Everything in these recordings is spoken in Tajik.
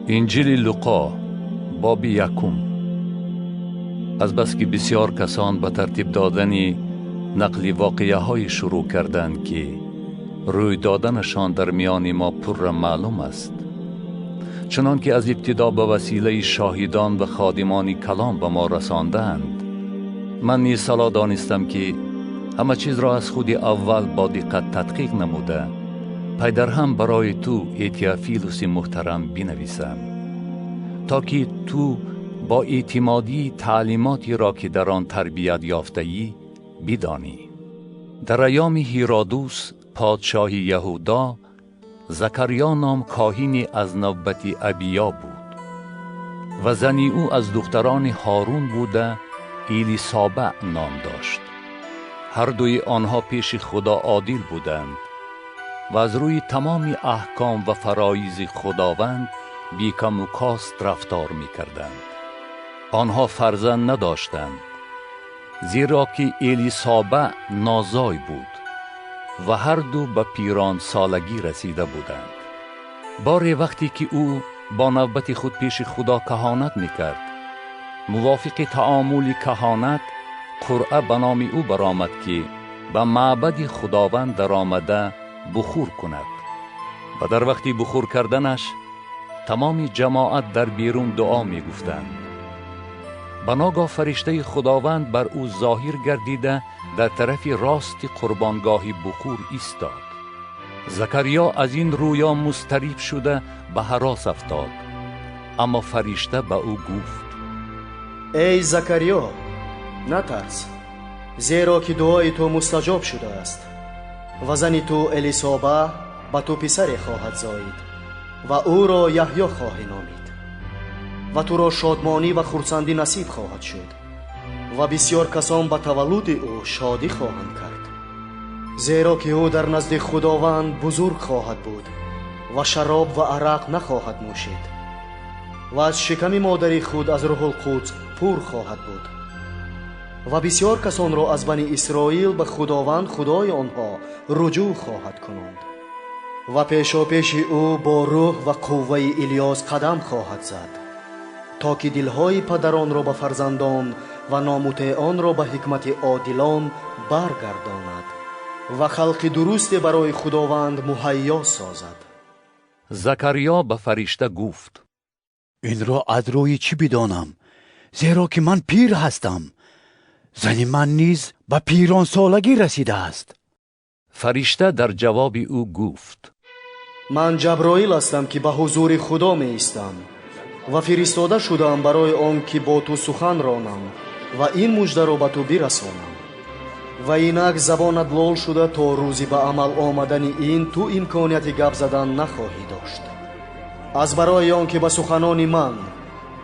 Инҷили Луқо, боби якум. Азбаски бисёр касон ба тартиб додани нақли воқеаҳое шурӯъ карданд, ки рӯй доданашон дар миёни мо пурра маълум аст, чунон ки аз ибтидо ба василаи шоҳидон ва ходимони калом ба мо расондаанд, ман низ салоҳ донистам, ки ҳама чизро аз худи аввал бо диққат тадқиқ намуда, пайдарҳам барои ту, эй Теофилуси муҳтарам, бинависам, то ки ту бо эътимодии таълимотеро, ки дар он тарбият ёфтаӣ, бидонӣ. Дар айёми Ҳиродус, подшоҳи Яҳудо, Закарьё ном коҳине аз навбати Абиё буд ва зани ӯ аз духтарони Ҳорун буда, Элисобаъ ном дошт. Ҳар дуи онҳо пеши Худо одил буданд ва аз рӯи тамоми аҳком ва фароизи Худованд бикаму кост рафтор мекарданд. Онҳо фарзанд надоштанд, зеро ки Элисобаъ нозой буд ва ҳар ду ба пиронсолагӣ расида буданд. Боре вақте ки ӯ бо навбати худ пеши Худо каҳонат мекард, мувофиқи таомули каҳонат қуръа ба номи ӯ баромад, ки ба маъбади Худованд даромада бухур кунад. Ва дар вақти бухур карданаш тамоми ҷамоат дар берун дуо мегуфтанд. Ба ногоҳ фариштаи Худованд бар ӯ зоҳир гардида, дар тарафи рости қурбонгоҳи бухур истод. Закарьё аз ин рӯё музтариб шуда, ба ҳарос афтод. Аммо фаришта ба ӯ гуфт: Эй Закарьё, натарс, зеро ки дуои ту мустаҷоб шудааст ва зани ту Элисоба ба ту писаре хоҳад зоид ва ӯро Яҳё хоҳӣ номид. Ва туро шодмонӣ ва хурсандӣ насиб хоҳад шуд ва бисьёр касон ба таваллуди ӯ шодӣ хоҳанд кард, зеро ки ӯ дар назди Худованд бузург хоҳад буд ва шароб ва арақ нахоҳад нӯшид ва аз шиками модари худ аз Рӯҳулқудс пур хоҳад буд ва бисьёр касонро аз бани Исроил ба Худованд, Худои онҳо, руҷӯъ хоҳад кунонд ва пешопеши ӯ бо рӯҳ ва қувваи Илёс қадам хоҳад зад, то ки дилҳои падаронро ба фарзандон ва номутеъонро ба ҳикмати одилон баргардонад ва халқи дурусте барои Худованд муҳайё созад. Закарьё ба фаришта гуфт: Инро аз рӯи чӣ бидонам? Зеро ки ман пир ҳастам, зани ман низ ба пиронсолагӣ расидааст. Фаришта дар ҷавоби ӯ гуфт: Ман Ҷаброил ҳастам, ки ба ҳузури Худо меистам ва фиристода шудаам барои он ки бо ту сухан ронам ва ин муждаро ба ту бирасонам. Ва инак забонат лол шуда, то рӯзи ба амал омадани ин ту имконияти гап задан нахоҳӣ дошт, аз барои он ки ба суханони ман,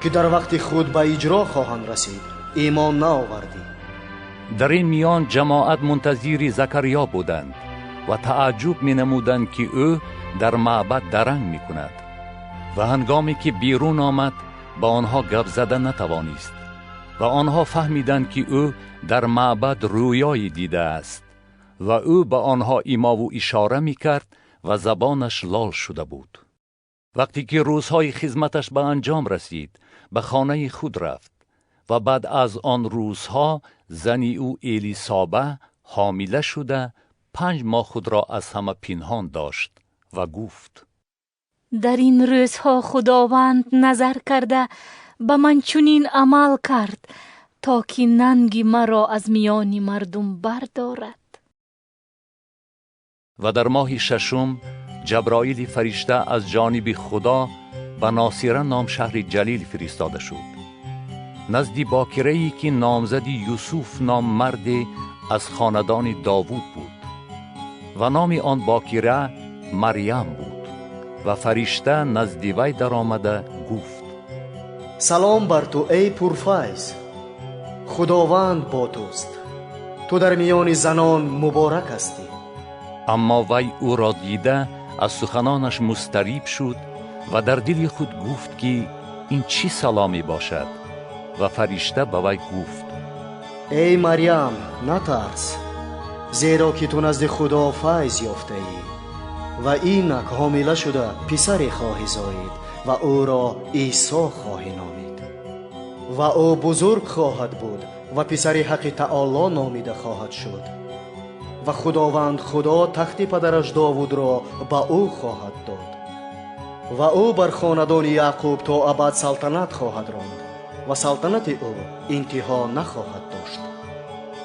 ки дар вақти худ ба иҷро хоҳанд расид, имон наовардӣ. Дар ин миён ҷамоат мунтазири Закарьё буданд ва тааҷҷуб менамуданд, ки ӯ дар маъбад даранг мекунад. Ва ҳангоме ки берун омад, ба онҳо гап зада натавонист ва онҳо фаҳмиданд, ки ӯ дар маъбад рӯёе дидааст ва ӯ ба онҳо имову ишора мекард ва забонаш лол шуда буд. Вақте ки рӯзҳои хизматаш ба анҷом расид, ба хонаи худ рафт ва баъд аз он рӯзҳо зани ӯ Элисоба ҳомила шуда, 5 моҳ худро аз ҳама пинҳон дошт ва гуфт: Дар ин рӯзҳо Худованд назар карда, ба ман чунин амал кард, то ки нанги маро аз миёни мардум бардорад. Ва дар моҳи шашум Ҷаброили фаришта аз ҷониби Худо ба Носира ном шаҳри Ҷалил фиристода шуд, назди бокирае, ки номзади Юсуф ном марде аз хонадони Довуд буд ва номи он бокира Марьям буд. Ва фаришта назди вай даромада гуфт: Салом бар ту, эй пурфайз, Худованд бо туст, ту дар миёни занон муборак ҳастӣ. Аммо вай ӯро дида, аз суханонаш музтариб шуд ва дар дили худ гуфт, ки ин чӣ саломе бошад. Ва фаришта ба вай гуфт: Эй Марьям, натарс, зеро ки ту назди Худо файз ёфтаӣ ва инак ҳомила шуда, писаре хоҳӣ зоид. ва ӯро Исо хоҳӣ номид. Ва ӯ бузург хоҳад буд ва писари Ҳаққи Таоло номида хоҳад шуд. Ва Худованд Худо тахти падараш Довудро ба ӯ хоҳад дод. Ва ӯ бар хонадони Яъқуб то абад салтанат хоҳад ронд ва салтанати ӯ интиҳо нахоҳад дошт.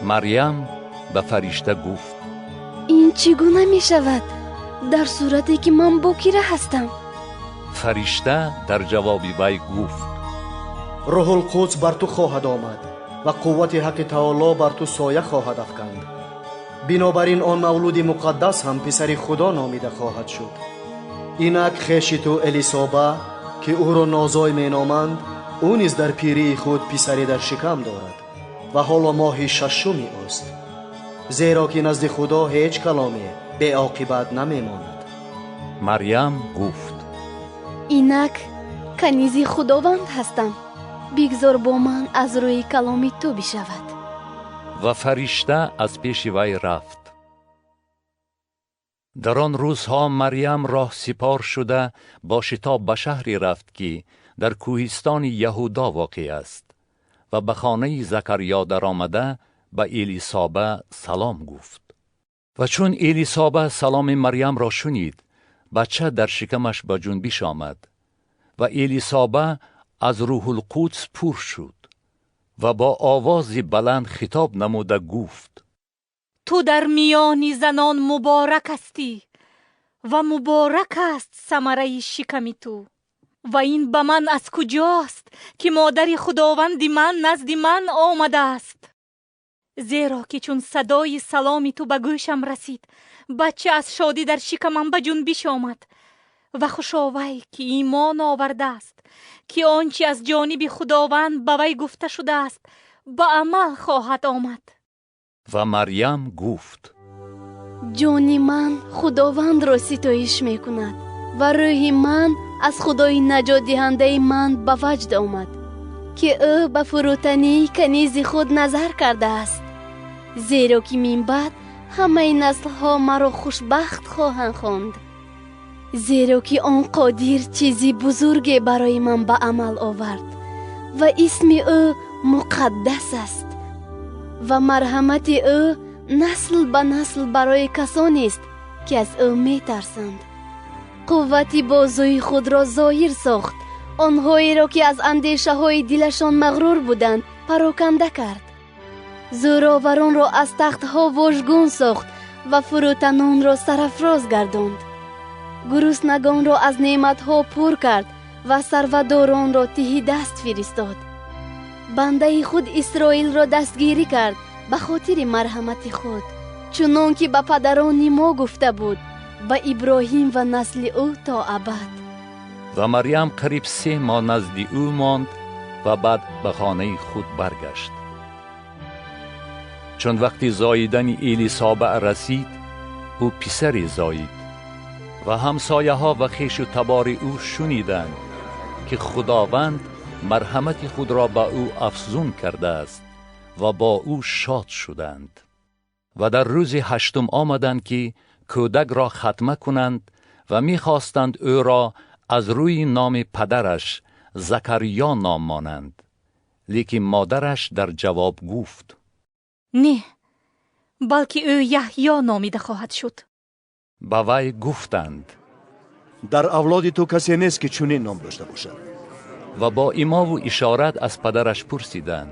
Марьям ба фаришта гуфт: Ин чӣ гуна мешавад дар сурате ки ман бокира ҳастам? Фаришта дар ҷавоби вай гуфт: Рӯҳулқудс бар ту хоҳад омад ва қуввати Ҳаққи Таоло бар ту соя хоҳад афканд. Бинобар ин он мавлуди муқаддас ҳам писари Худо номида хоҳад шуд. Инак хеши ту Элисоба, ки ӯро нозой меноманд, ӯ низ дар пирии худ писаре дар шикам дорад ва ҳоло моҳи шашуми ӯст, зеро ки назди Худо ҳеҷ каломе беоқибат намемонад. Марьям гуфт: Инак канизи Худованд ҳастам, бигзор бо ман аз рӯи каломи ту бишавад. Ва фаришта аз пеши вай рафт. Дар он рӯзҳо Марьям роҳсипор шуда бо шитоб ба шаҳре рафт, ки дар кӯҳистони Яҳудо воқеъ аст, ва ба хонаи Закарьё даромада ба Элисоба салом гуфт. Ва чун Элисоба саломи Марьямро шунид, бача дар шикамаш ба ҷунбиш омад ва Элисоба аз Рӯҳулқудс пур шуд ва бо овози баланд хитоб намуда гуфт: Ту дар миёни занон муборак ҳастӣ ва муборак аст самараи шиками ту. Ва ин ба ман аз куҷост, ки модари Худованди ман назди ман омадааст? Зеро ки чун садои саломи ту ба гӯшам расид, бача аз шодӣ дар шикамам ба ҷунбиш омад. Ва хушо вай, ки имон овардааст, ки он чи аз ҷониби Худованд ба вай гуфта шудааст, ба амал хоҳад омад. Ва Марьям гуфт: Ҷони ман Худовандро ситоиш мекунад ва рӯҳи ман аз Худои наҷотдиҳандаи ман ба ваҷд омад, ки ӯ ба фурӯтании канизи худ назар кардааст. Зеро ки минбаъд ҳамаи наслҳо маро хушбахт хоҳанд хонд. Зеро ки он қодир чизи бузурге барои ман ба амал овард ва исми ӯ муқаддас аст ва марҳамати ӯ насл ба насл барои касонест, ки аз ӯ метарсанд. Қуввати бозуи худро зоҳир сохт, онҳоеро, ки аз андешаҳои дилашон мағрур буданд, пароканда кард. Зӯроваронро аз тахтҳо вожгун сохт ва фурӯтанонро сарафроз гардонд. Гуруснагонро аз неъматҳо пур кард ва сарватдоронро тиҳидаст фиристод. Бандаи худ Исроилро дастгирӣ кард ба хотири марҳамати худ, чунон ки ба падарони мо гуфта буд, ба Иброҳим ва насли ӯ то абад. Ва Марьям қариб 3 моҳ назди ӯ монд ва баъд ба хонаи худ баргашт. Чун вақти зоидани Элисоба расид, ӯ писаре зоид ва ҳамсояҳо ва хешу табори ӯ шуниданд, ки Худованд марҳамати худро ба ӯ афзун кардааст ва бо ӯ шод шуданд. Ва дар рӯзи ҳаштум омаданд, ки кӯдакро хатма кунанд ва мехостанд ӯро аз рӯи номи падараш Закарьё ном монанд. Лекин модараш дар ҷавоб гуфт: Не, балки ӯ Яҳьё номида хоҳад шуд. Ба вай гуфтанд: Дар авлоди ту касе нест, ки чунин ном дошта бошад. Ва бо имову ишорат аз падараш пурсиданд,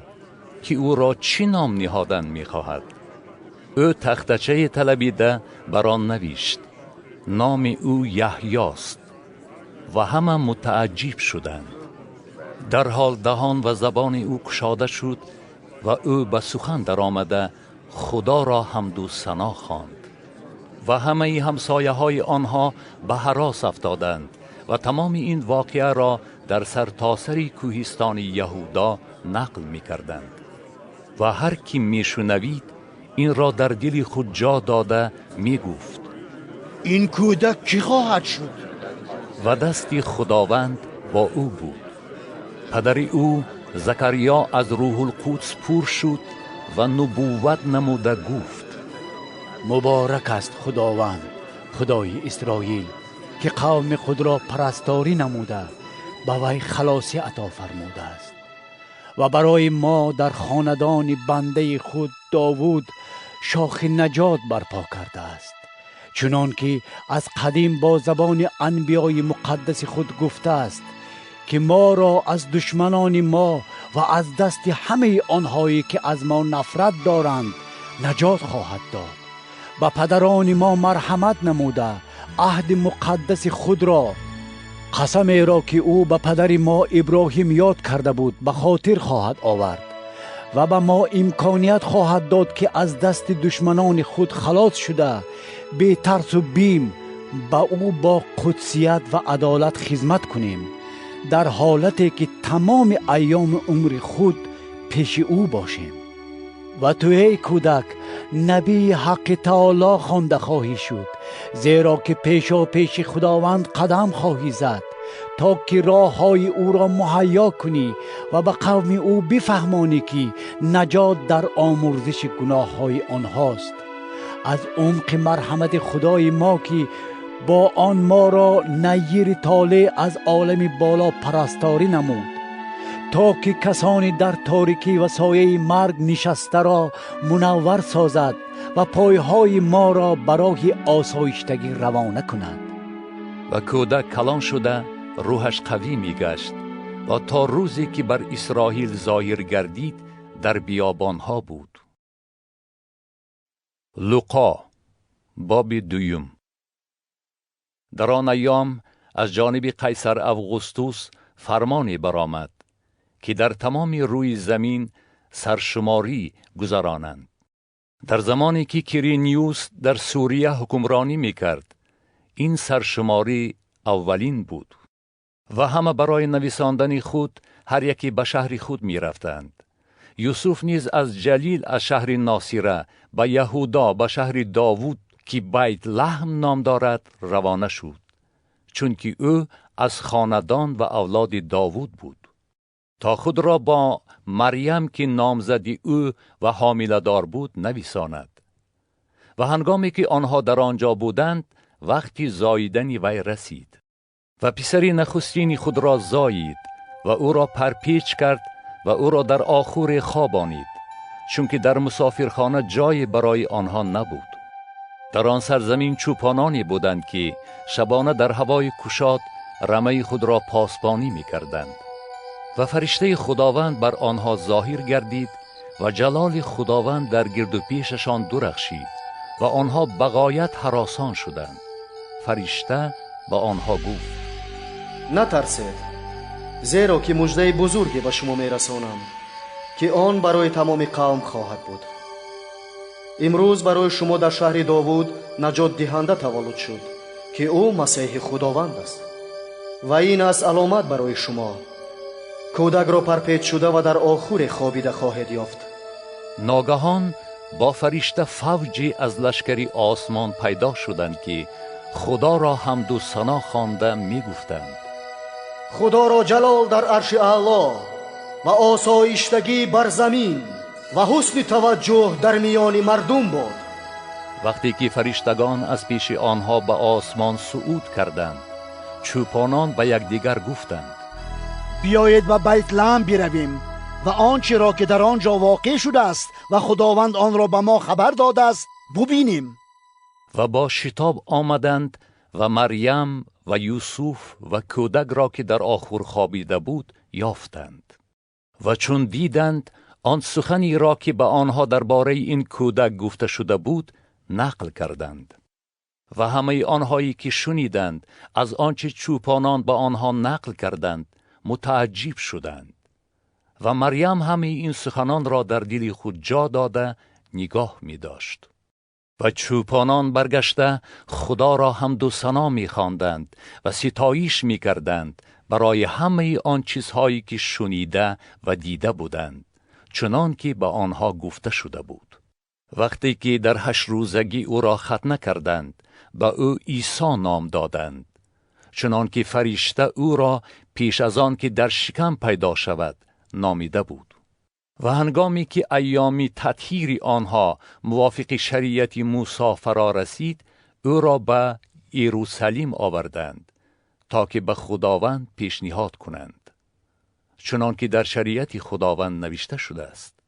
ки ӯро чӣ ном ниҳодан мехоҳад. Ӯ тахтачае талабида бар он навишт: номи ӯ Яҳьёст. Ва ҳама мутааҷҷиб шуданд. Дарҳол даҳон ва забони ӯ кушода шуд ва ӯ ба сухан даромада Худоро ҳамду сано хонд. Ва ҳамаи ҳамсояҳои онҳо ба ҳарос афтоданд ва тамоми ин воқеаро дар сартосари кӯҳистони Яҳудо нақл мекарданд. Ва ҳар ки мешунавид, инро дар дили худ ҷо дода мегуфт: Ин кӯдак кӣ хоҳад шуд? Ва дасти Худованд бо ӯ буд. Падари ӯ Закарьё аз Рӯҳулқудс пур шуд ва нубувват намуда гуфт: Муборак аст Худованд, Худои Исроил, ки қавми худро парасторӣ намуда, Ба вай халосӣ ато фармудааст ва барои мо дар хонадони бандаи худ Довуд шохи наҷот барпо кардааст, чунон ки аз қадим бо забони анбиёи муқаддаси худ гуфтааст, ки моро аз душманони мо ва аз дасти ҳамаи онҳое ки аз мо нафрат доранд наҷот хоҳад дод. Ба падарони мо марҳамат намуда, аҳди муқаддаси худро, қасамеро ки ӯ ба падари мо Иброҳим ёд карда буд, ба хотир хоҳад овард ва ба мо имконият хоҳад дод, ки аз дасти душманони худ халос шуда, бетарсу бим ба ӯ бо қудсият ва адолат хизмат кунем, дар ҳолате ки тамоми айёми умри худ пеши ӯ бошем. Ва ту, эй кӯдак, набии Ҳаққи Таоло хонда хоҳӣ шуд, зеро ки пешопеши Худованд қадам хоҳӣ зад, то ки роҳҳои ӯро муҳайё кунӣ ва ба қавми ӯ бифаҳмонӣ, ки наҷот дар омӯрзиши гуноҳҳои онҳост. Аз умқи марҳамати Худои мо, ки бо он моро найири толеъ аз олами боло парасторӣ намуд, то ки касоне дар торикӣ ва сояи марг нишастаро мунаввар созад ва пойҳои моро ба роҳи осоиштагӣ равона кунад. Ва кӯдак калон шуда, рӯҳаш қавӣ мегашт ва то рӯзе ки бар Исроил зоҳир гардид, дар биёбонҳо буд. Луқо, боби дуюм. Дар он айём аз ҷониби Қайсар Авғустус фармоне баромад, ки дар тамоми рӯи замин саршуморӣ гузаронанд. Дар замоне ки Кириниюс дар Сурия ҳукмронӣ мекард, ин саршуморӣ аввалин буд ва ҳама барои нависондани худ ҳар яке ба шаҳри худ мерафтанд. Юсуф низ аз Ҷалил, аз шаҳри Носира, ба Яҳудо, ба шаҳри Довуд, ки Байт Лаҳм ном дорад, равона шуд, чунки ӯ аз хонадон ва авлоди Довуд буд, то худро бо Марьям, ки номзади ӯ ва ҳомиладор буд, нависонад. Ва ҳангоме ки онҳо дар он ҷо буданд, вақти зоидани вай расид ва писари нахустини худро зоид ва ӯро парпеч кард ва ӯро дар охуре хобонид, чунки дар мусофирхона ҷое барои онҳо набуд. Дар он сарзамин чӯпононе буданд, ки шабона дар ҳавои кушод рамаи худро посбонӣ мекарданд. Ва фариштаи Худованд бар онҳо зоҳир гардид ва ҷалоли Худованд дар гирду пешашон дурахшид ва онҳо ба ғоят ҳаросон шуданд. Фаришта ба онҳо гуфт: натарсед, зеро ки муждаи бузурге ба шумо мерасонам, ки он барои тамоми қавм хоҳад буд. Имрӯз барои шумо дар шаҳри Довуд наҷотдиҳанда таваллуд шуд, ки ӯ Масеҳи Худованд аст. Ва ин аст аломат барои шумо: кӯдакро парпеч шуда ва дар охуре хобида хоҳед ёфт. Ногаҳон бо фаришта фавҷе аз лашкари осмон пайдо шуданд, ки Худоро ҳамду сано хонда мегуфтанд: Худоро ҷалол дар арши аъло ва осоиштагӣ бар замин ва ҳусни таваҷҷӯҳ дар миёни мардум буд. Вақте ки фариштагон аз пеши онҳо ба осмон суъуд карданд, чӯпонон ба якдигар гуфтанд: биёед ба Байтлаҳм биравем ва он чиро ки дар он ҷо воқеъ шудааст ва Худованд онро ба мо хабар додааст бубинем. Ва бо шитоб омаданд ва Марьям ва Юсуф ва кӯдакро, ки дар охур хобида буд, ёфтанд. Ва чун диданд, он суханеро, ки ба онҳо дар бораи ин кӯдак гуфта шуда буд, нақл карданд. Ва ҳамаи онҳое ки шуниданд аз он чи чӯпонон ба онҳо нақл карданд, мутааҷҷиб шуданд. Ва Марьям ҳамаи ин суханонро дар дили худ ҷо дода нигоҳ медошт. Ва чӯпонон баргашта Худоро ҳамду сано мехонданд ва ситоиш мекарданд барои ҳамаи он чизҳое ки шунида ва дида буданд, чунон ки ба онҳо гуфта шуда буд. Вақте ки дар ҳаштрӯзагӣ ӯро хатна карданд, ба ӯ Исо ном доданд, чунон ки фаришта ӯро пеш аз он ки дар шикам пайдо шавад номида буд. Ва ҳангоме ки айёми татҳири онҳо мувофиқи шариати Мусо фаро расид, ӯро ба Иерусалим оварданд, то تا که به خداوند پیشنهاد کنند، چنان که در شریعت خداوند نوشته شده است.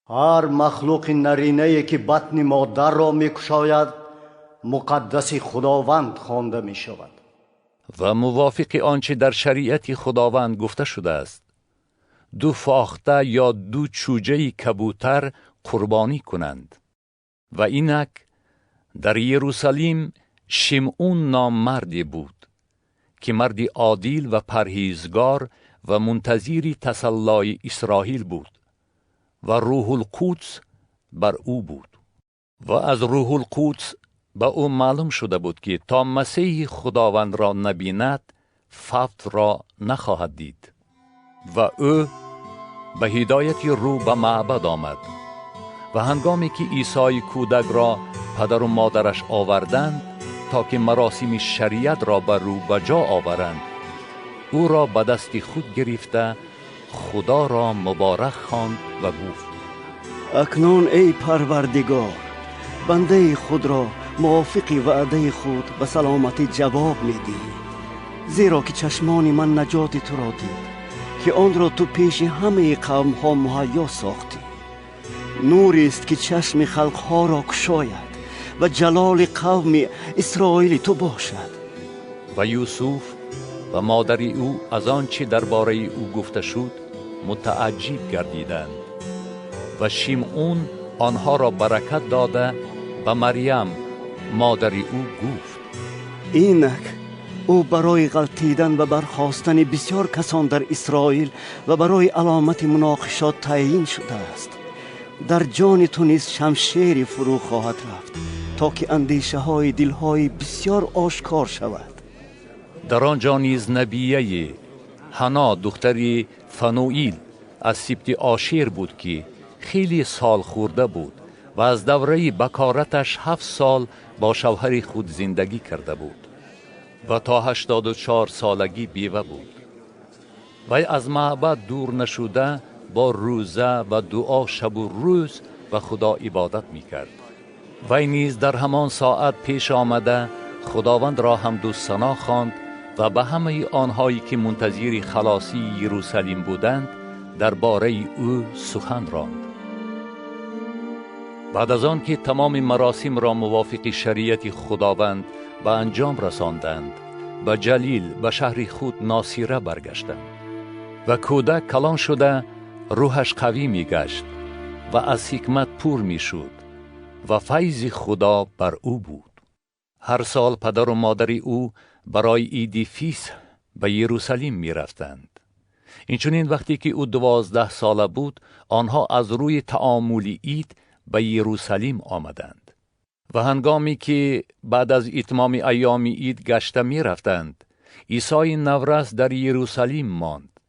هر مخلوق نرینه که بطن مادر را میکشاید مقدس خداوند خوانده می شود. و موافق آنچه در شریعت خداوند گفته شده است، 2 فاخته یا 2 چوجه کبوتر قربانی کنند. و اینک در یروشلایم شمعون نام مردی بود که مردی عادل و پرهیزگار و منتظر تسلای اسرائیل بود و روح القدس بر او بود. و از روح القدس به او معلوم شده بود که تا مسیح خداوند را نبیند فوت را نخواهد دید. و او به هدایت رو به معبد آمد و هنگامی که عیسی کودک را پدر و مادرش آوردند تا که مراسم شریعت را بر رو به جا آورند، او را به دست خود گرفته خدا را مبارک خواند و گفت: اکنون ای پروردگار، بنده خود را موافق وعده خود به سلامتی جواب می‌دهی، زیرا که چشمان من نجات تو را دید که آن را تو پیش همه قوم ها مهیا ساختی. نوری است که چشم خلق ها را گشاید و جلال قوم اسرائیل تو باشد. و یوسف و مادر او از آنچه درباره او گفته شد متعجب گردیدند و شمعون آنها را برکت داده به مریم مادر او گفت: اینک او برای غلطیدن و برخاستن بسیار کسان در اسرائیل و برای علامت مناقشات تعیین شده است. در جان تو نیز شمشیری فرو خواهد رفت تا که اندیشه های دلهای بسیار آشکار شود. در آنجا نیز نبیه حنا دختر فنوئیل از سبط آشیر بود که خیلی سال خورده بود و از دوره بکارتش 7 سال با شوهر خود زندگی کرده بود و تا 84 سالگی بیوه بود. وی از معبد دور نشده با روزه و دعا شب و روز و خدا عبادت می کرد. وی نیز در همان ساعت پیش آمده خداوند را حمد و ثنا خواند و به همه آنهایی که منتظر خلاصی یروشلایم بودند درباره او سخن راند. بعد از آن که تمام مراسم را موافق شریعت خداوند به انجام رساندند، به جلیل به شهر خود ناصره برگشتند. و کودک کلان شده روحش قوی می گشت و از حکمت پر می شد و فیض خدا بر او بود. هر سال پدر و مادر او برای عید فیس به یروشلایم می رفتند. اینچنین وقتی که او 12 ساله بود، آنها از روی تعامل عید به یروشلایم آمدند. و هنگامی که بعد از اتمام ایام عید گشته می رفتند، عیسی نورس در یروشلایم ماند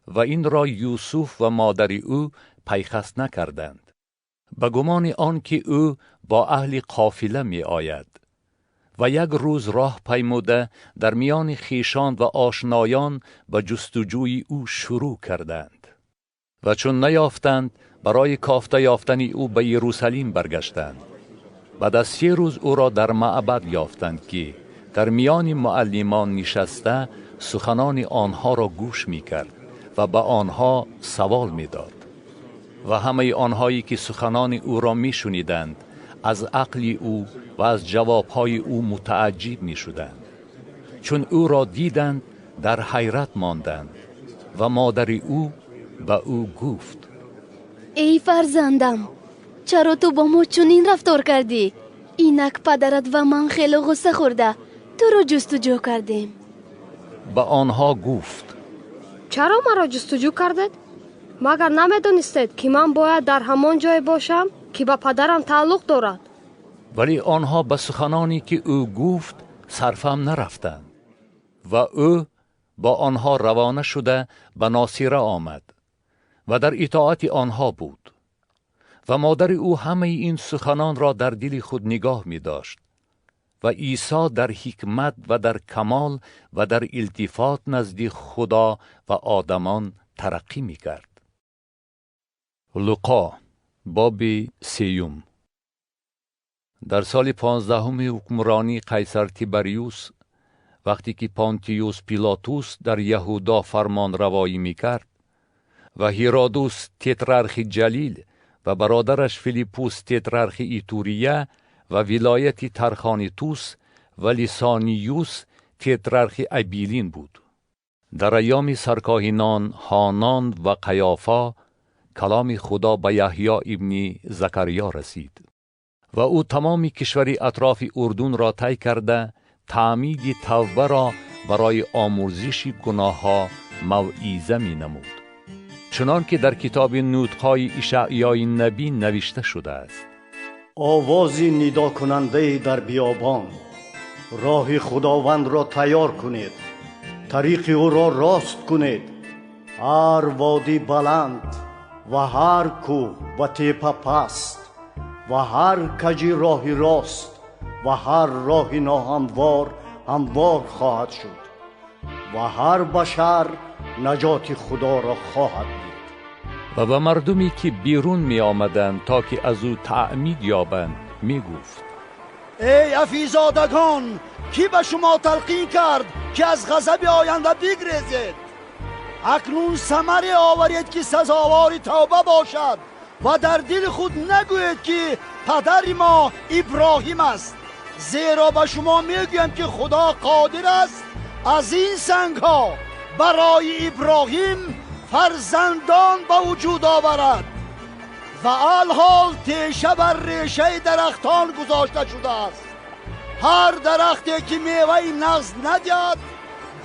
و این را یوسف و مادر او پیخست نکردند، به گمان آن که او با اهل قافله می آید. و یک روز راه پیموده در میان خویشان و آشنایان به جستجوی او شروع کردند. و چون نیافتند، برای کافته یافتن او به یروشلایم برگشتند. بعد از 3 روز او را در معبد یافتند که در میان معلمان نشسته سخنان آنها را گوش می کرد و به آنها سوال می داد. و همه آنهایی که سخنان او را می شنیدند از عقل او و از جوابهای او متعجب می شدند. چون او را دیدند در حیرت ماندند. و مادر او به او گفت: ای فرزندم، چرا تو با ما چنین رفتار کردی؟ اینک پدرت و من خیلی غصه خورده تو را جستجو کردیم. به آنها گفت: چرا مرا جستجو کردید؟ مگر نمیدانستید که من باید در همان جای باشم که به پدرم تعلق دارد؟ ولی آنها به سخنانی که او گفت صرفم نرفتند. و او با آنها روانه شده به ناصره آمد و در اطاعت آنها بود. و مادر او همه این سخنان را در دل خود نگاه می داشت. و عیسی در حکمت و در کمال و در التفات نزد خدا و آدمان ترقی می کرد. لوقا باب 3. در سال 15 حکمرانی قیصر تیبریوس وقتی که پانتیوس پیلاتوس در یهودا فرمان روایی می کرد و هیرودوس تترارخ جلیل و برادرش فیلیپوس تترارخ ایتوریه و ولایت ترخانیتوس و لیسانیوس تترارخ ابیلین بود. در ایام سرکاهینان هانان و قیافا کلام خدا به یحیی ابن زکریا رسید و او تمام کشور اطراف اردن را طی کرده تعمید توبه را برای آمرزش گناهها موعظه می نمود، چنان که در کتاب نطقهای اشعیای نبی نوشته شده است: آواز ندا کننده در بیابان، راه خداوند را تیار کنید، طریق او را راست کنید. هر وادی بلند و هر کوه و تپه پست و هر کجی راه راست و هر راه ناهموار هموار خواهد شد و هر بشر نجات خدا را خواهد دید. و به مردمی که بیرون می آمدند تا که از او تعمید یابند می گفت: ای افیزادگان، کی به شما تلقین کرد که از غضب آینده بگریزید؟ اکنون ثمری آورید که سزاوار توبه باشد و در دل خود نگویید که پدر ما ابراهیم است، زیرا به شما میگویم که خدا قادر است از این سنگها برای ابراهیم فرزندان به وجود آورد. و الحال تیشه بر ریشه درختان گذاشته شده است. هر درختی که میوه نغز ندهد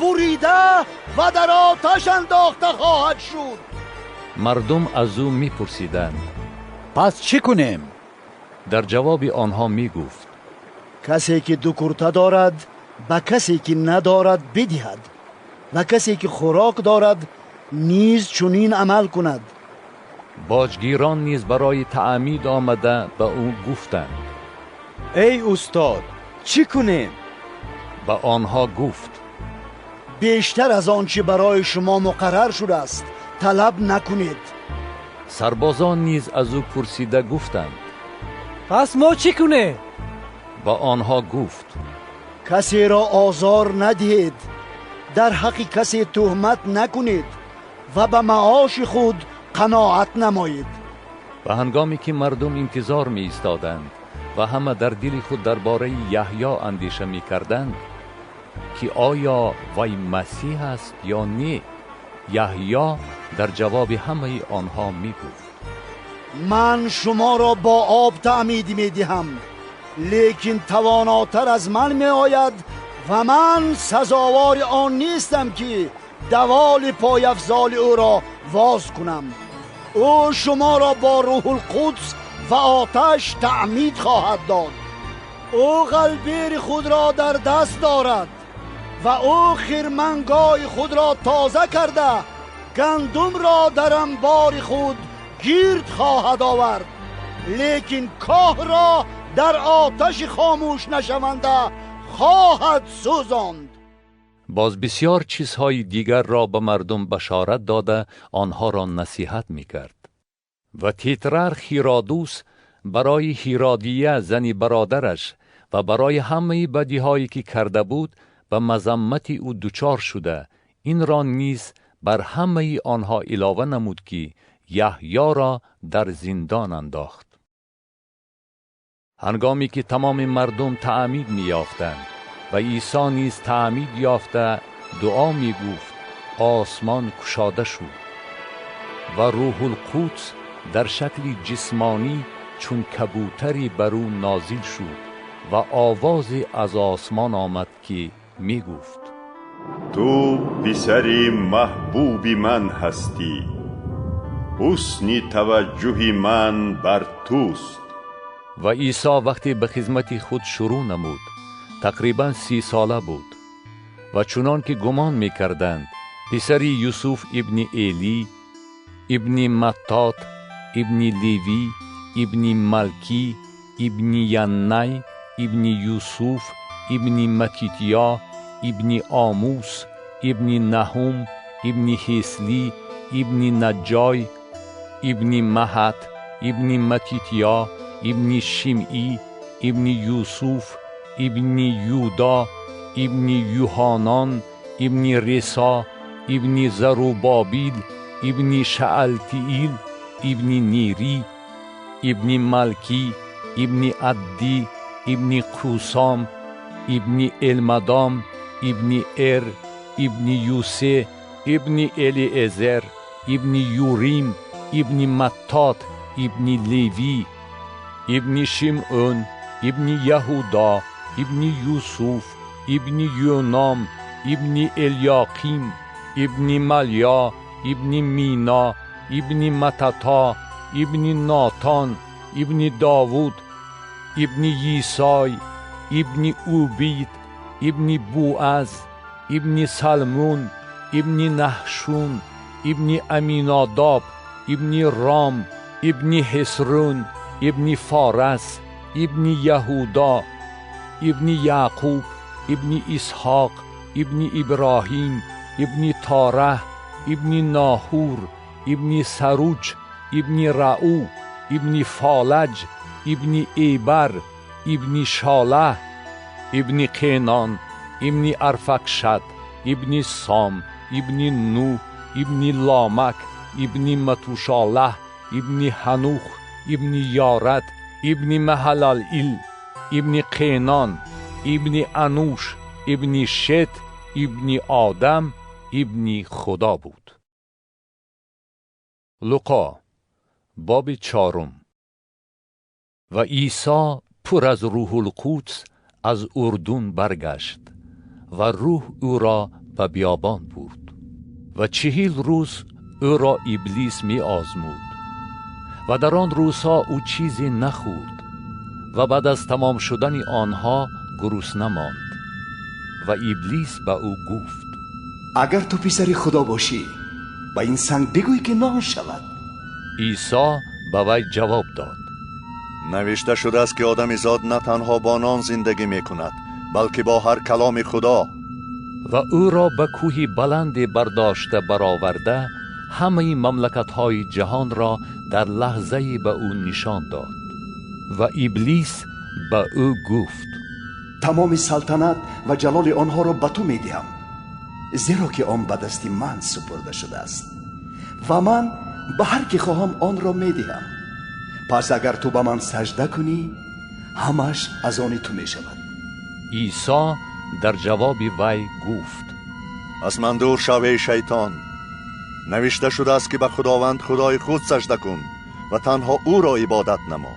بریده و در آتش انداخته خواهد شد. مردم از او میپرسیدند: پس چی کنیم؟ در جواب آنها میگفت: کسی که دو کرته دارد به کسی که ندارد بدهد و کسی که خوراک دارد نیز چنین عمل کند. باجگیران نیز برای تعمید آمده به او گفتند: ای استاد، چی کنیم؟ به آنها گفت: بیشتر از آنچه برای شما مقرر شده است طلب نکنید. سربازان نیز از او پرسیده گفتند: پس ما چی کنیم؟ به آنها گفت: کسی را آزار ندهید، در حق کسی تهمت نکنید و به معاش خود قناعت نمایید. و هنگامی که مردم انتظار می ایستادند و همه در دل خود درباره یحیی اندیشه می کردند که آیا وی مسیح است یا نه، یحیی در جواب همه آنها می گفت: من شما را با آب تعمید می دهم، لیکن تواناتر از من می آید و من سزاوار آن نیستم که دوال پایفزال او را واز کنم. او شما را با روح القدس و آتش تعمید خواهد داد. او غلبیر خود را در دست دارد و او خرمنگای خود را تازه کرده گندم را در انبار خود گیرد خواهد آورد، لیکن کاه را در آتش خاموش نشونده خواهد سوزاند. باز بسیار چیزهای دیگر را به مردم بشارت داده آنها را نصیحت میکرد. و تیترارخ هیرادوس برای هیرادیه زنی برادرش و برای همه بدیهایی که کرده بود به مذمت او دچار شده، این را نیز بر همه آنها علاوه نمود که یحیی را در زندان انداخت. هنگامی که تمام مردم تعمید می‌یافتند و عیسی نیز تعمید یافته دعا می‌گفت، آسمان کشاده شد و روح القدس در شکل جسمانی چون کبوتری بر او نازل شد و آوازی از آسمان آمد که می‌گفت: تو پسر محبوب من هستی، حسن توجه من بر توست. و عیسی وقتی به خدمت خود شروع نمود تقریبا 30 ساله بود و چنان که گمان می‌کردند پسر یوسف ابن ایلی، ابن متات، ابن لیوی، ابن ملکی، ابن ینای، ابن یوسف، ابن متیتیا، ابن آموس، ابن نحوم، ابن هیسلی، ابن نجای، ابن مهت، ابن متیتیا، ابن شیمعی، ابن یوسف، ابن یودا، ибни Юҳонон, ибни Реса, ибни Зарубобил, ибни Шаалтиил, ибни Нири, ибни Малки, ибни Адди, ибни Қусом, ибни Элмадом, ибни Эр, ибни Юсе, ибни Элиэзер, ибни Юрим, ибни Маттат, ибни Леви, ибни Шимъун, ибни Яҳуда, ибни Юсуф, ибни Юном, ибни Эльяқим, ибни Малия, ибни Мина, ибни Матата, ибни Натан, ибни Давуд, ибни Йисай, ибни Убид, ибни Буаз, ибни Салмун, ибни Нахшун, ибни Аминадаб, ибни Рам, ибни Хесрун, ибни Фарас, ибни Яҳуда, ибни Яъқуб, ибни Исҳоқ, ибни Иброҳим, ибни Тораҳ, ибни Наҳур, ибни Саруҷ, ибни Раъу, ибни Фолаҷ, ибни Эбар, ибни Шолаҳ, ибни Қенон, ибни Арфакшад, ибни Сом, ибни Нуҳ, ибни Ломак, ибни Матушолаҳ, ибни Ҳанух, ибни Ярад, ибни Маҳалалил, ибни Қенон, ибни Ануш, ибни Шет, ибни Одам, ибни Худо буд. Луқо, боби чорум. Ва Исо пур аз Рӯҳулқудс аз Урдун баргашт ва рӯҳ ӯро ба биёбон бурд ва 40 рӯз ӯро Иблис меозмуд ва дар он рӯзҳо ӯ чизе нахӯрд ва баъд аз тамом шудани онҳо гурусна монд. Ва Иблис ба ӯ гуфт: Агар ту писари Худо бошӣ, ба ин санг бигӯй ки нон шавад. Исо ба вай ҷавоб дод: Навишта шудааст ки одамизод на танҳо бо нон зиндагӣ мекунад, балки бо ҳар каломи Худо. Ва ӯро ба кӯҳи баланде бардошта бароварда, ҳамаи мамлакатҳои ҷаҳонро дар лаҳзае ба ӯ нишон дод. Ва Иблис ба ӯ гуфт: Тамоми салтанат ва ҷалоли онҳоро ба ту медиҳам, зеро ки он ба дасти ман супурда шудааст ва ман ба ҳар ки хоҳам онро медиҳам. Пас агар ту ба ман сажда кунӣ, ҳамаш аз они ту мешавад. Исо дар ҷавоби вай гуфт: Аз ман дур шав, эй шайтон! Навишта шудааст ки ба Худованд Худои худ сажда кун ва танҳо ӯро ибодат намо.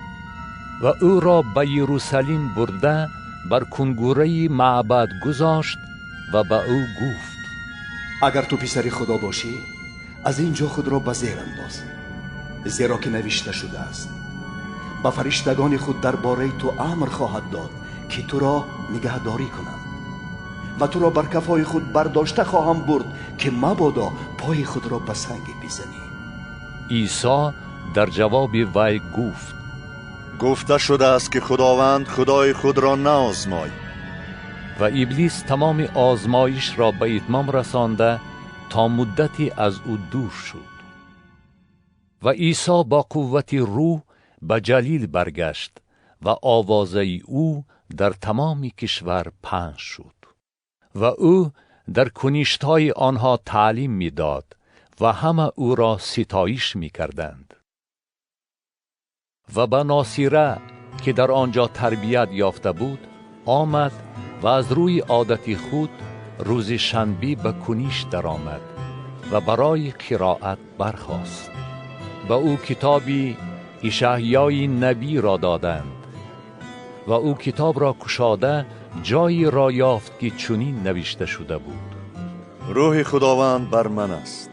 Ва ӯро ба Иерусалим бурда бар кунгураи маъбад гузошт ва ба ӯ гуфт: Агар ту писари Худо бошӣ, аз ин ҷо худро ба зер андоз, зеро ки навишта шудааст: ба фариштагони худ дар бораи ту амр хоҳад дод ки туро нигаҳдорӣ кунанд ва туро бар кафҳои худ бардошта хоҳам бурд ки мабодо пои худро ба санге бизанӣ. Исо дар ҷавоби вай гуфт: Гуфта шудааст ки Худованд Худои худро наозмой. Ва Иблис тамоми озмоишро ба итмом расонда то муддате аз ӯ дур шуд. Ва Исо бо қуввати рӯҳ ба Ҷалил баргашт ва овозаи ӯ дар тамоми кишвар паҳн шуд. Ва ӯ дар куништҳои онҳо таълим медод ва ҳама ӯро ситоиш мекарданд. Ва ба Носира, ки дар он ҷо тарбият ёфта буд, омад ва аз рӯи одати худ рӯзи шанбе ба куниш даромад ва барои қироат бархост. Ба ӯ китоби Ишаъёи набиро доданд ва ӯ китобро кушода ҷойеро ёфт ки чунин навишта шуда буд: Рӯҳи Худованд бар ман аст,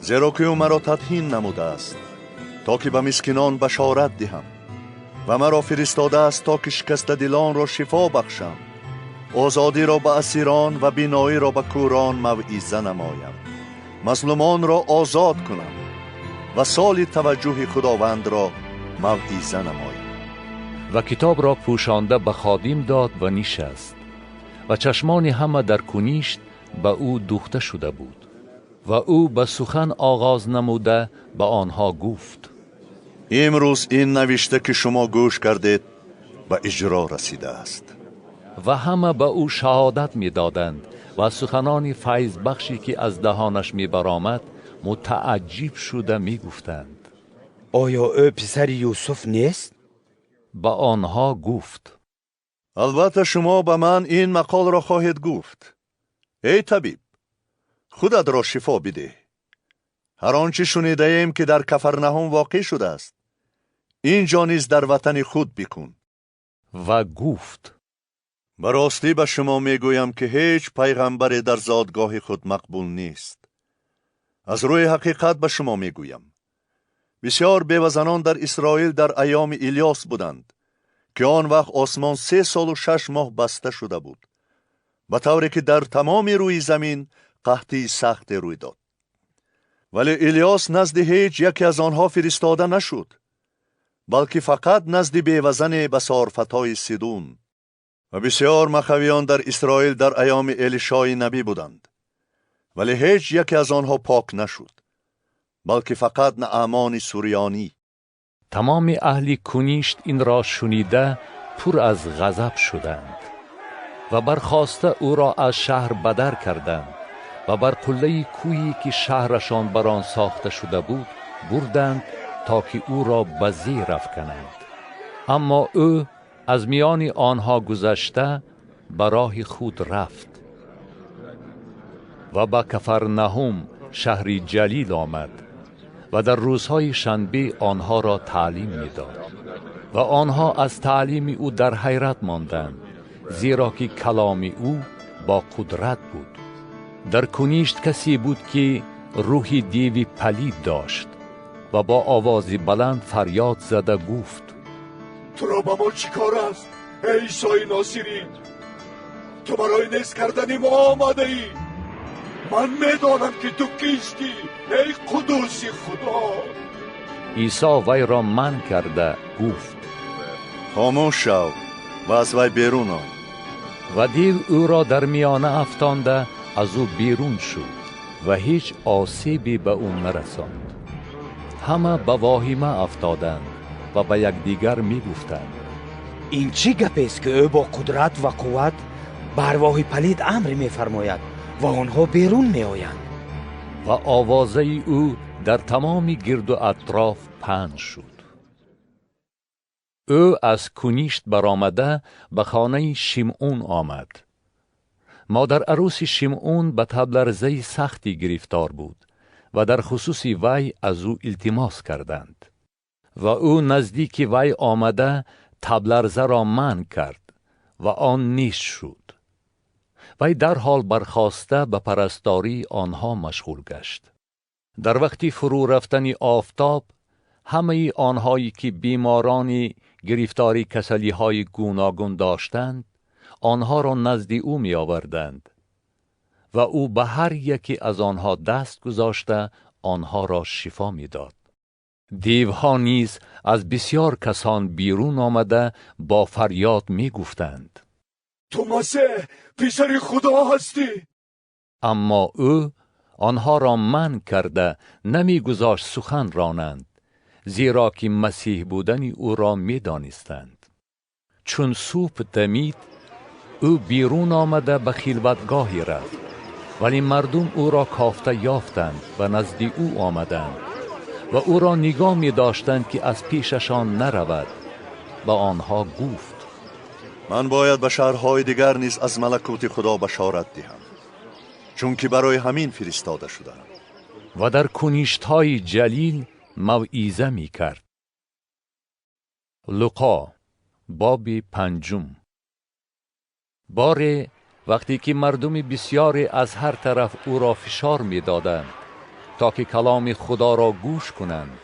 зеро ки ӯ маро тадҳин намудааст то ки ба мискинон башорат диҳам ва маро фиристодааст то ки шикастадилонро шифо бахшам, озодиро ба асирон ва биноиро ба кӯрон мавъиза намоям, мазлумонро озод кунам ва соли таваҷҷӯҳи Худовандро мавъиза намоям. Ва китобро пӯшонда ба ходим дод ва нишаст ва чашмони ҳама дар куништ ба ӯ духта шуда буд. Ва ӯ ба сухан оғоз намуда ба онҳо гуфт: Имрӯз ин навишта ки шумо гӯш кардед ба иҷро расидааст. و همه به او شهادت می‌دادند و سخنان فیض بخشی که از دهانش می‌برآمد متعجب شده می‌گفتند: آیا او پسر یوسف نیست؟ به آنها گفت: البته شما به من این مقال را خواهید گفت: ای طبیب، خودت را شفا بده. هر آنچه شنیده ایم که در کفرنهم واقع شده است، اینجا نیز در وطن خود بکن. و گفت: به راستی به شما میگویم که هیچ پیغمبری در زادگاه خود مقبول نیست. از روی حقیقت به شما میگویم، بسیار بیوه‌زنان در اسرائیل در ایام الیاس بودند که آن وقت آسمان 3 سال و 6 ماه بسته شده بود، به طوری که در تمام روی زمین قحطی سخت روی داد. ولی الیاس نزد هیچ یکی از آنها فرستاده نشد، بلکه فقط نزد بیوه‌زن به صارفتای سیدون. و بسیار مخویان در اسرائیل در ایام الیشای نبی بودند، ولی هیچ یکی از آنها پاک نشد، بلکه فقط نعمان سوریانی. تمام اهل کنیشت این را شنیده پر از غضب شدند و برخاسته او را از شهر بدر کردند و بر قله کوهی که شهرشان بر آن ساخته شده بود بردند تا که او را به زیر افکنند. اما او از میان آنها گذشته به راه خود رفت و به کفرنهم شهر جلیل آمد و در روزهای شنبه آنها را تعلیم می‌داد و آنها از تعلیم او در حیرت ماندند، زیرا که کلام او با قدرت بود. در کنیشت کسی بود که روح دیوی پلید داشت و با آواز بلند فریاد زده گفت: تو را با ما چی کار است ای عیسی ناصری؟ تو برای نیست کردن ما آمده ای. من میدانم که تو کیستی ای قدوس خدا. عیسی وی را منع کرده گفت: خاموش شو و از وی بیرون آی. و دیو او را در میانه افتانده از او بیرون شد و هیچ آسیبی به او نرساند. همه به واهمه افتادند و به یکدیگر میگفتند: این چی گپ است که او با قدرت و قوت به ارواح پلید امر میفرماید و آنها بیرون میآیند؟ و آوازه او در تمام گرد و اطراف پهن شد. او از کنیشت برآمده به خانه شیمعون آمد. مادر عروس شیمعون به تبلرزه سختی گرفتار بود و در خصوص وی از او التماس کردند. و او نزدیک وی آمده تبلرزه را منع کرد و آن نیست شد. وی در حال برخاسته به پرستاری آنها مشغول گشت. در وقتی فرو رفتن آفتاب، همه آنهایی که بیماران گرفتاری کسلی های گوناگون داشتند، آنها را نزد او می آوردند و او به هر یکی از آنها دست گذاشته آنها را شفا می داد. دیوها نیز از بسیار کسان بیرون آمده با فریاد می گفتند: تو مسیح پسر خدا هستی. اما او آنها را منع کرده نمی گذاشت سخن رانند، زیرا که مسیح بودن او را می دانستند. چون صبح دمید، او بیرون آمده به خلوتگاهی رفت، ولی مردم او را کافته یافتند و نزد او آمدند و او را نگاه می داشتند که از پیششان نرود. به آنها گفت: من باید به شهرهای دیگر نیز از ملکوت خدا بشارت دهم، چون که برای همین فرستاده شدم. و در کنیشت‌های جلیل موعظه می کرد. لوقا باب 5. باره وقتی که مردم بسیاری از هر طرف او را فشار می دادند تا که کلام خدا را گوش کنند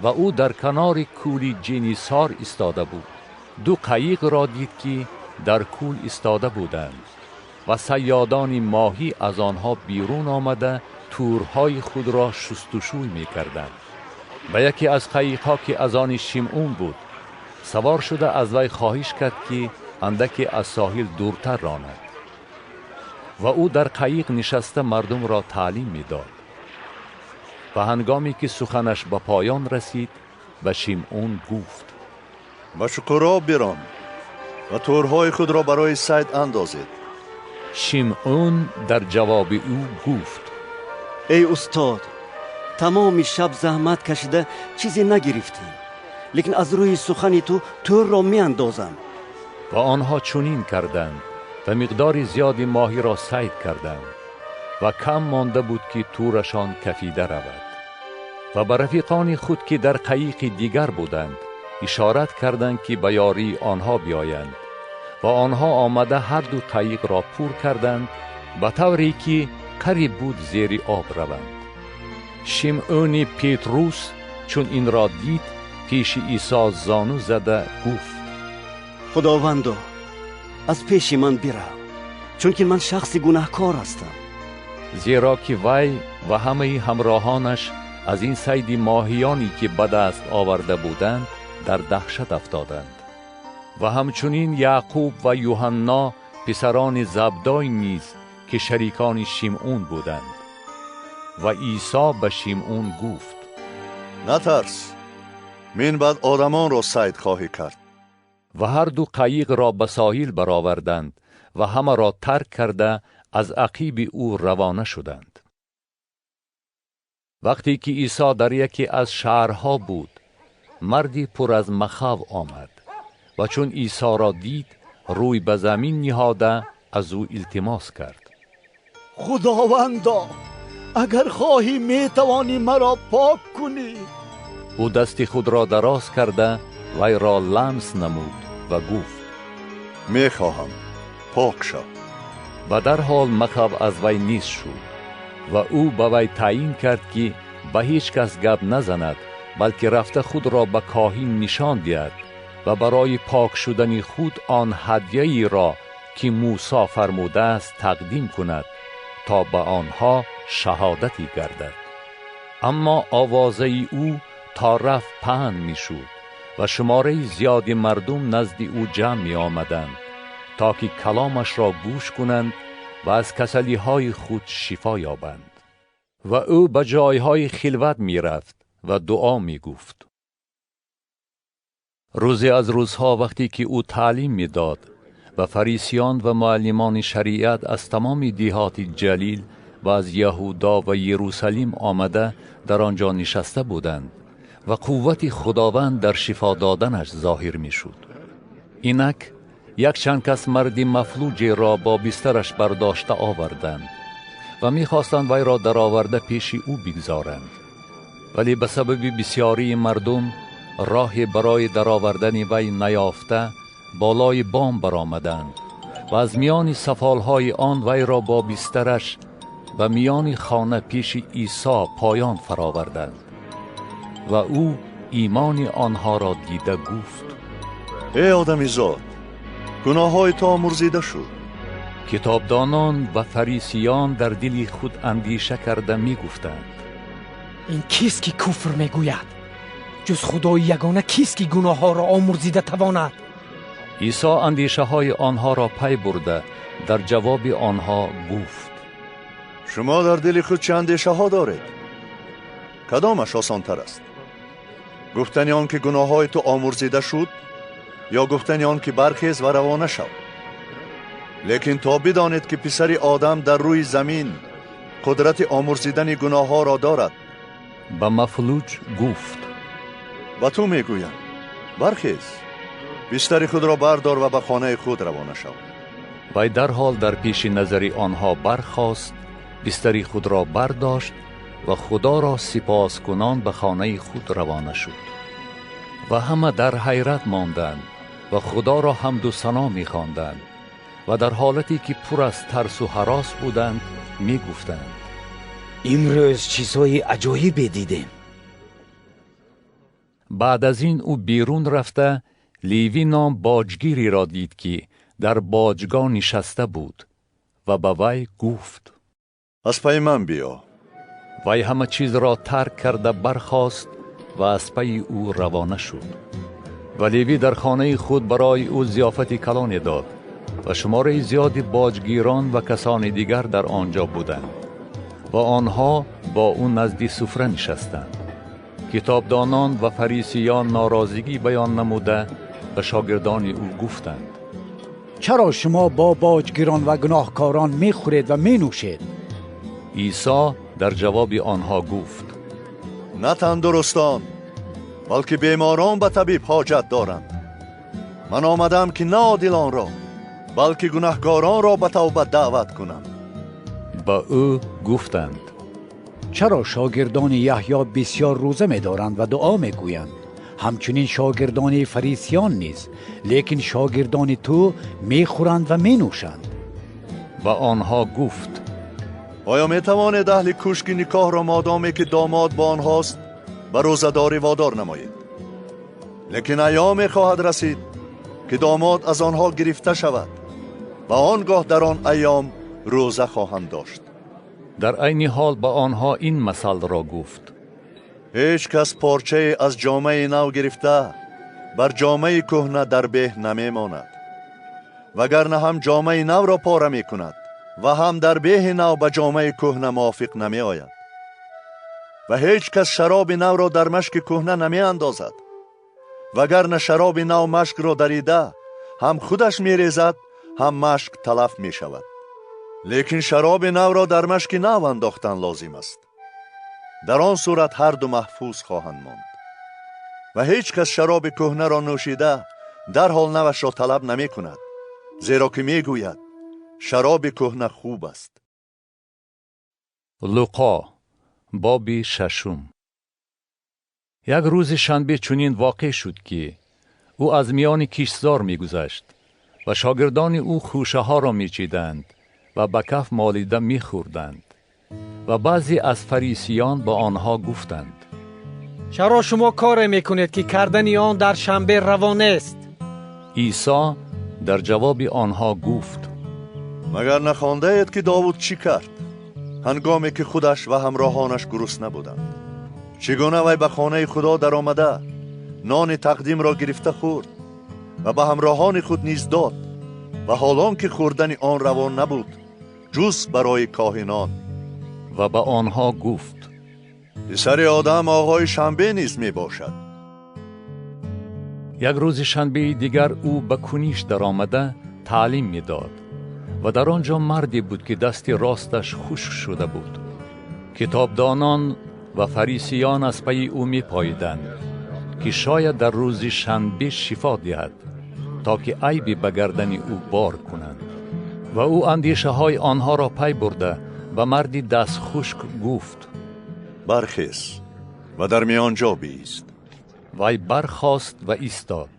و او در کنار کولی جنیسار ایستاده بود، 2 قایق را دید که در کول ایستاده بودند و صیادان ماهی از آنها بیرون آمده تورهای خود را شستشوی می کردند. و یکی از قایقها که از آن شیمعون بود سوار شده از وی خواهش کرد که اندکی از ساحل دورتر راند و او در قایق نشسته مردم را تعلیم میداد. و هنگامی که سخنش به پایان رسید به شیمعون گفت: به شکراب بران ва тӯрҳои худро барои сайд андозед. Шимъун дар ҷавоби ӯ гуфт: Эй устод, тамоми шаб заҳмат кашида чизе нагирифтем, лекин аз рӯи сухани ту тӯрро меандозам. Ва онҳо чунин карданд ва миқдори зиёди моҳиро сайд карданд ва кам монда буд, ки тӯрашон кафида равад. Ва ба рафиқони худ, ки дар қаиқи дигар буданд, ишорат карданд, ки ба ёрии онҳо биёянд, ва онҳо омада ҳар ду қаиқро пур карданд, ба тавре ки қариб буд зери об раванд. Шимъуни Петрус чун инро дид, пеши Исо зону зада гуфт: Худовандо, аз пеши ман бирав, чунки ман шахси гунаҳкор ҳастам. Зеро ки вай ва ҳамаи ҳамроҳонаш аз ин сайди моҳиёне, ки ба даст оварда буданд, дар даҳшат афтоданд. Ва ҳамчунин Яъқуб ва Юҳанно, писарони Забдой низ, ки шарикони Шимъун буданд. Ва Исо ба Шимъун гуфт: Натарс, мин баъд одамонро сайд хоҳӣ кард. Ва ҳар ду қаиқро ба соҳил бароварданд ва ҳамаро тарк карда аз ақиби ӯ равона шуданд. Вақте ки Исо дар яке аз шаҳрҳо буд, марди пур аз махав омад ва чун Исоро дид, рӯй ба замин ниҳода аз ӯ илтимос кард: Худовандо, агар хоҳӣ, метавонӣ маро пок кунӣ. Ӯ дасти худро дароз карда вайро ламс намуд ва гуфт: Мехоҳам, пок шав. Ва дарҳол махав аз вай низ шуд ва ӯ ба вай таъйин кард, ки ба ҳеҷ кас гап назанад, балки рафта худро ба коҳин нишон диҳад ва барои пок шудани худ он ҳадияеро, ки Мусо фармудааст, тақдим кунад, то ба онҳо шаҳодате гардад. Аммо овозаи ӯ то рафт паҳн мешуд ва шумораи зиёди мардум назди ӯ ҷамъ меомаданд, то ки каломашро гӯш кунанд ва аз касалиҳои худ шифо ёбанд. Ва ӯ ба ҷойҳои хилват мерафт ва дуо мегуфт. Рӯзе аз рӯзҳо, вақте ки ӯ таълим медод ва фарисиён ва муаллимони шариат аз тамоми деҳоти Ҷалил ва аз Яҳудо ва Ерусалим омада дар он ҷо нишаста буданд ва қуввати Худованд дар шифо доданаш зоҳир мешуд, инак якчанд кас марди мафлуҷеро бо бистараш бардошта оварданд ва мехостанд вайро дароварда пеши ӯ бигзоранд. Вале ба сабаби бисёрии мардум роҳе барои даровардани вай наёфта, болои бом баромаданд ва аз миёни сафолҳои он вайро бо бистараш ба миёни хона пеши Исо поён фароварданд. Ва ӯ имони онҳоро дида гуфт: Эй одамизод, гуноҳҳои ту омурзида шуд. Китобдонон ва фарисиён дар дили худ андеша карда мегуфтанд: Ин кист, ки куфр мегӯяд? Ҷуз Худои ягона кист, ки гуноҳҳоро омурзида тавонад? Исо андешаҳои онҳоро пай бурда дар ҷавоби онҳо гуфт: Шумо дар дили худ чӣ андешаҳо доред? Кадомаш осонтар аст? Гуфтани он ки гуноҳҳои ту омурзида шуд, ё гуфтани он ки бархез ва равона шав? Лекин то бидонед, ки писари одам дар рӯи замин қудрати омурзидани гуноҳҳоро дорад. Ба мафлуҷ гуфт: Ба ту мегӯям, бархез, бистари худро бардор ва ба хонаи худ равона шав. Вай дарҳол дар пеши назари онҳо бархост, бистари худро бардошт ва Худоро сипоскунон ба хонаи худ равона шуд. Ва ҳама дар ҳайрат монданд ва Худоро ҳамду сано мехонданд ва дар ҳолате ки пур аз тарсу ҳарос буданд, мегуфтанд: Имрӯз чизҳои аҷоибе дидем. Баъд аз ин ӯ берун рафта Леви ном боҷгиреро дид, ки дар боҷгоҳ нишаста буд, ва ба вай гуфт: Аз пайи ман биё. Вай ҳама чизро тарк карда бархост ва аз пайи ӯ равона шуд. Ва Леви дар хонаи худ барои ӯ зиёфати калоне дод ва шумораи зиёди боҷгирон ва касони дигар дар он ҷо буданд ва онҳо бо ӯ назди суфра нишастанд. Китобдонон ва фарисиён норозигӣ баён намуда ба шогирдони ӯ гуфтанд: چرا شما با باجگیران و گناهکاران میخورید و مینوشید؟ عیسی در جواب آنها گفت: نه تندرستان، بلکه بیماران به طبیب حاجت دارند. من آمدم که نه عادلان را، بلکه گناهکاران را به توبه دعوت کنم. به او گفتند: چرا شاگردان یحیی بسیار روزه می‌دارند و دعا می‌گویند؟ همچنین شاگردان فریسیان نیز، لیکن شاگردان تو میخورند و مینوشند. و آنها گفت: آیا میتوانید اهل کوشک نکاح را مادامی که داماد با آنهاست به روزه‌داری وادار نمایید؟ لیکن ایامی خواهد رسید که داماد از آنها گرفته شود و آنگاه در آن ایام روزه خواهند داشت. در عین حال به آنها این مثل را گفت: هیچ کس پارچه از جامعه نو گرفته بر جامعه کهنه در به نمیماند، وگرنه هم جامعه نو را پاره می کند و هم در به نو به جامعه کهنه موافق نمی آید. و هیچ کس شراب نو را در مشک کهنه نمی اندازد، وگرنه شراب نو مشک را دریده هم خودش می ریزد هم مشک تلف می شود. لیکن شراب نو را در مشک نو انداختن لازم است. در آن صورت هر دو محفوظ خواهند ماند. و هیچ کس شراب کهنه را نوشیده در حال نوش را طلب نمی کند، زیرا که می گوید شراب کهنه خوب است. لوقا باب ششم. یک روز شنبه چنین واقع شد که او از میان کشتزار می گذشت و شاگردان او خوشه ها را می چیدند و به کف مالیده می خوردند. و بعضی از فریسیان با آنها گفتند: چرا شما کار میکنید که کردن آن در شنبه روا نیست؟ عیسی در جواب آنها گفت: مگر نخوانده اید که داوود چی کرد هنگامی که خودش و همراهانش گرسنه بودند؟ چگونه وی به خانه خدا در آمده نان تقدیم را گرفته خورد و به همراهان خود نیز داد، و حالان که خوردن آن روا نبود جز برای کاهنان. و به آنها گفت: پسر آدم آقای شنبه نیز می باشد. یک روز شنبه دیگر او به کنیش در آمده تعلیم می داد و در آنجا مردی بود که دست راستش خشک شده بود. کتابدانان و فریسیان از پی او می پاییدند که شاید در روز شنبه شفا دهد تا که عیبی به گردن او بار کنند. و او اندیشه های آنها را پی برده و مردی دست خشک گفت: برخیز و در میان جا بایست. وی برخاست و ایستاد.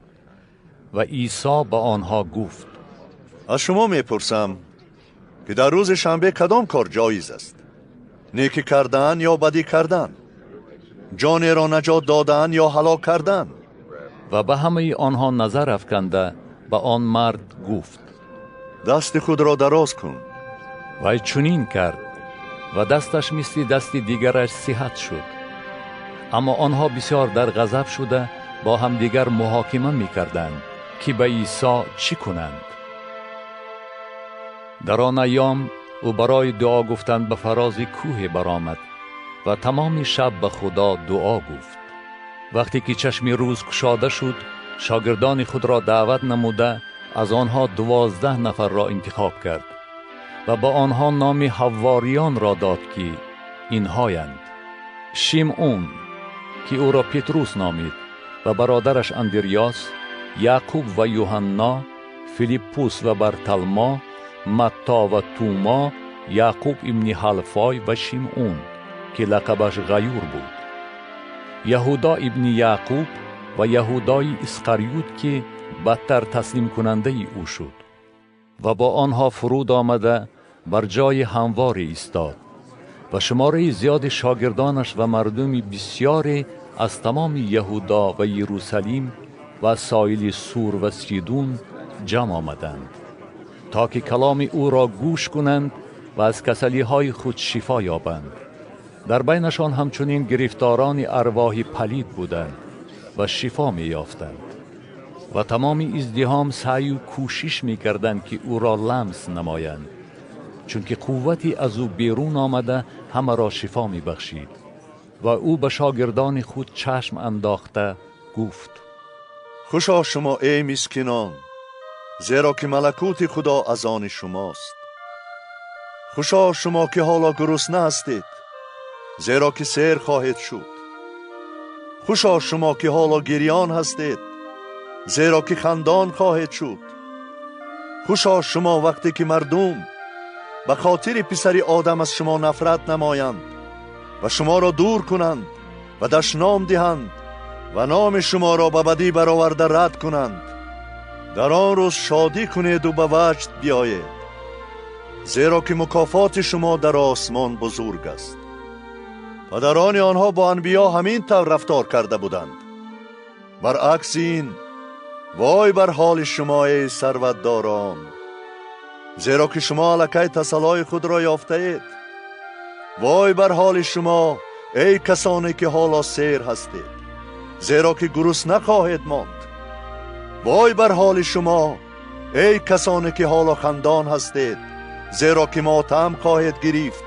و عیسی به آنها گفت: از شما میپرسم که در روز شنبه کدام کار جایز است؟ نیکی کردن یا بدی کردن؟ جان را نجات دادن یا هلاک کردن؟ و به همه آنها نظر افکنده به آن مرد گفت: دست خود را دراز کن. وی چنین کرد و دستش مثل دست دیگرش صحت شد. اما آنها بسیار در غضب شده با همدیگر محاکمه می کردند که به عیسی چی کنند. در آن ایام او برای دعا گفتن به فراز کوه برآمد و تمام شب به خدا دعا گفت. وقتی که چشم روز گشاده شد، شاگردان خود را دعوت نموده از آنها 12 نفر را انتخاب کرد و با آنها نام حواریان را داد که اینهایند: شیمعون که او را پتروس نامید و برادرش اندریاس، یعقوب و یوحنا، فیلیپوس و برتلما، متا و توما، یعقوب ابن حلفای و شیمعون که لقبش غیور بود، یهودا ابن یعقوب و یهودای اسقریوت که بدتر تسلیم کننده او شد. و با آنها فرود آمده بر جای هموار ایستاد و شماره زیاد شاگردانش و مردمی بسیاری از تمام یهودا و یروشلیم و ساحل سور و سیدون جمع آمدند تا که کلام او را گوش کنند و از کسلی های خود شفا یابند. در بینشان همچنین گرفتاران ارواح پلید بودند و شفا می یافتند. و تمام ازدحام سعی و کوشش می کردند که او را لمس نمایند، چون که قوتی از او بیرون آمده همه را شفا می بخشید. و او به شاگردان خود چشم انداخته گفت: خوشا شما ای مسکینان، зеро ки малакути Худо аз они шумост. Хушо шумо ки ҳоло гурусна ҳастед, зеро ки сер хоҳед шуд. Хушо шумо ки ҳоло гирён ҳастед, зеро ки хандон хоҳед шуд. Хушо шумо вақте ки мардум ба хотири писари одам аз шумо нафрат намоянд ва шуморо дур кунанд ва дашном диҳанд ва номи шуморо ба бадӣ бароварда рад кунанд. Дар он рӯз шодӣ кунеду ба ваҷд биёед, зеро ки мукофоти шумо дар осмон бузург аст. Падарони онҳо бо анбиё ҳамин тавр рафтор карда буданд. Баръакси ин, вой бар ҳоли шумо, эй сарватдорон, зеро ки шумо аллакай тасаллои худро ёфтаед. Вой бар ҳоли шумо, эй касоне ки ҳоло сер ҳастед, зеро ки гурусна хоҳед монд. Вой бар ҳоли шумо, эй касоне ки ҳоло хандон ҳастед, зеро ки мотам хоҳед гирифт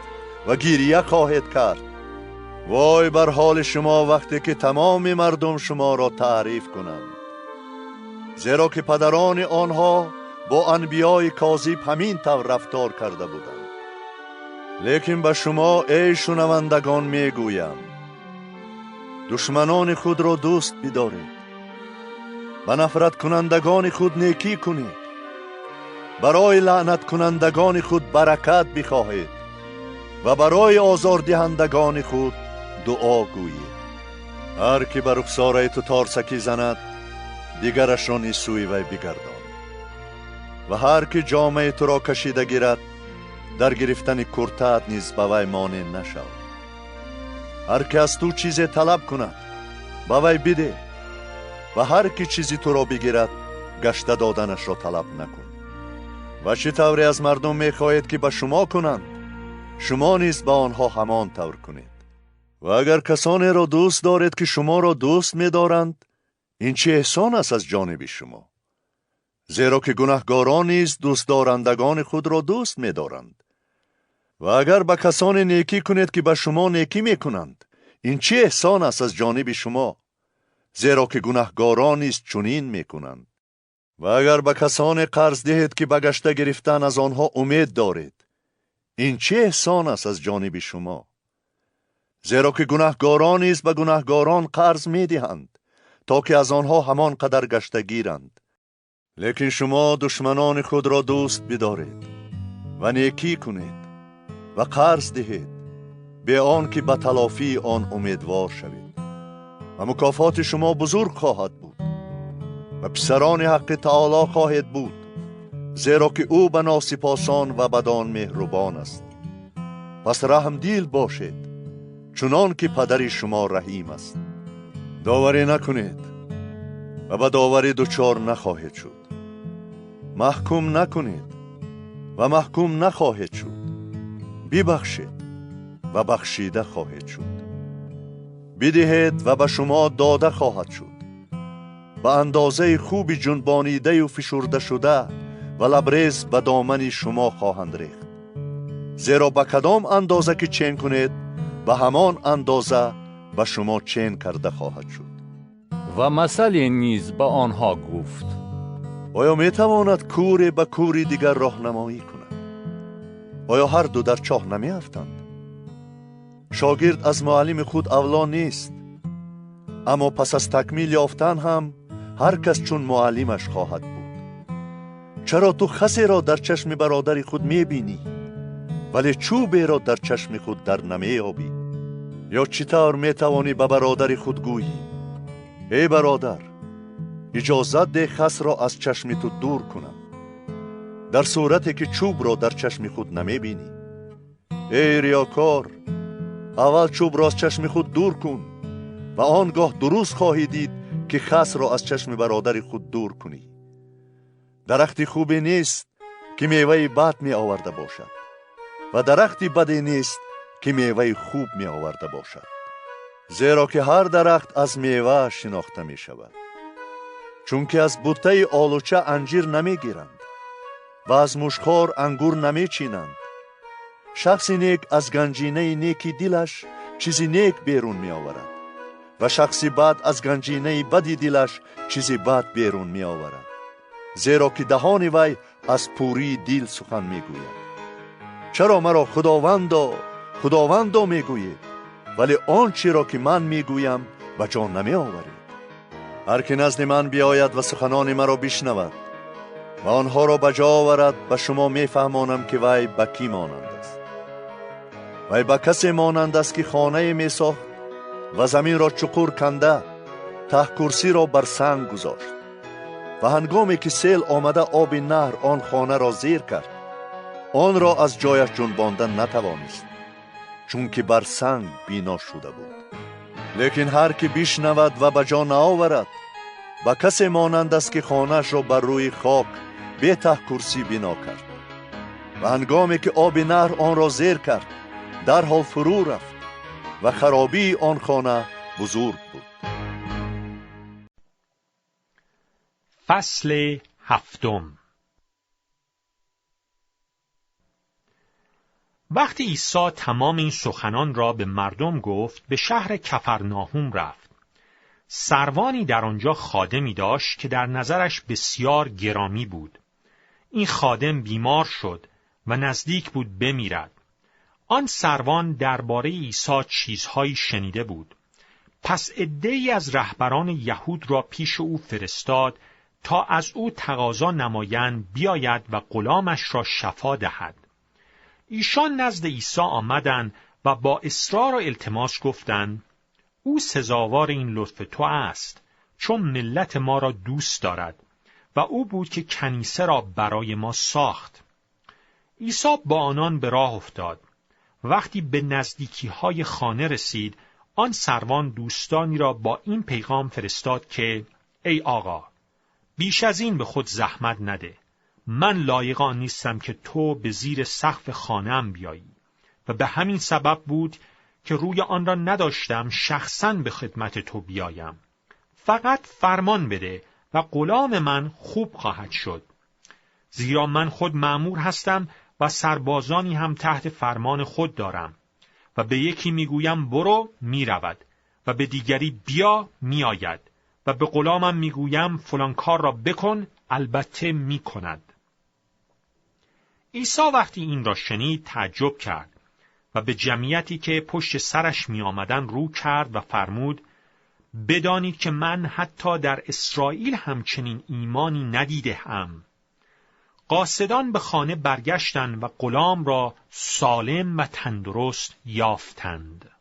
ва гирия хоҳед кард. Вой бар ҳоли шумо вақте ки тамоми мардум шуморо таъриф кунанд, зеро ки падарони онҳо бо анбиёи козиб ҳамин тавр рафтор карда буданд. Лекин ба шумо, эй шунавандагон, мегӯям: душманони худро дӯст бидоред, ба нафраткунандагони худ некӣ кунед, барои лаънаткунандагони худ баракат бихоҳед ва барои озордиҳандагони худ дуо гӯед. Ҳар ки ба рухсораи ту торсакӣ занад, дигарашро низ сӯи вай бигардон. Ва ҳар ки ҷомаи туро кашида гирад, дар гирифтани куртаат низ ба вай монеъ нашав. Ҳар ки аз ту чизе талаб кунад, ба вай бидеҳ, ва ҳар ки чизи туро бигирад, гашта доданашро талаб накун. Ва чӣ тавре аз мардум мехоҳед ки ба шумо кунанд, шумо низ ба онҳо ҳамон тавр кунед. Ва агар касонеро дӯст доред ки шуморо дӯст медоранд, ин чӣ эҳсон аст аз ҷониби шумо? Зеро ки гунаҳгорон низ дӯстдорандагони худро дӯст медоранд. Ва агар ба касоне некӣ кунед ки ба шумо некӣ мекунанд, ин чӣ эҳсон аст аз ҷониби шумо? Зеро ки гунаҳгорон низ чунин мекунанд. Ва агар ба касоне қарз диҳед ки ба гашта гирифтан аз онҳо умед доред, ин чӣ эҳсон аст аз ҷониби шумо? Зеро ки гунаҳгорон низ ба гунаҳгорон қарз медиҳанд, то ки аз онҳо ҳамон қадар гашта гиранд. Лекин шумо душманони худро дӯст бидоред ва некӣ кунед ва қарз диҳед, бе он ки ба талофии он умедвор шавед. Ва мукофоти шумо бузург хоҳад буд ва писарони ҳаққи таоло хоҳед буд, зеро ки ӯ ба носипосон ва бадон меҳрубон аст. Пас раҳмдил бошед, чунон ки падари шумо раҳим аст. Доварӣ накунед ва ба доварӣ дучор нахоҳед шуд. Маҳкум накунед ва маҳкум нахоҳед шуд. Бибахшед ва бахшида хоҳед шуд. Бидиҳед ва ба шумо дода хоҳад шуд. Ба андозаи хуби ҷунбонидаю фишурдашуда ва лабрез ба домани шумо хоҳанд рехт. Зеро ба кадом андоза ки чен кунед, ба ҳамон андоза ба шумо чен карда хоҳад шуд. Ва масале низ ба онҳо гуфт: оё метавонад кӯре ба кӯри дигар роҳнамоӣ кунад? Оё ҳар ду дар чоҳ намеафтанд? Шогирд аз муаллими худ авло нест, аммо пас аз такмил ёфтан ҳам ҳар кас чун муаллимаш хоҳад буд. Чаро ту хасеро дар чашми бародари худ мебинӣ, вале чӯберо дар чашми худ дар намеёбӣ? Ё чӣ тавр метавонӣ ба бародари худ гӯӣ: эй бародар, иҷозат деҳ хасро аз чашми ту дур кунам, дар сурате ки чӯбро дар чашми худ намебинӣ? Эй риёкор, аввал чӯбро аз чашми худ дур кун ва он гоҳ дуруст хоҳӣ дид ки хасро аз чашми бародари худ дур кунӣ. Дарахти хубе нест ки меваи бад меоварда бошад ва дарахти баде нест ки меваи хуб меоварда бошад, зеро ки ҳар дарахт аз мевааш шинохта мешавад. Чунки аз буттаи олуча анҷир намегиранд ва аз мушхор ангур намечинанд. Шахси нек аз ганҷинаи неки дилаш чизи нек берун меоварад ва шахси бад аз ганҷинаи бади дилаш чизи бад берун меоварад. Зеро ки даҳони вай аз пурии дил сухан мегӯяд. Чаро маро Худовандо, Худовандо мегӯед, вале он чиро ки ман мегӯям ба ҷо намеоваред? Ҳар ки назди ман биёяд ва суханони маро бишнавад ва онҳоро ба ҷо оварад, ба шумо мефаҳмонам ки вай ба кӣ монанд аст. Вай ба касе монанд аст, ки хонае месохт ва заминро чуқур канда, таҳкурсиро бар санг гузошт. Ва ҳангоме ки сел омада оби наҳр он хонаро зер кард, онро аз ҷояш ҷунбонда натавонист, чунки бар санг бино шуда буд. Лекин ҳар ки бишнавад ва ба ҷо наоварад, ба касе монанд аст, ки хонаашро бар рӯи хок бе таҳкурсӣ бино кард. Ва ҳангоме ки оби наҳр онро зер кард, дарҳол фурӯ рафт ва харобии он хона бузург буд. فصل هفتم. وقتی عیسی تمام این سخنان را به مردم گفت، به شهر کفرناهوم رفت. سروانی در آنجا خادمی داشت که در نظرش بسیار گرامی بود. این خادم بیمار شد و نزدیک بود بمیرد. آن سروان درباره عیسی چیزهایی شنیده بود. پس عده‌ای از رهبران یهود را پیش او فرستاد تا از او تقاضا نمایند بیاید و غلامش را شفا دهد. ایشان نزد عیسی آمدند و با اصرار و التماس گفتند: او سزاوار این لطف تو است، چون ملت ما را دوست دارد و او بود که کنیسه را برای ما ساخت. عیسی با آنان به راه افتاد. وقتی به نزدیکی‌های خانه رسید، آن سروان دوستانی را با این پیغام فرستاد که ای آقا، بیش از این به خود زحمت نده. من لایق آن نیستم که تو به زیر سقف خانه‌ام بیایی و به همین سبب بود که روی آن را نداشتم شخصاً به خدمت تو بیایم. فقط فرمان بده و غلام من خوب خواهد شد. زیرا من خود مأمور هستم و سربازانی هم تحت فرمان خود دارم و به یکی میگویم برو، میرود و به دیگری بیا، میآید و به غلامم میگویم فلان کار را بکن، البته میکند. عیسی وقتی این را شنید تعجب کرد و به جمعیتی که پشت سرش می آمدن رو کرد و فرمود: بدانید که من حتی در اسرائیل همچنین ایمانی ندیده ام. قاصدان به خانه برگشتند و غلام را سالم و تندرست یافتند.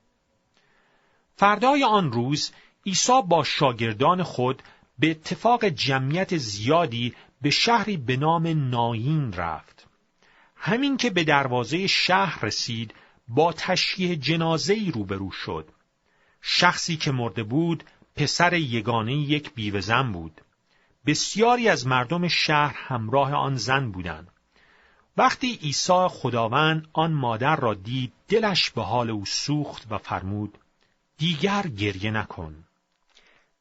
فردای آن روز عیسی با شاگردان خود به اتفاق جمعیت زیادی به شهری به نام نایین رفت. همین که به دروازه شهر رسید، با تشییع جنازه‌ای روبرو شد. شخصی که مرده بود پسر یگانه یک بیوه‌زن بود. بسیاری از مردم شهر همراه آن زن بودند. وقتی عیسی خداوند آن مادر را دید، دلش به حال او سوخت و فرمود: دیگر گریه نکن.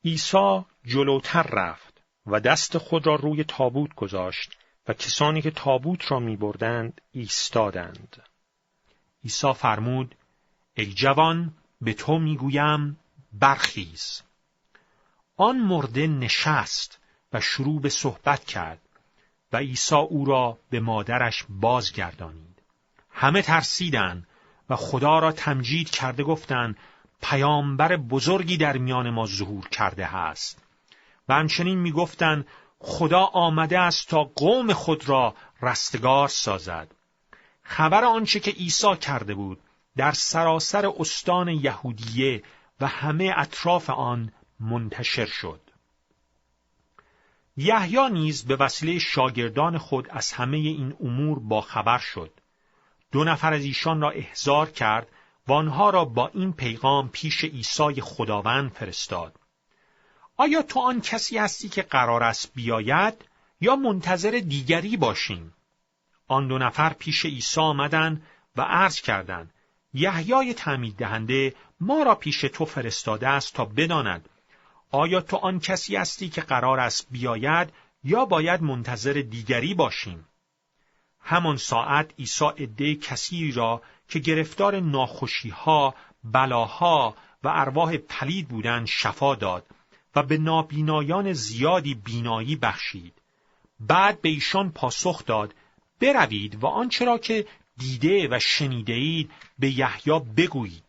عیسی جلوتر رفت و دست خود را روی تابوت گذاشت و کسانی که تابوت را می‌بردند ایستادند. عیسی فرمود: ای جوان، به تو میگویم برخیز. آن مرده نشست و شروع به صحبت کرد و عیسی او را به مادرش بازگردانید. همه ترسیدند و خدا را تمجید کرده گفتند: پیامبر بزرگی در میان ما ظهور کرده است. و همچنین میگفتند: خدا آمده است تا قوم خود را رستگار سازد. خبر آنچه که عیسی کرده بود در سراسر استان یهودیه و همه اطراف آن منتشر شد. یحیی نیز به وسیله شاگردان خود از همه این امور باخبر شد. 2 نفر از ایشان را احضار کرد و آنها را با این پیغام پیش عیسی خداوند فرستاد: آیا تو آن کسی هستی که قرار است بیاید یا منتظر دیگری باشیم؟ آن 2 نفر پیش عیسی آمدند و عرض کردند: یحیای تعمید دهنده ما را پیش تو فرستاده است تا بداند آیا تو آن کسی هستی که قرار است بیاید یا باید منتظر دیگری باشیم؟ همان ساعت عیسی عده کثیری را که گرفتار ناخوشی‌ها، بلاها و ارواح پلید بودند شفا داد و به نابینایان زیادی بینایی بخشید. بعد به ایشان پاسخ داد: بروید و آنچه را که دیده و شنیده اید به یحیی بگویید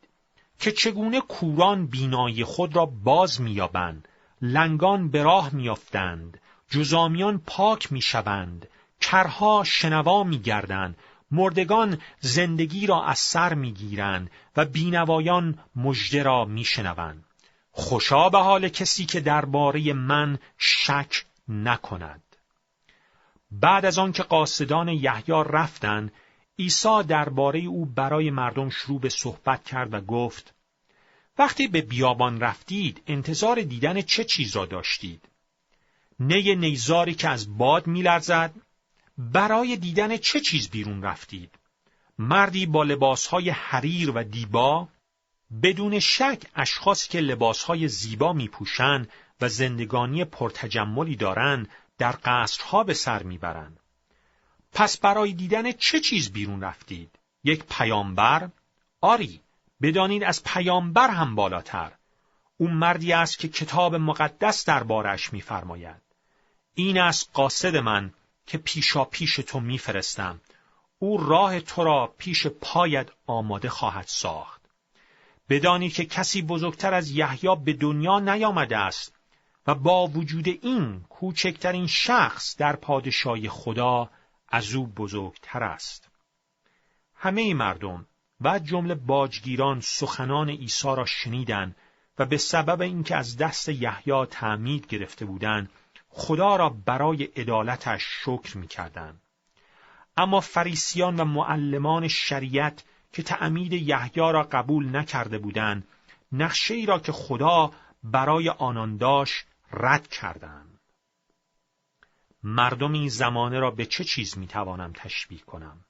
که چگونه کوران بینایی خود را باز می‌یابند، لنگان به راه می‌افتند، جذامیان پاک می‌شوند، کرها شنوا می‌گردند، مردگان زندگی را از سر می‌گیرند و بینوایان مژده را می‌شنوند. خوشا به حال کسی که درباره من شک نکند. بعد از آن که قاصدان یحیی رفتند، عیسی درباره او برای مردم شروع به صحبت کرد و گفت: وقتی به بیابان رفتید، انتظار دیدن چه چیز را داشتید؟ نی نیزاری که از باد می‌لرزد؟ برای دیدن چه چیز بیرون رفتید؟ مردی با لباسهای حریر و دیبا؟ بدون شک اشخاصی که لباسهای زیبا می‌پوشند و زندگانی پرتجملی دارند در قصرها به سر می‌برند. پس برای دیدن چه چیز بیرون رفتید؟ یک پیامبر؟ آری، بدانید از پیامبر هم بالاتر. او مردی است که کتاب مقدس درباره‌اش می‌فرماید: این است قاصد من که پیشا پیش تو می‌فرستم، او راه تو را پیش پایت آماده خواهد ساخت. بدانید که کسی بزرگتر از یحیی به دنیا نیامده است و با وجود این کوچکترین شخص در پادشاهی خدا از او بزرگتر است. همه مردم و جمله باجگیران سخنان عیسی را شنیدند و به سبب اینکه از دست یحیی تعمید گرفته بودند، خدا را برای عدالتش شکر می‌کردند. اما فریسیان و معلمان شریعت که تعمید یحیی را قبول نکرده بودند، نقشه‌ای را که خدا برای آنان داشت رد کردند. مردم این زمانه را به چه چیز میتوانم تشبیه کنم؟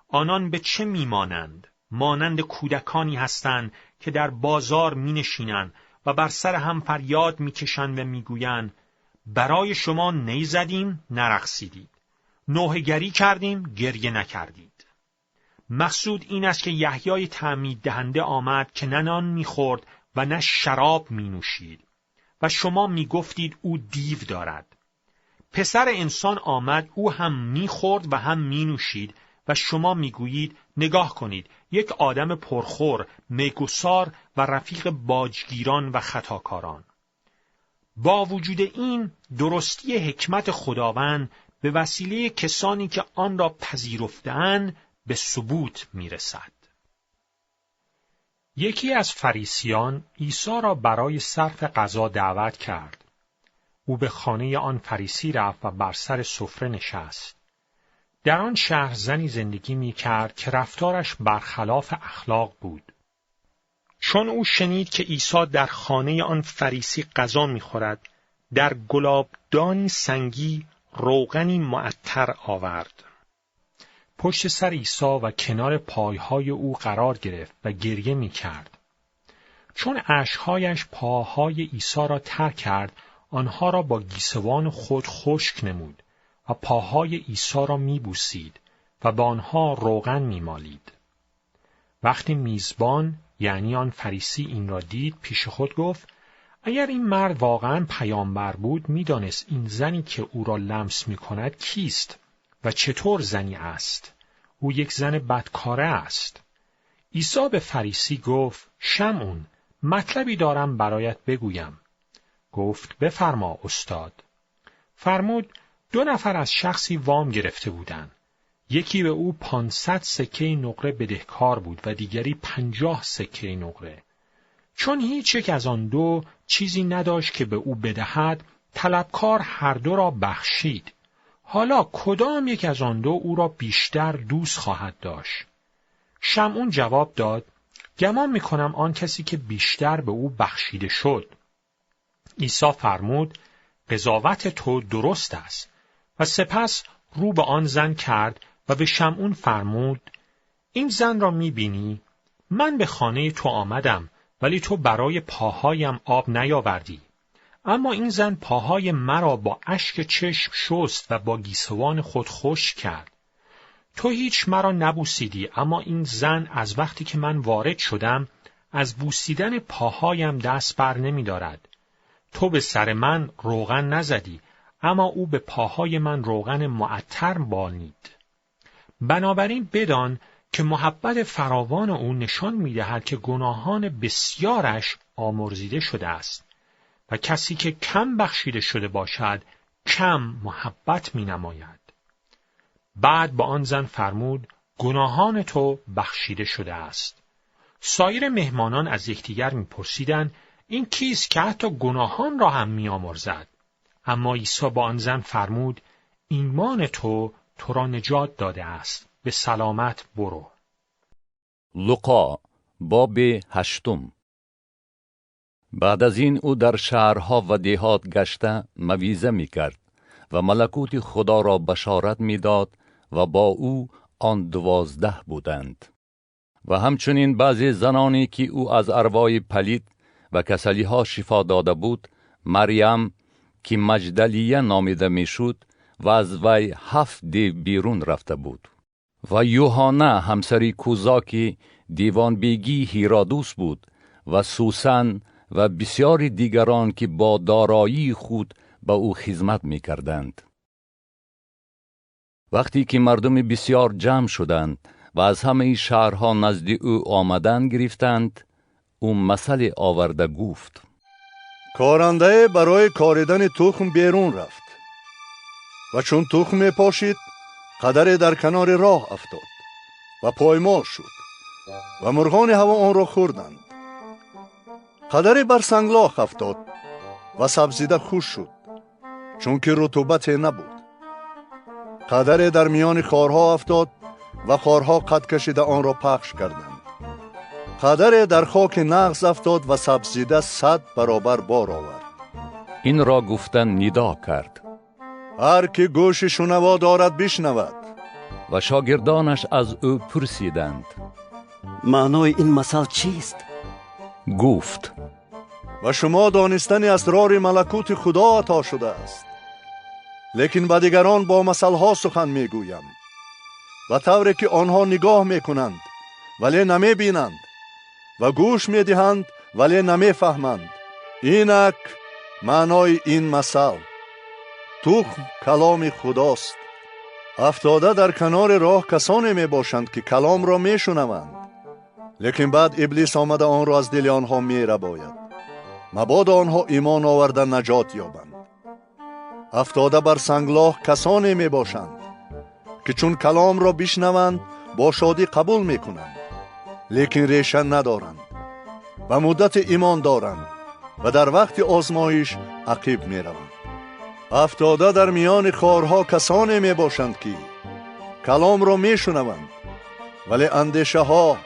آنان به چه میمانند؟ مانند کودکانی هستند که در بازار مینشینند و بر سر هم فریاد میکشند و میگویند: برای شما نی زدیم، نرقصیدید، نوحه‌گری کردیم، گریه نکردید. مقصود این است که یحیای تعمید دهنده آمد که نه نان میخورد و نه شراب مینوشید و شما میگفتید او دیو دارد. پسر انسان آمد، او هم میخورد و هم مینوشید و شما میگویید نگاه کنید، یک آدم پرخور، میگسار و رفیق باجگیران و خطاکاران. با وجود این، درستی حکمت خداوند به وسیله کسانی که آن را پذیرفته‌اند به ثبوت میرسد. یکی از فریسیان عیسی را برای صرف غذا دعوت کرد. او به خانه آن فریسی رفت و بر سر سفره نشست. در آن شهر زنی زندگی می کرد که رفتارش برخلاف اخلاق بود. چون او شنید که عیسی در خانه آن فریسی غذا می خورد، در گلابدانی سنگی روغنی معطر آورد. پشت سر عیسی و کنار پایهای او قرار گرفت و گریه می کرد. چون اشکهایش پاهای عیسی را تر کرد، آنها را با گیسوان خود خشک نمود و پاهای عیسی را می بوسید و به آنها روغن می مالید. وقتی میزبان، یعنی آن فریسی، این را دید، پیش خود گفت: اگر این مرد واقعا پیامبر بود، می دانست این زنی که او را لمس می کند کیست و چطور زنی است. او یک زن بدکاره است. عیسی به فریسی گفت: شمعون، مطلبی دارم برایت بگویم. گفت: بفرما استاد. فرمود: 2 نفر از شخصی وام گرفته بودند. یکی به او 500 سکه نقره بدهکار بود و دیگری 50 سکه نقره. چون هیچ یک از آن دو چیزی نداشت که به او بدهد، طلبکار هر دو را بخشید. حالا کدام یک از آن دو او را بیشتر دوست خواهد داشت؟ شمعون جواب داد: گمان می‌کنم آن کسی که بیشتر به او بخشیده شد. عیسی فرمود: قضاوت تو درست است. و سپس رو به آن زن کرد و به شمعون فرمود: این زن را می‌بینی؟ من به خانه تو آمدم، ولی تو برای پاهایم آب نیاوردی. اما این زن پاهای مرا با اشک چشم شست و با گیسوان خود خشک کرد. تو هیچ مرا نبوسیدی، اما این زن از وقتی که من وارد شدم از بوسیدن پاهایم دست بر نمی دارد. تو به سر من روغن نزدی، اما او به پاهای من روغن معطر بالید. بنابراین بدان که محبت فراوان او نشان می‌دهد که گناهان بسیارش آمرزیده شده است و کسی که کم بخشیده شده باشد کم محبت می‌نماید. بعد با آن زن فرمود گناهان تو بخشیده شده است. سایر مهمانان از یکدیگر می‌پرسیدند این کیست که حتی گناهان را هم می‌آمرزد؟ اما عیسی با آن زن فرمود ایمان تو تو را نجات داده است، به سلامت برو. لوقا باب 8. بعد از این او در شهرها و دیهات گشته موعظه می‌کرد و ملکوت خدا را بشارت می‌داد و با او آن 12 بودند. و همچنین بعضی زنانی که او از ارواح پلید و کسلیها شفا داده بود، مریم که مجدلیه نامیده میشد و از وی 7 دیو بیرون رفته بود، و یوحنا همسری کوزا که دیوان بیگی هیرادوس بود، و سوسن و بسیاری دیگران که با دارایی خود به او خدمت می کردند. وقتی که مردم بسیار جمع شدند و از همه شهرها نزد او آمدن گرفتند، او مثل آورده گفت: کارنده برای کاریدن تخم بیرون رفت و چون تخم پاشید قدری در کنار راه افتاد و پایمال شد و مرغان هوا آن را خوردند. قدری بر سنگلاخ افتاد و سبزیده خوش شد، چون که رطوبت نبود. قدری در میان خارها افتاد و خارها قد کشیده آن را پخش کردند. قدری در خاک نغز افتاد و سبزیده 100 برابر بار آورد. این را گفتن ندا کرد: هر که گوش شنوا دارد بشنود. و شاگردانش از او پرسیدند: معنای این مثل چیست؟ گفت: و شما دانستن اسرار ملکوت خدا عطا شده است، لیکن به دیگران با مثلها سخن میگویم، و طوری که آنها نگاه میکنند ولی نمیبینند و گوش میدهند ولی نمیفهمند. اینک معنای این مثل: تخم کلام خداست. افتاده در کنار راه کسانی می باشند که کلام را می شنوند، لیکن بعد ابلیس آمده آن را از دل آنها می رباید، مبادا آنها ایمان آورده نجات یابند. افتاده بر سنگلاخ کسانی می باشند که چون کلام را بشنوند با شادی قبول می کنند، لیکن ریشه ندارند و مدت ایمان دارند و در وقت آزمایش عقب می روند. افتاده در میان خارها کسانی می باشند که کلام را می شنوند، ولی اندیشه ها،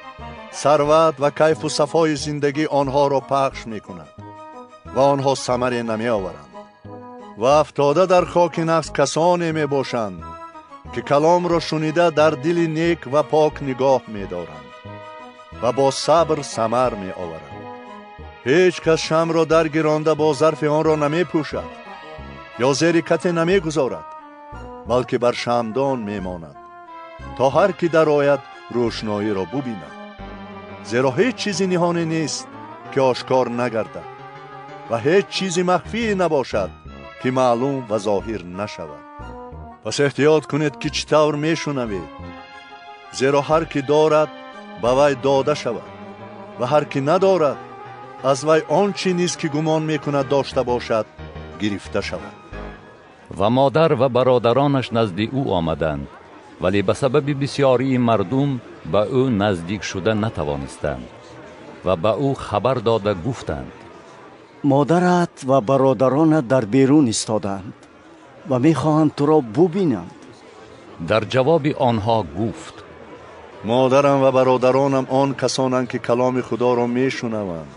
ثروت و کیف و صفای زندگی آنها را پخش می کند و آنها ثمره نمی آورند. و افتاده در خاک نفس کسانی می باشند که کلام را شنیده در دل نیک و پاک نگاه می دارند و با صبر ثمر می آورند. هیچ کس شمع را در گیرانده با ظرف آن را نمی پوشد یا زیر کت نمی گذارد، بلکه بر شمعدان می ماند تا هر کی در آید روشنایی را ببیند. زیرا هیچ چیزی نهانی نیست که آشکار نگردد و هیچ چیزی مخفی نباشد که معلوم و ظاهر نشود. پس احتیاط کنید که چطور می شنوید، زیرا هر کی دارد به وی داده شود و هر کی ندارد از وی آنچه نیست که گمان می کند داشته باشد گرفته شود. و مادر و برادرانش نزد او آمدند، ولی به سبب بسیاری مردم به او نزدیک شده نتوانستند و به او خبر داده گفتند: مادرت و برادرانت در بیرون ایستادند و میخواهند تو را ببینند. در جواب آنها گفت: مادرم و برادرانم آن کسانند که کلام خدا را میشنوند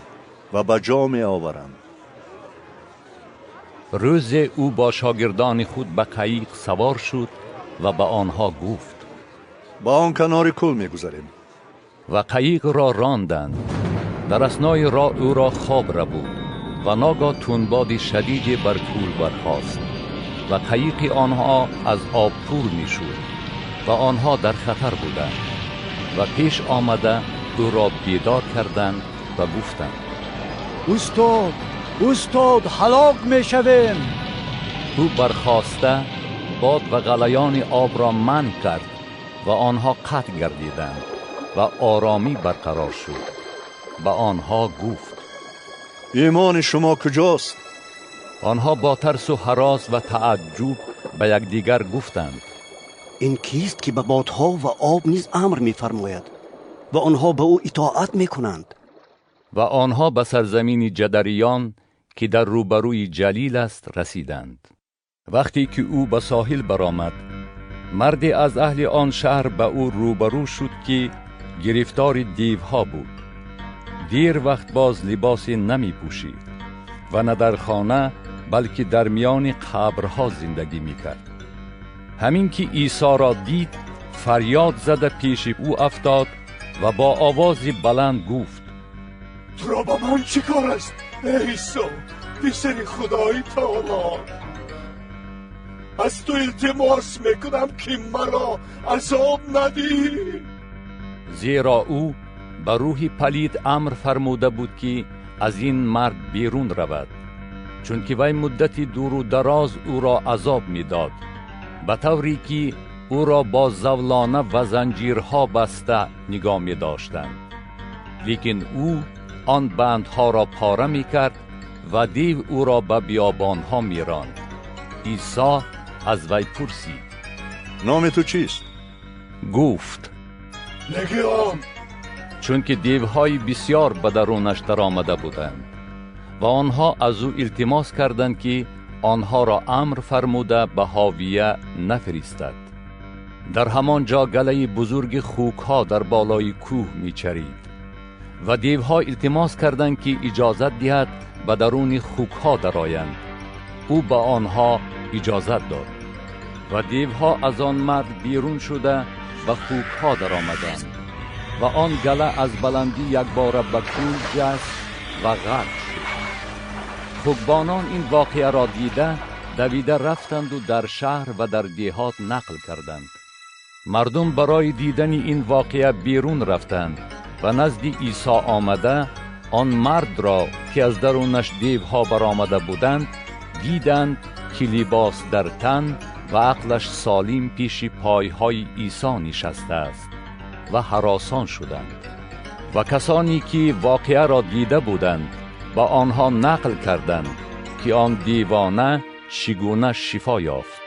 و به جا میآورند. روز او با شاگردان خود به قایق سوار شد و به آنها گفت: با آن کنار کول میگذریم. و قایق را راندند. در اثنای راه او را خواب ربود و ناگاه تندباد شدیدی بر کول برخاست و قایق آنها از آب پر میشد و آنها در خطر بودند و پیش آمده او را بیدار کردند و گفتند: استاد، استاد، هلاک میشویم. او برخاسته باد و غلیان آب را منع کرد و آنها قطع گردیدند و آرامی برقرار شد. به آنها گفت: ایمان شما کجاست؟ آنها با ترس و هراس و تعجب به یکدیگر گفتند: این کیست که به بادها و آب نیز امر می‌فرماید و آنها به او اطاعت می‌کنند؟ و آنها به سرزمین جدریان که در روبروی جلیل است رسیدند. وقتی که او به ساحل برآمد، مردی از اهل آن شهر به او روبرو شد که گرفتار دیوها بود. دیر وقت باز لباسی نمی پوشید و نه در خانه بلکه در میان قبرها زندگی می کرد. همین که عیسی را دید، فریاد زده پیش او افتاد و با آواز بلند گفت: تو را با من چی کار است ای عیسی، پسر خدای تعالی؟ از تو التماس میکنم که مرا عذاب ندی. زیرا او به روح پلید امر فرموده بود که از این مرد بیرون رود، چون که وی مدتی دور و دراز او را عذاب میداد، به طوری که او را با زولانه و زنجیرها بسته نگاه می داشتند. لیکن او آن بندها را پاره می کرد و دیو او را به بیابانها می راند. عیسی از وی پرسید: نام تو چیست؟ گفت: لگیان. چون که دیوهای بسیار به درونش در آمده بودند و آنها از او التماس کردند که آنها را امر فرموده به هاویه نفرستد. در همان جا گله بزرگ خوکها در بالای کوه میچرید و دیوها التماس کردند که اجازت دهد به درون خوکها درآیند. او به آنها اجازت داد و دیوها از آن مرد بیرون شده و خوکها در آمدند و آن گله از بلندی یکباره به کوه جست و غرق شد. خوکبانان این واقعه را دیده دویده رفتند و در شهر و در دیهات نقل کردند. مردم برای دیدن این واقعه بیرون رفتند و نزد عیسی آمده آن مرد را که از درونش دیوها برآمده بودند دیدند که لباس در تن و عقلش سالم پیش پایهای عیسی نشسته است و هراسان شدند. و کسانی که واقعه را دیده بودند با آنها نقل کردند که آن دیوانه چگونه شفا یافت.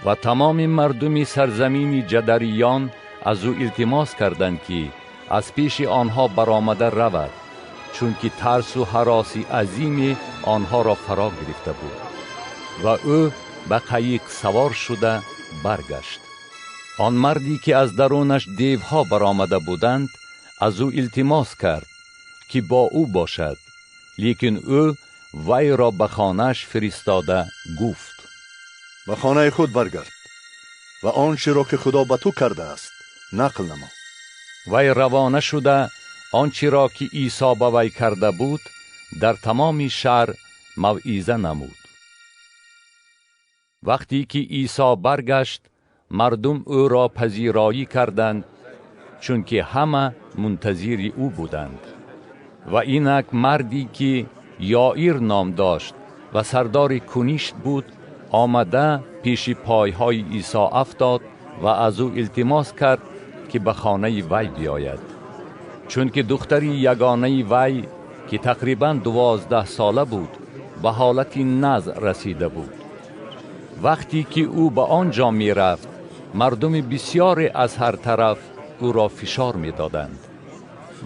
و تمام مردم سرزمین جدریان از او التماس کردند که از پیش آنها برآمده رود، چون که ترس و هراس عظیم آنها را فرا گرفته بود. و او به قایق سوار شده برگشت. آن مردی که از درونش دیوها برآمده بودند از او التماس کرد که با او باشد، لیکن او وی را به خانه‌اش فرستاده گفت: به خانه خود برگرد و آنچه را که خدا به تو کرده است نقل نما. وی روانه شده آنچه را که عیسی به وی کرده بود در تمام شهر موعظه نمود. وقتی که عیسی برگشت، مردم او را پذیرایی کردند، چون که همه منتظر او بودند. و اینک مردی که یائیر نام داشت و سردار کنیشت بود آمده پیش پایهای عیسی افتاد و از او التماس کرد که به خانه وی بیاید، چون که دختری یگانه وی که تقریبا 12 ساله بود به حالت نزع رسیده بود. وقتی که او به آنجا می رفت، مردم بسیاری از هر طرف او را فشار می دادند.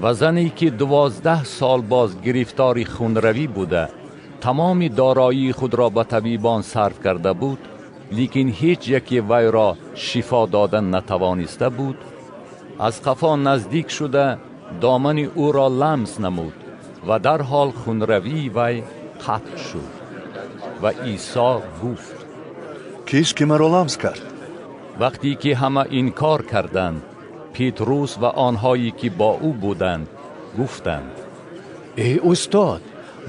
و زنی که 12 سال باز گرفتار خونروی بوده، تمام دارایی خود را به طبیبان صرف کرده بود، لیکن هیچ یکی وی را شفا دادن نتوانسته بود، از قفا نزدیک شده دامن او را لمس نمود و در حال خونروی وی قطع شد. و عیسی گفت: کیست که مرا لمس کرد؟ وقتی که همه انکار کردند، پیتروس و آنهایی که با او بودند گفتند: ای استاد،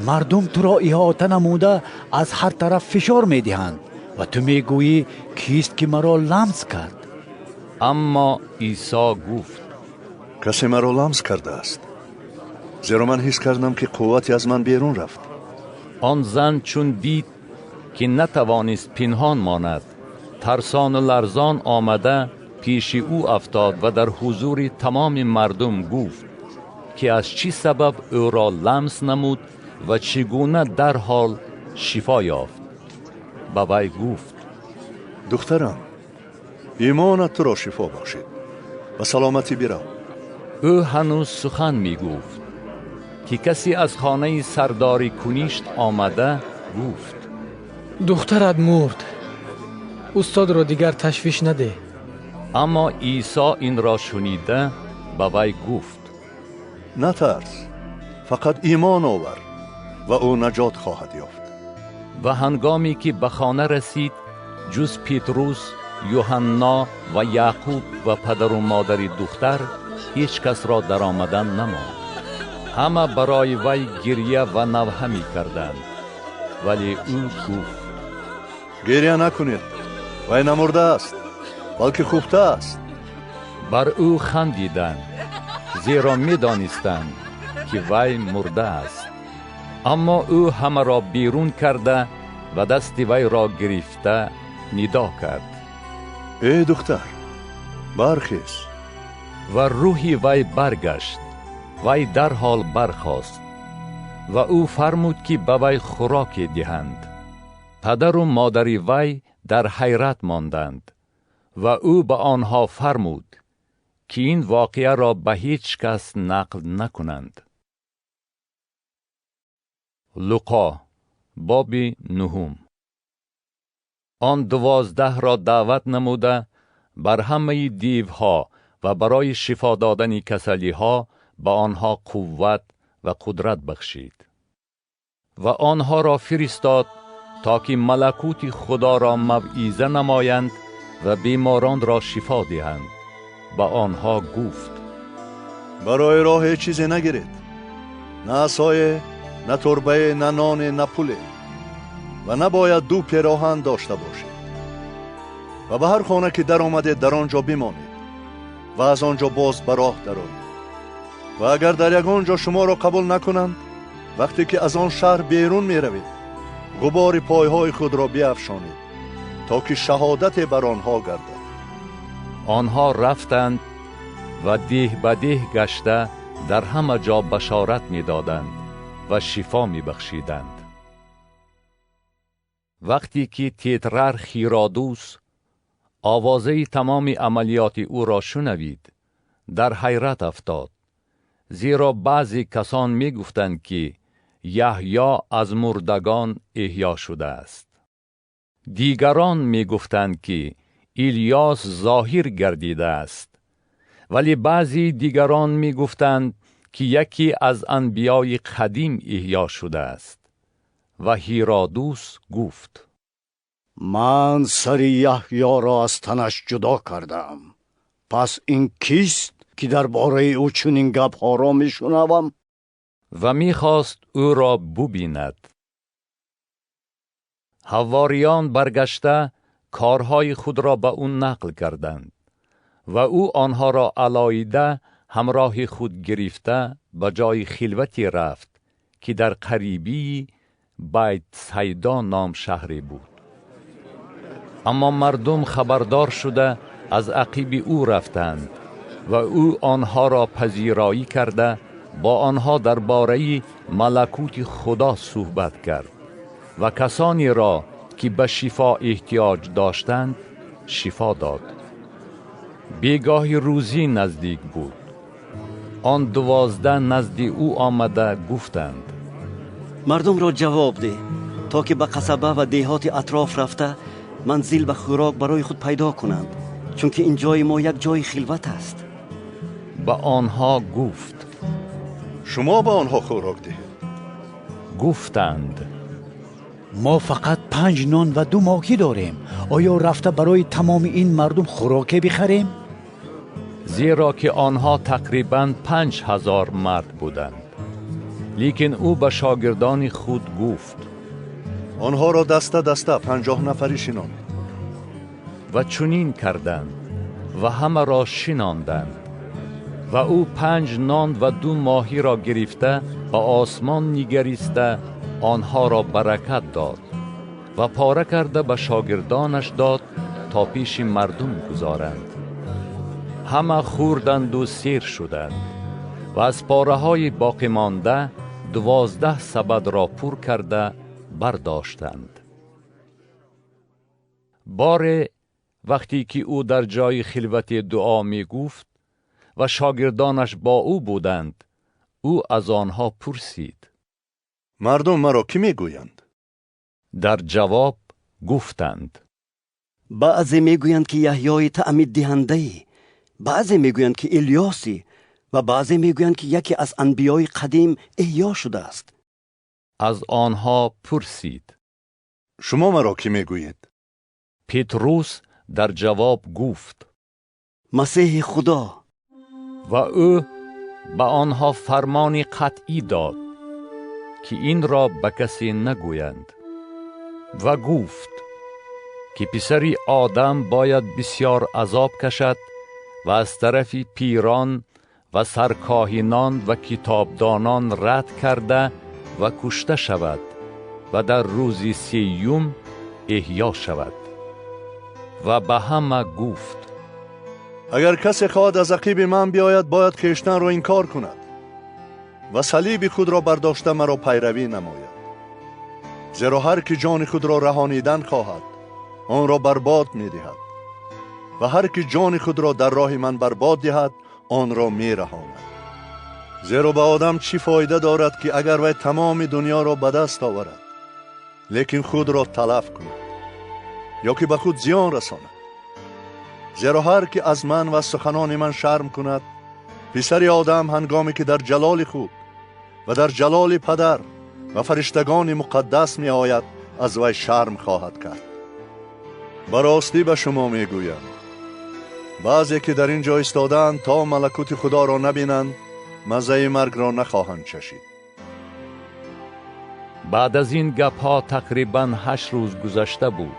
مردم تو را احاطه نموده از هر طرف فشار میدهند و تو میگویی کیست که مرا لمس کرد؟ اما عیسی گفت: کسی مرا لمس کرده است، زیرا من حس کردم که قوتی از من بیرون رفت. آن زن چون دید که نتوانست پنهان ماند، ترسان و لرزان آمده پیش او افتاد و در حضور تمام مردم گفت که از چی سبب او را لمس نمود و چگونه در حال شفا یافت. به وی گفت: دخترم، ایمانت تو را شفا بخشید، به سلامتی برو. او هنوز سخن می گفت که کسی از خانه سرداری کنیشت آمده گفت: دخترت مرد، استاد را دیگر تشویش نده. اما عیسی این را شنیده به وی گفت: نترس، فقط ایمان آور و او نجات خواهد یافت. و هنگامی که به خانه رسید، جز پیتروس، یوحنا و یعقوب و پدر و مادر دختر هیچ کس را در آمدن نماند. همه برای وی گریه و نوحه می کردند، ولی او گفت: گریه نکنید، وی نمرده است، بلکه خفته است. بر او خندیدند، زیرا می دانستند که وی مرده است. اما او همه را بیرون کرده و دست وی را گرفته ندا کرد: ای دختر، برخیز. و روح وی برگشت، وی در حال برخاست و او فرمود که به وی خوراک دهند. پدر و مادر وی در حیرت ماندند و او به آنها فرمود که این واقعه را به هیچ کس نقل نکنند. لوقا باب نهم. آن 12 را دعوت نموده بر همه دیوها و برای شفا دادن کسلیها به آنها قوت و قدرت بخشید و آنها را فرستاد تا که ملکوت خدا را موعظه نمایند و بیماران را شفا دهند. به آنها گفت: برای راه چیزی نگیرید، نه عصای، نه تربه، نه نان، نه پول، و نباید 2 پیراهن داشته باشید. و به هر خانه که در آمده در آنجا بمانید و از آنجا باز به راه درآیید. و اگر در یگان جا شما را قبول نکنند، وقتی که از آن شهر بیرون می روید، غبار پایهای خود را بیافشانید تا که شهادت بر آنها گردد. آنها رفتند و ده به ده گشته در همه جا بشارت می دادند و شفا می بخشیدند. وقتی که تیترارخ هیرودوس آوازه تمام عملیات او را شنوید، در حیرت افتاد، زیرا بعضی کسان می گفتند که یحیی از مردگان احیا شده است. دیگران می گفتند که الیاس ظاهر گردیده است، ولی بعضی دیگران می گفتند که یکی از انبیای قدیم احیا شده است. و هیرودوس گفت: من سر یحیی را از تنش جدا کردم، پس این کیست که درباره او چنین گپ‌ها را میشنوم؟ و میخواست او را ببیند. حواریان برگشته کارهای خود را به او نقل کردند و او آنها را علایده همراه خود گرفته به جای خلوتی رفت که در قریبی بیت صیدا نام شهری بود. اما مردم خبردار شده از عقیب او رفتند و او آنها را پذیرایی کرده با آنها درباره ملکوت خدا صحبت کرد و کسانی را که به شفا احتیاج داشتند شفا داد. بیگاه روزی نزدیک بود. آن 12 نزد او آمده گفتند: مردم را جواب ده تا که به قصبه و دیهات اطراف رفته منزل و خوراک برای خود پیدا کنند، چون که این جای ما یک جای خلوت است. به آنها گفت: شما به آنها خوراک دهید. گفتند: ما فقط 5 نان و 2 ماهی داریم، آیا رفته برای تمام این مردم خوراک بخریم؟ زیرا که آنها تقریباً 5000 مرد بودند. لیکن او به شاگردان خود گفت: آنها را دسته دسته 50 نفری شنانید. و چنین کردند و همه را شناندند. و او 5 نان و 2 ماهی را گرفته به آسمان نگریسته آنها را برکت داد و پاره کرده به شاگردانش داد تا پیش مردم گذارند. همه خوردند و سیر شدند و از پاره های باقی مانده 12 سبد را پر کرده برداشتند. باره وقتی که او در جای خلوت دعا می گفت و شاگردانش با او بودند، او از آنها پرسید: مردم مرا کی می گویند؟ در جواب گفتند: بعضی می گویند که یحیای تعمید دهنده، بعضی می گویند که الیاسی و بعضی می گویند که یکی از انبیای قدیم احیا شده است. از آنها پرسید: شما مرا کی می گویید؟ پتروس در جواب گفت: مسیح خدا. و او به آنها فرمان قطعی داد که این را به کسی نگویند و گفت که پسر آدم باید بسیار عذاب کشد و از طرف پیران و سرکاهنان و کتابدانان رد کرده و کشته شود و در روز سیوم احیا شود. و به همه گفت: اگر کسی خواهد از عقیب من بیاید، باید خویشتن را انکار کند و صلیب خود را برداشته مرا پیروی نماید. زیرا هر که جان خود را رهانیدن خواهد، آن را برباد می دهد و هر که جان خود را در راه من برباد دهد، آن را می رهاند. زیرا به آدم چی فایده دارد که اگر وی تمام دنیا را به دست آورد، لیکن خود را تلف کند یا که به خود زیان رساند؟ زیرا هر که از من و سخنان من شرم کند، پسر آدم هنگامی که در جلال خود و در جلال پدر و فرشتگان مقدس می آید، از وی شرم خواهد کرد. براستی به شما می گویم، بعضی که در اینجا ایستادند تا ملکوت خدا را نبینند، مزه مرگ را نخواهند چشید. بعد از این گپ ها تقریبا 8 روز گذشته بود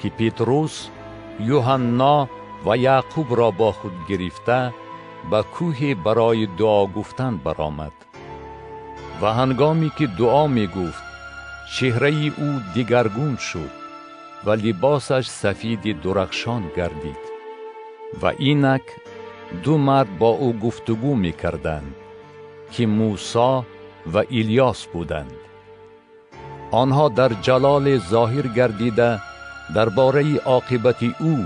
که پتروس، یوحنا و یعقوب را با خود گرفته به کوه برای دعا گفتن برآمد. و هنگامی که دعا می گفت، چهره او دیگرگون شد و لباسش سفید درخشان گردید. و اینک 2 مرد با او گفتگو می کردند که موسی و الیاس بودند. آنها در جلال ظاهر گردیده درباره عاقبت او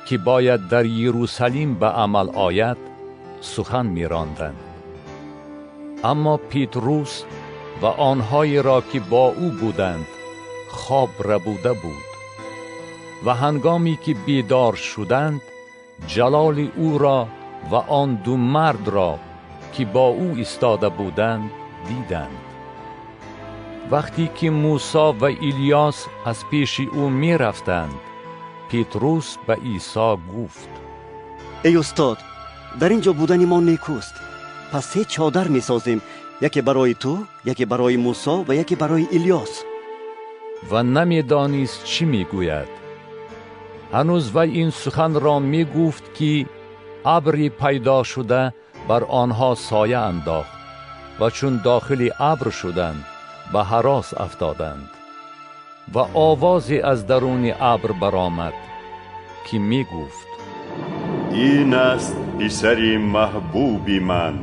که باید در یروشلیم به عمل آید سخن می‌راندند. اما پتروس و آنهایی را که با او بودند خواب ربوده بود و هنگامی که بیدار شدند، جلال او را و آن 2 مرد را که با او ایستاده بودند دیدند. وقتی که موسی و الیاس از پیش او می رفتند، پتروس به عیسی گفت: ای استاد، در اینجا بودن ما نیکوست. پس 3 چادر می سازیم، یکی برای تو، یکی برای موسی و یکی برای الیاس. و نمی دانست چی می گوید. هنوز وی این سخن را می گفت که ابری پیدا شده بر آنها سایه انداخت و چون داخل ابر شدند به هراس افتادند. و آوازی از درون ابر برآمد که می گفت: این است پسر محبوب من،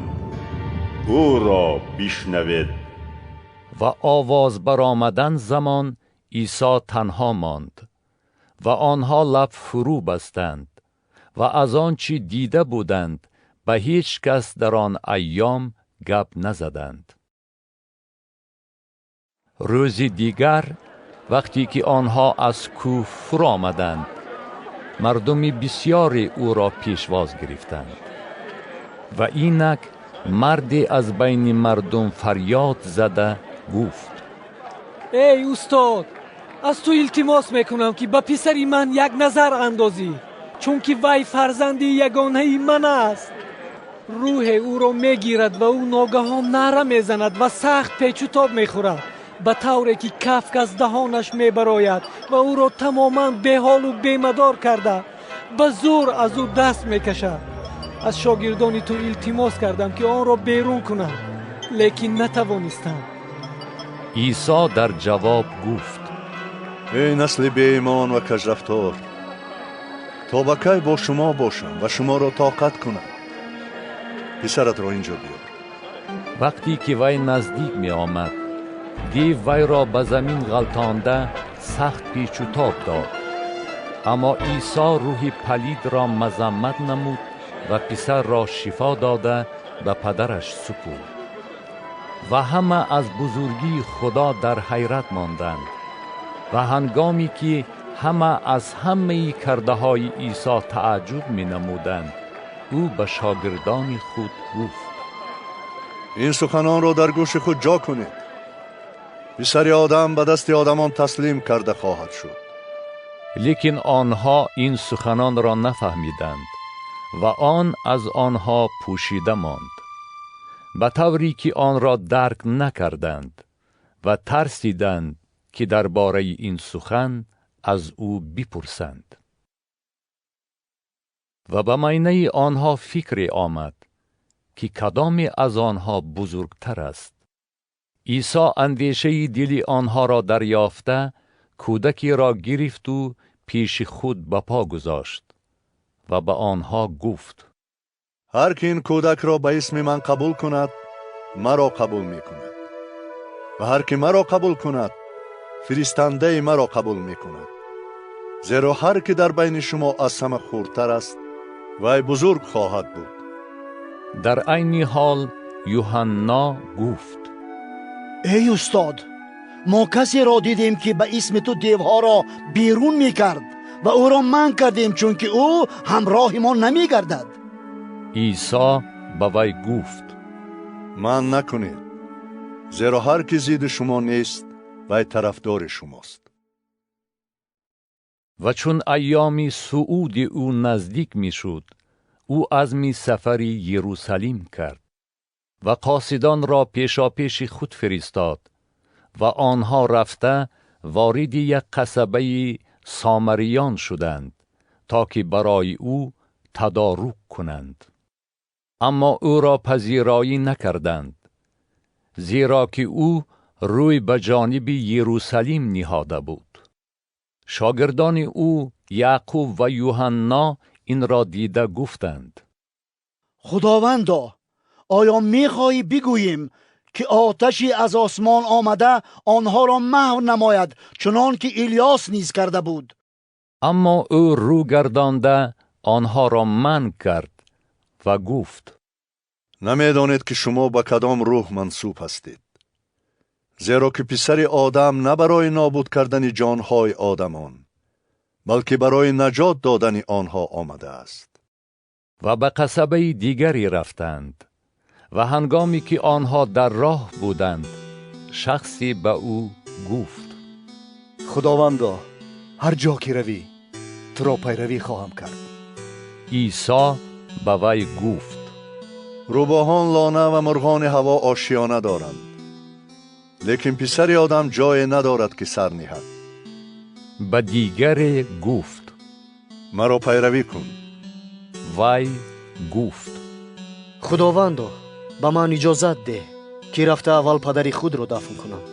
او را بشنوید. و آواز برآمدن زمان عیسی تنها ماند و آنها لب فرو بستند و از آنچه دیده بودند به هیچ کس در آن ایام گپ نزدند. روز دیگر وقتی که آنها از کوه فرو آمدند، مردم بسیاری او را پیشواز گرفتند. و اینک مردی از بین مردم فریاد زده گفت: ای استاد، از تو التماس میکنم که به پسر من یک نظر اندازی، چون که وی فرزند یگانه من است. روح او را میگیرد و او ناگهان نعره میزند و سخت پیچ و تاب میخورد، به طوری که کفک از دهانش میبراید و او را تماما بیحال و بیمدار کرده به زور از او دست میکشد. از شاگردان تو التماس کردم که آن را بیرون کنند، لیکن نتوانستم. عیسی در جواب گفت: Эй насли беимон ва кажрафтор, то ба кай бо шумо бошам ва шуморо тоқат кунам? Писаратро инҷо биёр. Вақте ки вай наздик меомад, дев вайро ба замин ғалтонда сахт печу тоб дод. Аммо Исо рӯҳи палидро мазаммат намуд ва писарро шифо дода ба падараш супурд. Ва ҳама аз бузургии Худо дар ҳайрат монданд. Ва ҳангоме ки ҳама аз ҳамаи кардаҳои Исо тааҷҷуб менамуданд, ӯ ба шогирдони худ гуфт: ин суханонро дар гӯши худ ҷо кунед. Писари одам ба дасти одамон таслим карда хоҳад шуд. Лекин онҳо ин суханонро нафаҳмиданд ва он аз онҳо пӯшида монд, ба тавре ки онро дарк накарданд ва тарсиданд ки дар бораи ин сухан аз ӯ бипурсанд. Ва ба майнаи онҳо фикре омад ки кадоме аз онҳо бузургтар аст. Исо андешаи дили онҳоро дарёфта, кӯдакеро гирифту пеши худ ба по гузошт ва ба онҳо гуфт: ҳар ки ин кӯдакро ба исми ман қабул кунад, маро қабул мекунад, ва ҳар ки маро қабул кунад, фиристандаи маро қабул мекунад. Зеро ҳар ки дар байни шумо аз ҳама хурдтар аст, вай бузург хоҳад буд. Дар айни ҳол Юҳанно гуфт: эй устод, мо касеро дидем ки ба исми ту девҳоро берун мекард ва ӯро манъ кардем, чунки ӯ ҳамроҳи мо намегардад. Исо ба вай гуфт: манъ накунед, зеро ҳар ки зидди шумо нест, вай тарафдори шумост. Ва чун айёми суъуди ӯ наздик мешуд, ӯ азми сафари Ерусалим кард ва қосидонро пешопеши худ фиристод ва онҳо рафта вориди як қасабаи сомариён шуданд, то ки барои ӯ тадорук кунанд. Аммо ӯро пазироӣ накарданд, зеро ки ӯ рӯй ба ҷониби Ерусалим ниҳода буд. Шогирдони ӯ Яъқуб ва Юҳанно инро дида гуфтанд: Худовандо, оё мехоҳӣ бигӯем ки оташе аз осмон омада онҳоро маҳв намояд, чунон ки Илёс низ карда буд? Аммо ӯ рӯ гардонда онҳоро манъ кард ва гуфт: намедонед ки шумо ба кадом рӯҳ мансуб ҳастед, зеро ки писари одам на барои нобуд кардани ҷонҳои одамон, балки барои наҷот додани онҳо омадааст. Ва ба қасабаи дигаре рафтанд. Ва ҳангоме ки онҳо дар роҳ буданд, шахсе ба ӯ гуфт: Худовандо, ҳар ҷо ки равӣ, туро пайравӣ хоҳам кард. Исо ба вай гуфт: рӯбоҳон лона ва мурғони ҳаво ошиёна доранд, лекин писари одам ҷое надорад ки сар ниҳад. Ба дигаре гуфт: маро пайравӣ кун. Вай гуфт: Худовандо, ба ман иҷозат деҳ ки рафта аввал падари худро дафн кунам.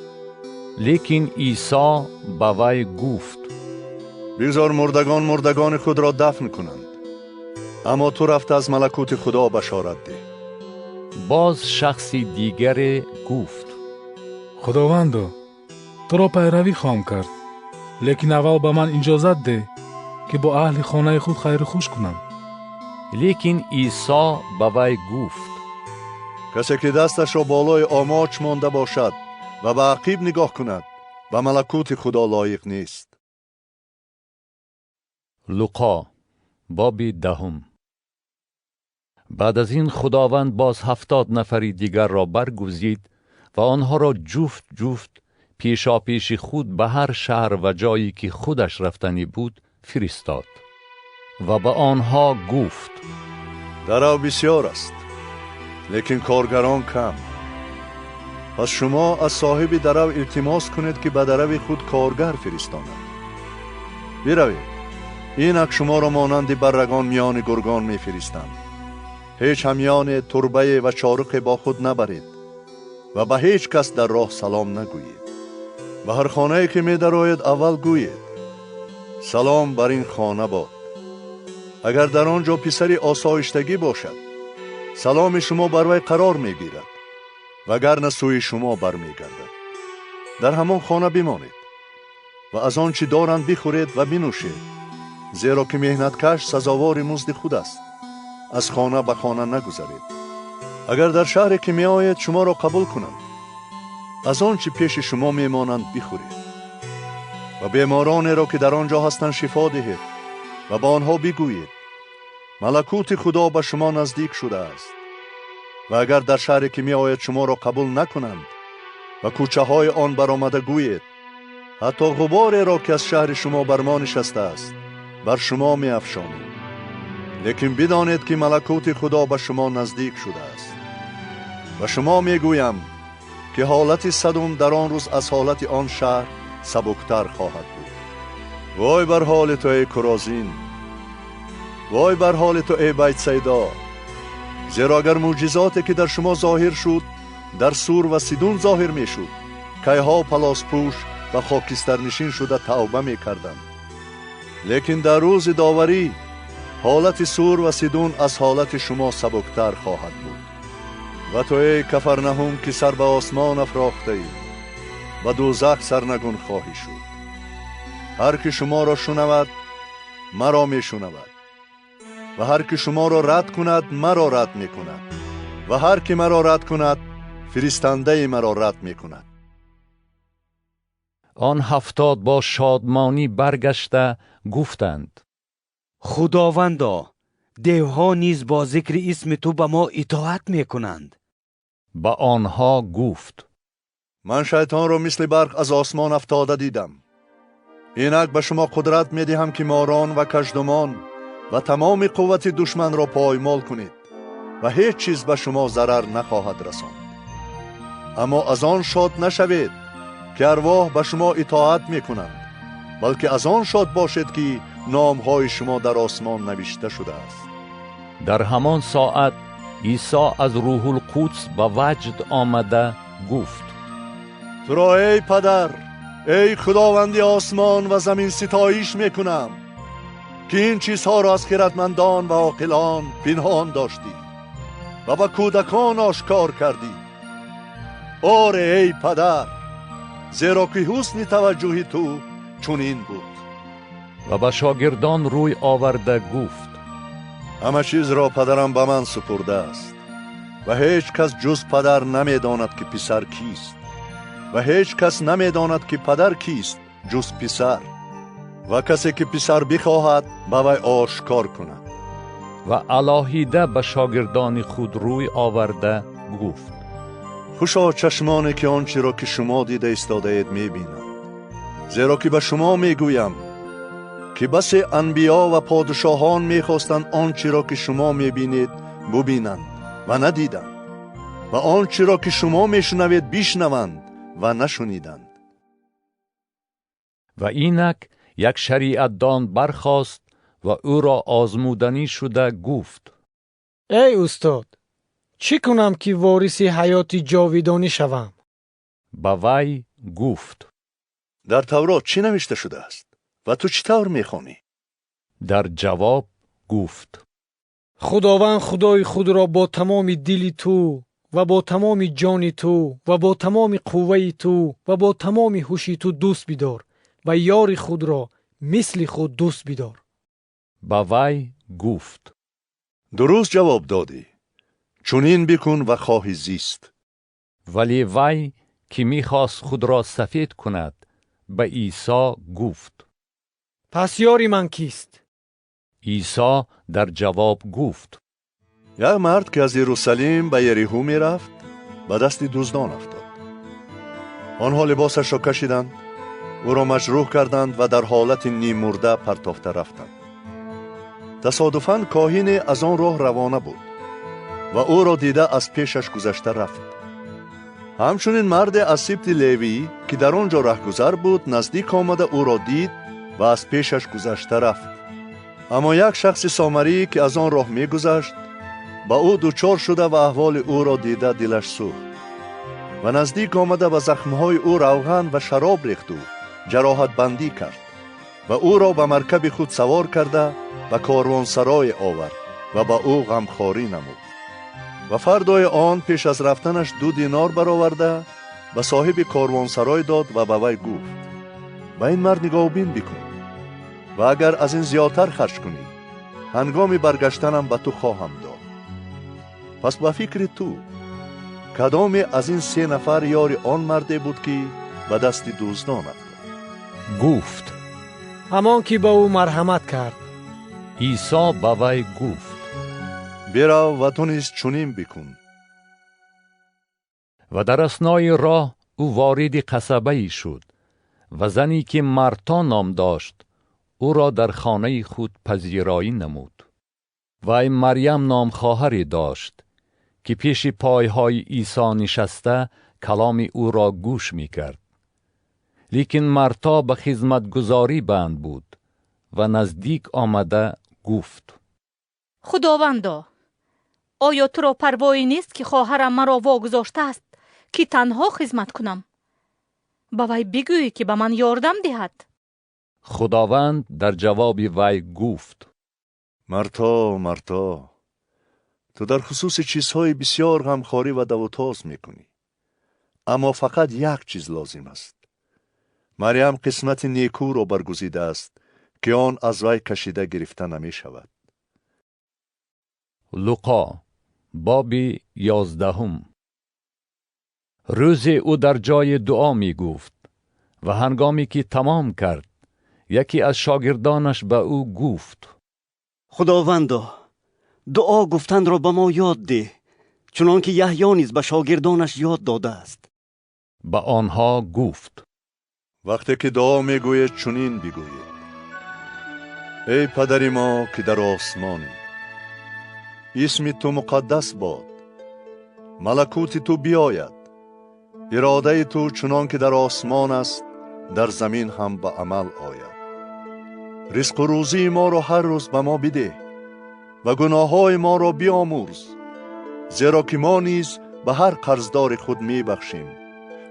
Лекин Исо ба вай гуфт: бигзор мурдагон мурдагони худро дафн кунанд, аммо ту рафта аз малакути Худо башорат деҳ. Боз шахси дигаре гуфт: Худовандо, туро пайравӣ хоҳам кард, лекин аввал ба ман иҷозат деҳ ки бо аҳли хонаи худ хайру хуш кунам. Лекин Исо ба вай гуфт: касе ки дасташро болои омоч монда бошад ва ба ақиб нигоҳ кунад, ба малакути Худо лоиқ нест. Луқо боби 10. Баъд аз ин Худованд боз 70 нафари дигарро баргузид ва онҳоро ҷуфт ҷуфт пешопеши худ ба ҳар шаҳр ва ҷое ки худаш рафтанӣ буд фиристод ва ба онҳо гуфт: дарав бисёр аст, лекин коргарон кам. пас шумо аз соҳиби дарав илтимос кунед ки ба дарави худ коргар фиристонад. биравед, инак шуморо монанди баррагон миёни гургон мефиристам. ҳеҷ ҳамёне, турбае ва чоруқе бо худ набаред ва ба ҳеҷ кас дар роҳ салом нагӯед. Ба ҳар хонае ки медароед, аввал гӯед: салом бар ин хона бод. Агар дар он ҷо писари осоиштагӣ бошад, саломи шумо бар вай қарор мегирад, вагарна сӯи шумо бармегардад. Дар ҳамон хона бимонед ва аз он чӣ доранд бихӯред ва бинӯшед, зеро ки меҳнаткаш сазовори музди худ аст. Аз хона ба хона нагузаред. Агар дар шаҳре ки меоед шуморо қабул кунанд, аз он чӣ пеши шумо мемонанд бихӯред ва беморонеро ки дар он ҷо ҳастанд шифо диҳед ва ба онҳо бигӯед: малакути Худо ба шумо наздик шудааст. Ва агар дар шаҳре ки меояд шуморо қабул накунанд, ба кӯчаҳои он баромада гӯед: ҳатто ғубореро ки аз шаҳри шумо бар мо нишастааст бар шумо меафшонем. Лекин бидонед ки малакути Худо ба шумо наздик шудааст. Ба шумо мегӯям ки ҳолати Садум дар он рӯз аз ҳолати он шаҳр сабуктар хоҳад буд. Вой бар ҳоли ту, эй Курозин! Вой бар ҳоли ту, эй Байтсайдо! Зеро агар мӯъҷизоте ки дар шумо зоҳир шуд дар Сур ва Сидун зоҳир мешуд, кайҳо палоспӯш ва хокистарнишин шуда тавба мекарданд. Лекин дар рӯзи доварӣ ҳолати Сур ва Сидун аз ҳолати шумо сабуктар хоҳад буд. Ва ту, эй Кафарнаҳум, ки сар ба осмон афрохтаӣ, ба дӯзах сарнагун хоҳӣ шуд. Ҳар ки шуморо шунавад, маро мешунавад, ва ҳар ки шуморо рад кунад, маро рад мекунад, ва ҳар ки маро рад кунад, фиристандаи маро рад мекунад. Он 70 бо шодмонӣ баргашта гуфтанд: Худовандо, девҳо низ бо зикри исми ту ба мо итоат мекунанд. Ба онҳо гуфт: ман шайтонро мисли барқ аз осмон афтода дидам. Инак ба шумо қудрат медиҳам ки морон ва каждумон ва тамоми қуввати душманро поймол кунед ва ҳеҷ чиз ба шумо зарар нахоҳад расонд. Аммо аз он шод нашавед ки арвоҳ ба шумо итоат мекунанд, балки аз он шод бошед ки номҳои шумо дар осмон навишта шудааст. Дар ҳамон соат Исо аз Рӯҳулқудс ба ваҷд омада гуфт: туро эй падар, эй Худованди осмон ва замин ситоиш мекунам ки ин чизҳоро аз хиратмандон ва оқилон пинҳон доштӣ ва ба кӯдакон ошкор кардӣ. Оре, эй падар, зеро ки ҳусни таваҷҷӯҳи ту чунин буд. Ва ба шогирдон рӯй оварда гуфт: ҳама чизро падарам ба ман супурдааст ва ҳеҷ кас ҷуз падар намедонад ки писар кист, ва ҳеҷ кас намедонад ки падар кист ҷуз писар, ва касе ки писар бихоҳад ба вай ошкор кунад. Ва алоҳида ба шогирдони худ рӯй оварда гуфт: хушо чашмоне ки он чиро ки шумо дида истодаед мебинанд, зеро ки ба шумо мегӯям ки басе анбиё ва подшоҳон мехостанд он чиро ки шумо мебинед бубинанд ва надиданд, ва он чиро ки шумо мешунавед бишнаванд ва нашуниданд. Ва инак як шариатдон бархост ва ӯро озмуданӣ шуда гуфт: эй устод, чӣ кунам ки вориси ҳаёти ҷовидонӣ шавам? Ба вай гуфт: дар Таврот чӣ навишта шудааст ва ту чӣ тавр мехонӣ? Дар ҷавоб гуфт: Худованд Худои худро бо тамоми дили ту ва бо тамоми ҷони ту ва бо тамоми қувваи ту ва бо тамоми ҳуши ту дӯст бидор ва ёри худро мисли худ дӯст бидор. Ба вай гуфт: дуруст ҷавоб додӣ, чунин бикун ва хоҳӣ зист. Вале вай ки мехост худро сафед кунад ба Исо гуфт: пас ёри ман кист? Исо дар ҷавоб гуфт: як мард ки аз Иерусалим ба Ериҳо мерафт ба дасти дуздон афтод. Онҳо либосашро кашиданд, ӯро маҷрӯҳ карданд ва дар ҳолати ниммурда партофта рафтанд. Тасодуфан коҳине аз он роҳ равона буд ва ӯро дида аз пешаш гузашта рафт. Ҳамчунин марде аз сибти Левӣ ки дар он ҷо раҳгузар буд наздик омада ӯро дид ва аз пешаш гузашта рафт. Аммо як шахси сомарӣ ки аз он роҳ мегузашт ба ӯ дучор шуда ва аҳволи ӯро дида дилаш сӯхт. ва наздик омада ба захмҳои ӯ равған ва шароб рехту ҷароҳатбандӣ кард ва ӯро ба маркаби худ савор карда ба корвонсарое овард ва ба ӯ ғамхорӣ намуд. Ва фардои он пеш аз рафтанаш 2 динор бароварда ба соҳиби корвонсарой дод ва ба вай гуфт: ба ин мард нигоҳубин бикун ва агар аз ин зиёдтар харҷ кунӣ, ҳангоми баргаштанам ба ту хоҳам дод. Пас ба фикри ту кадоме аз ин 3 нафар ёри он марде буд, ки ба дасти дуздон афтод? Гуфт: ҳамон ки ба ӯ марҳамат кард. Исо ба вай гуфт: бирав ва ту низ чунин бикун. Ва дар аснои роҳ ӯ вориди қасабае шуд ва зане ки Марто ном дошт ӯро дар хонаи худ пазироӣ намуд. Вай Марьям ном хоҳаре дошт ки пеши пойҳои Исо нишаста каломи ӯро гӯш мекард. Лекин Марто ба хизматгузорӣ банд буд ва наздик омада гуфт: Худовандо, оё туро парвое нест, ки хоҳарам маро вогузоштааст ки танҳо хизмат кунам? Ба вай бигӯӣ, ки ба ман ёрдам диҳад. Худованд дар ҷавоби вай гуфт: Марто, Марто, ту дар хусуси чизҳои бисёр ғамхорӣ ва давутоз мекунӣ, аммо фақат як чиз лозим аст. Марьям қисмати некӯро баргузидааст, ки он аз вай кашида гирифта намешавад. Луқо боби 11. Рӯзе ӯ дар ҷои дуо мегуфт ва ҳангоме ки тамом кард, яке аз шогирдонаш ба ӯ гуфт: Худовандо, дуо гуфтанро ба мо ёд деҳ, чунон ки Яҳё низ ба шогирдонаш ёд додааст. Ба онҳо гуфт: вақте ки дуо мегӯед, чунин бигӯед: эй падари мо, ки дар осмонӣ, исми ту муқаддас бод, малакути ту биёяд, иродаи ту чунон ки дар осмон аст, дар замин ҳам ба амал ояд. Ризқу рӯзии моро ҳар рӯз ба мо бидеҳ ва гуноҳҳои моро биомӯрз, зеро ки мо низ ба ҳар қарздори худ мебахшем,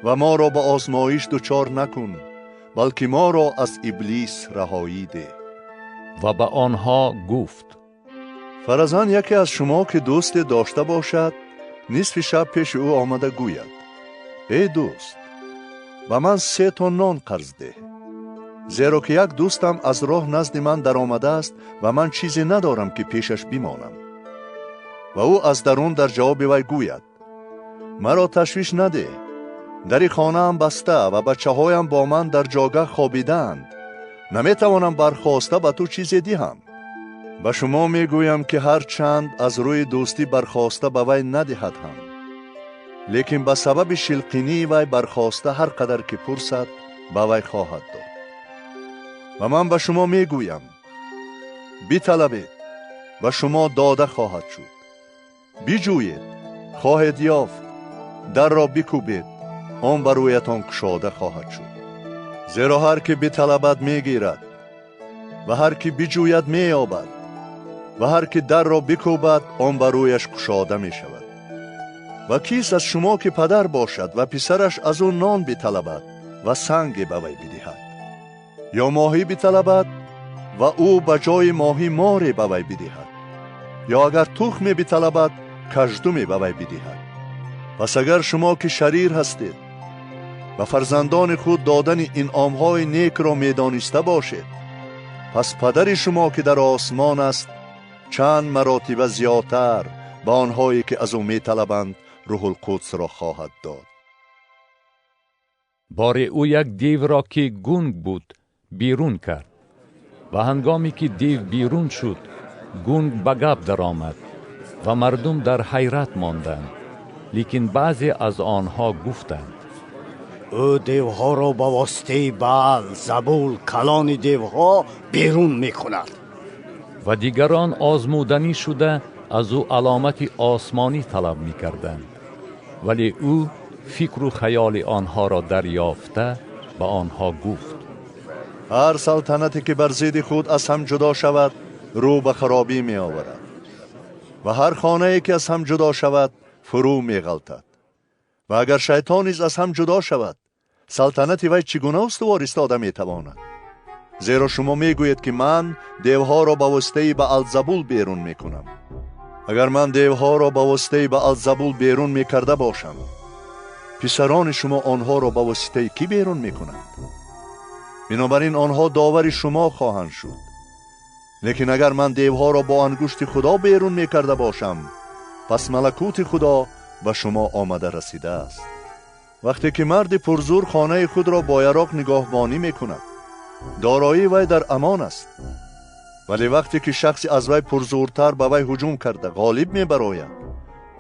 ва моро ба озмоиш дучор накун, балки моро аз иблис раҳоӣ деҳ. Ва ба онҳо гуфт: фарзан яке аз шумо ки дӯсте дошта бошад, нисфи шаб пеши ӯ омада гӯяд: эй дӯст, ба ман 3 то нон қарз деҳ, зеро ки як дӯстам аз роҳ назди ман даромадааст ва ман чизе надорам, ки пешаш бимонам. Ва ӯ аз дарун дар ҷавоби вай гӯяд: маро ташвиш надеҳ, дари хонаам баста ва бачаҳоям бо ман дар ҷогаҳ хобидаанд, наметавонам бархоста ба ту чизе диҳам. Ба шумо мегӯям, ки ҳар чанд аз рӯи дӯстӣ бархоста ба вай надиҳад ҳам, лекин ба сабаби шилқинии вай бархоста ҳар қадар ки пурсад, ба вай хоҳад дод. Ва ман ба шумо мегӯям: биталабед, ба шумо дода хоҳад шуд, биҷӯед, хоҳед ёфт, дарро бикӯбед, он ба рӯятон кушода хоҳад шуд. Зеро ҳар ки биталабад мегирад, ва ҳар ки биҷӯяд меёбад, ва ҳар ки дарро бикӯбад, он ба рӯяш кушода мешавад. Ва кист аз шумо ки падар бошад ва писараш аз ӯ нон биталабад ва санге ба вай бидиҳад, ё моҳӣ биталабад ва ӯ ба ҷои моҳӣ море ба вай бидиҳад, ё агар тухме биталабад, каждуме ба вай бидиҳад? Пас агар шумо ки шарир ҳастед ба фарзандони худ додани инъомҳои некро медониста бошед, пас падари шумо ки дар осмон аст чанд маротиба зиёдтар ба онҳое ки аз ӯ металабанд рӯҳулқудсро хоҳад дод. Боре ӯ як девро ки гунг буд берун кард ва ҳангоме ки дев берун шуд, гунг ба гап даромад ва мардум дар ҳайрат монданд. Лекин баъзе аз онҳо гуфтанд: ӯ девҳоро ба воситаи Баал Забул, калони девҳо, берун мекунад. Ва дигарон озмуданӣ шуда аз ӯ аломати осмонӣ талаб мекарданд. Вале ӯ фикру хаёли онҳоро дарёфта ба онҳо гуфт: ҳар салтанате ки бар зидди худ аз ҳам ҷудо шавад, рӯ ба харобӣ меоварад, ва ҳар хонае ки аз ҳам ҷудо шавад, фурӯ меғалтад. Ва агар шайтон низ аз ҳам ҷудо шавад, салтанати вай чӣ гуна устувор истода метавонад? Зеро шумо мегӯед, ки ман девҳоро ба воситаи Баалзабул берун мекунам. Агар ман девҳоро ба воситаи Баалзабул берун мекарда бошам, писарони шумо онҳоро ба воситаи кӣ берун мекунанд? Бинобар ин онҳо довари шумо хоҳанд шуд. Лекин агар ман девҳоро бо ангушти Худо берун мекарда бошам, пас малакути Худо ба шумо омада расидааст. Вақте ки марди пурзур хонаи худро бо яроқ нигоҳбонӣ мекунад, дороии вай дар амон аст. Вале вақте ки шахси аз вай пурзуртар ба вай ҳуҷум карда ғолиб мебарояд,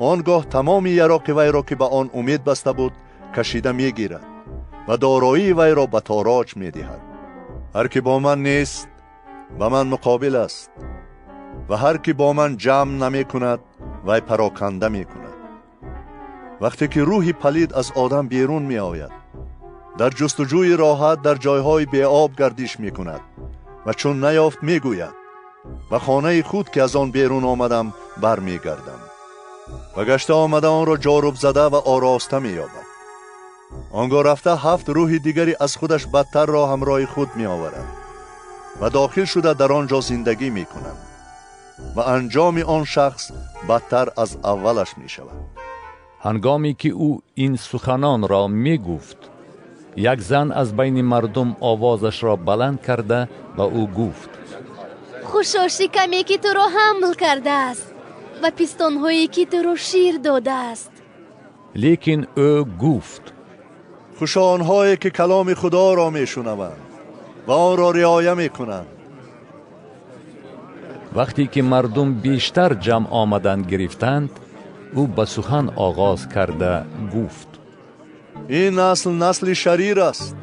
он гоҳ тамоми яроқи вайро, ки ба он умед баста буд, кашида мегирад ва дороии вайро ба тороҷ медиҳад. Ҳар ки бо ман нест, ба ман муқобил аст, ва ҳар ки бо ман ҷамъ намекунад, вай пароканда мекунад. Вақте ки рӯҳи палид аз одам берун меояд, дар ҷустуҷӯи роҳат дар ҷойҳои беоб гардиш мекунад ва чун наёфт, мегӯяд: ба хонаи худ, ки аз он берун омадам, бармегардам. Ва гашта омада онро ҷорубзада ва ороста меёбад. Он гоҳ рафта ҳафт рӯҳи дигари аз худаш бадтарро ҳамроҳи худ меоварад ва дохил шуда дар он ҷо зиндагӣ мекунанд ва анҷоми он шахс бадтар аз аввалаш мешавад. Ҳангоме ки ӯ ин суханонро мегуфт, як зан аз байни мардум овозашро баланд карда ба ӯ гуфт: Хушо шикаме, ки туро ҳамл кардааст, ва пистонҳое, ки туро шир додааст. Лекин ӯ гуфт: Хушо онҳое, ки каломи Худоро мешунаванд ва онро риоя мекунанд. Вақте ки мардум бештар ҷамъ омадан гирифтанд, ӯ ба сухан оғоз карда гуфт: Ин насл насли шарир аст.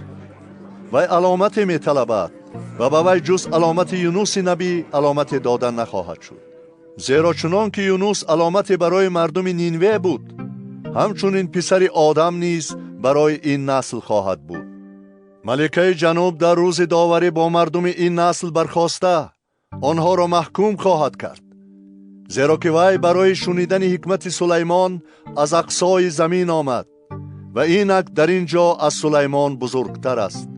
Вай аломате металабад ва ба вай ҷуз аломати Юнуси набӣ аломате дода нахоҳад шуд. Зеро чунон ки Юнус аломате барои мардуми Нинве буд, ҳамчунин писари одам низ барои ин насл хоҳад буд. Маликаи ҷануб дар рӯзи доварӣ бо мардуми ин насл бархоста онҳоро маҳкум хоҳад кард, зеро ки вай барои шунидани ҳикмати Сулаймон аз ақсои замин омад ва инак дар ин ҷо аз Сулаймон бузургтар аст.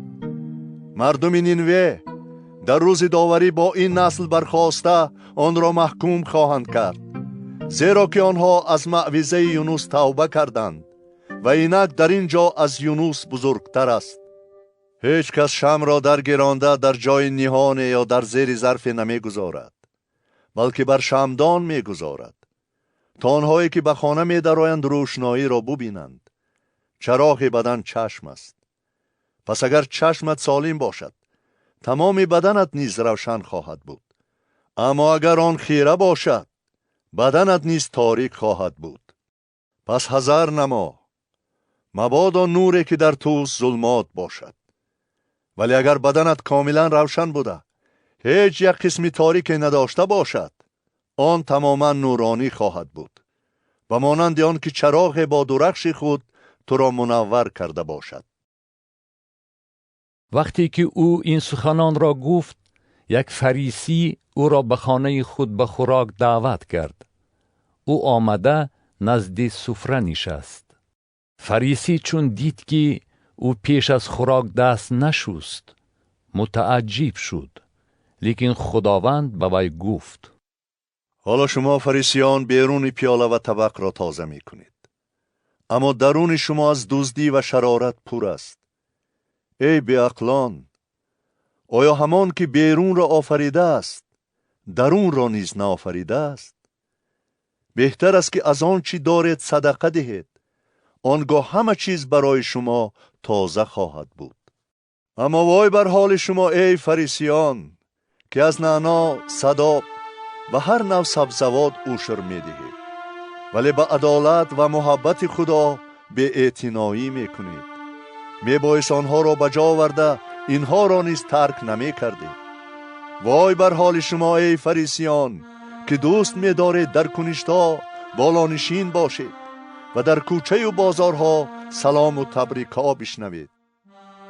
Мардуми Нинве дар рӯзи доварӣ бо ин насл бархоста онро маҳкум хоҳанд кард, зеро ки онҳо аз маъвизаи Юнус тавба карданд ва инак дар ин ҷо аз Юнус бузургтар аст. Ҳеҷ кас шамъро даргиронда дар ҷои ниҳоне ё дар зери зарфе намегузорад, балки бар шамъдон мегузорад, то онҳое, ки ба хона медароянд, рӯшноиро бубинанд. Чароғи бадан чашм аст. Пас агар чашмат солим бошад, тамоми баданат низ равшан хоҳад буд. Аммо агар он хира бошад, баданат низ торик хоҳад буд. Пас ҳазар намо, мабодо нуре, ки дар туст, зулмот бошад. Вале агар баданат комилан равшан буда, ҳеҷ як қисми торике надошта бошад, он тамоман нуронӣ хоҳад буд, ба монанди он ки чароғе бо дурахши худ туро мунаввар карда бошад. Вақте ки ӯ ин суханонро гуфт, як фарисӣ ӯро ба хонаи худ ба хӯрок даъват кард. Ӯ омада назди суфра нишаст. Фарисӣ чун дид, ки ӯ пеш аз хӯрок даст нашуст, мутааҷҷиб шуд. Лекин Худованд ба вай гуфт: Ҳоло шумо фарисиён беруни пиёла ва табақро тоза мекунед, аммо даруни шумо аз дуздӣ ва шарорат пур аст. Эй беақлон, оё ҳамон, ки берунро офаридааст, дарунро низ наофаридааст? Беҳтар аст, ки аз он чӣ доред садақа диҳед, он гоҳ ҳама чиз барои шумо тоза хоҳад буд. Аммо вой бар ҳоли шумо, эй фарисиён, ки аз наъно, садоб ва ҳар нав сабзавот ушр медиҳед, вале ба адолат ва муҳаббати Худо беэътиноӣ мекунед. Мебоист онҳоро ба ҷо оварда, инҳоро низ тарк намекардед. Вой бар ҳоли шумо, эй фарисиён, ки дӯст медоред дар куништҳо болонишин бошед ва дар кӯчаю бозорҳо салому табрикҳо бишнавед.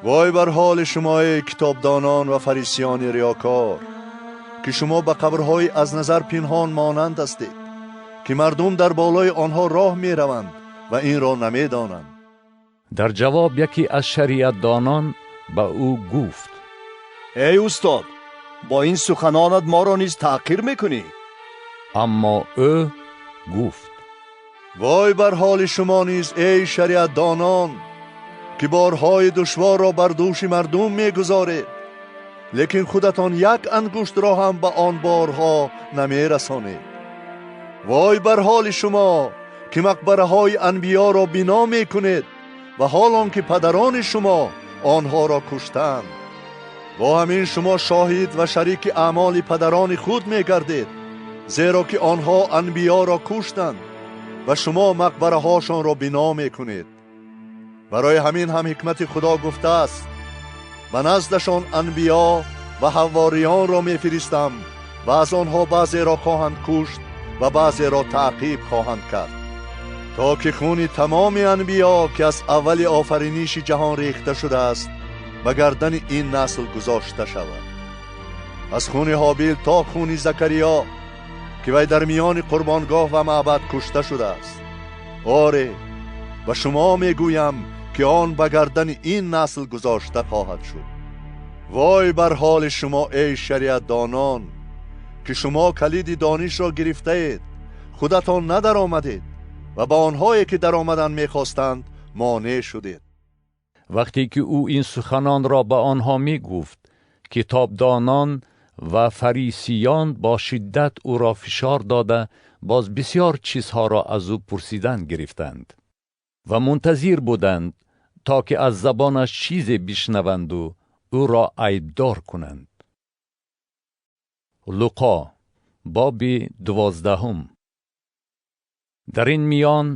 Вой бар ҳоли шумо, эй китобдонон ва фарисиёни риёкор, ки шумо ба қабрҳои аз назар пинҳон монанд ҳастед, ки мардум дар болои онҳо роҳ мераванд ва инро намедонанд. Дар ҷавоб яке аз шариатдонон ба ӯ гуфт: Эй устод, бо ин суханонат моро низ таҳқир мекунӣ. Аммо ӯ гуфт: Вой бар ҳоли шумо низ, эй шариатдонон, ки борҳои душворро бар дӯши мардум мегузоред, лекин худатон як ангуштро ҳам ба он борҳо намерасонед. Вой бар ҳоли шумо, ки мақбараҳои анбиёро бино мекунед ва ҳол он ки падарони шумо онҳоро куштанд. Бо ҳамин шумо шоҳид ва шарики аъмоли падарони худ мегардед, зеро ки онҳо анбиёро куштанд ва шумо мақбараҳошонро бино мекунед. Барои ҳамин ҳам ҳикмати Худо гуфтааст: ба наздашон анбиё ва ҳавориёнро мефиристам ва аз онҳо баъзеро хоҳанд кушт ва баъзеро таъқиб хоҳанд кард, то ки хуни тамоми анбиё, ки аз аввали офариниши ҷаҳон рехта шудааст, ба гардани ин насл гузошта шавад. Аз хуни Ҳобил то хуни Закариё, ки вай дар миёни қурбонгоҳ ва маъбад кушта шудааст. Оре, ба шумо мегӯям ки он ба гардани ин насл гузошта хоҳад шуд. Вой бар ҳоли шумо, эй шариатдонон, ки шумо калиди донишро гирифтаед, худатон надаромадед ва ба онҳое ки даромадан мехостанд монеъ шудед. Вақте ки ӯ ин суханонро ба онҳо мегуфт, китобдонон ва фарисиён бо шиддат ӯро фишор дода, боз бисёр чизҳоро аз ӯ пурсидан гирифтанд ва мунтазир буданд то ки аз забонаш чизе бишнаванду ӯро айбдор кунанд. Луқо, боби 12. Дар ин миён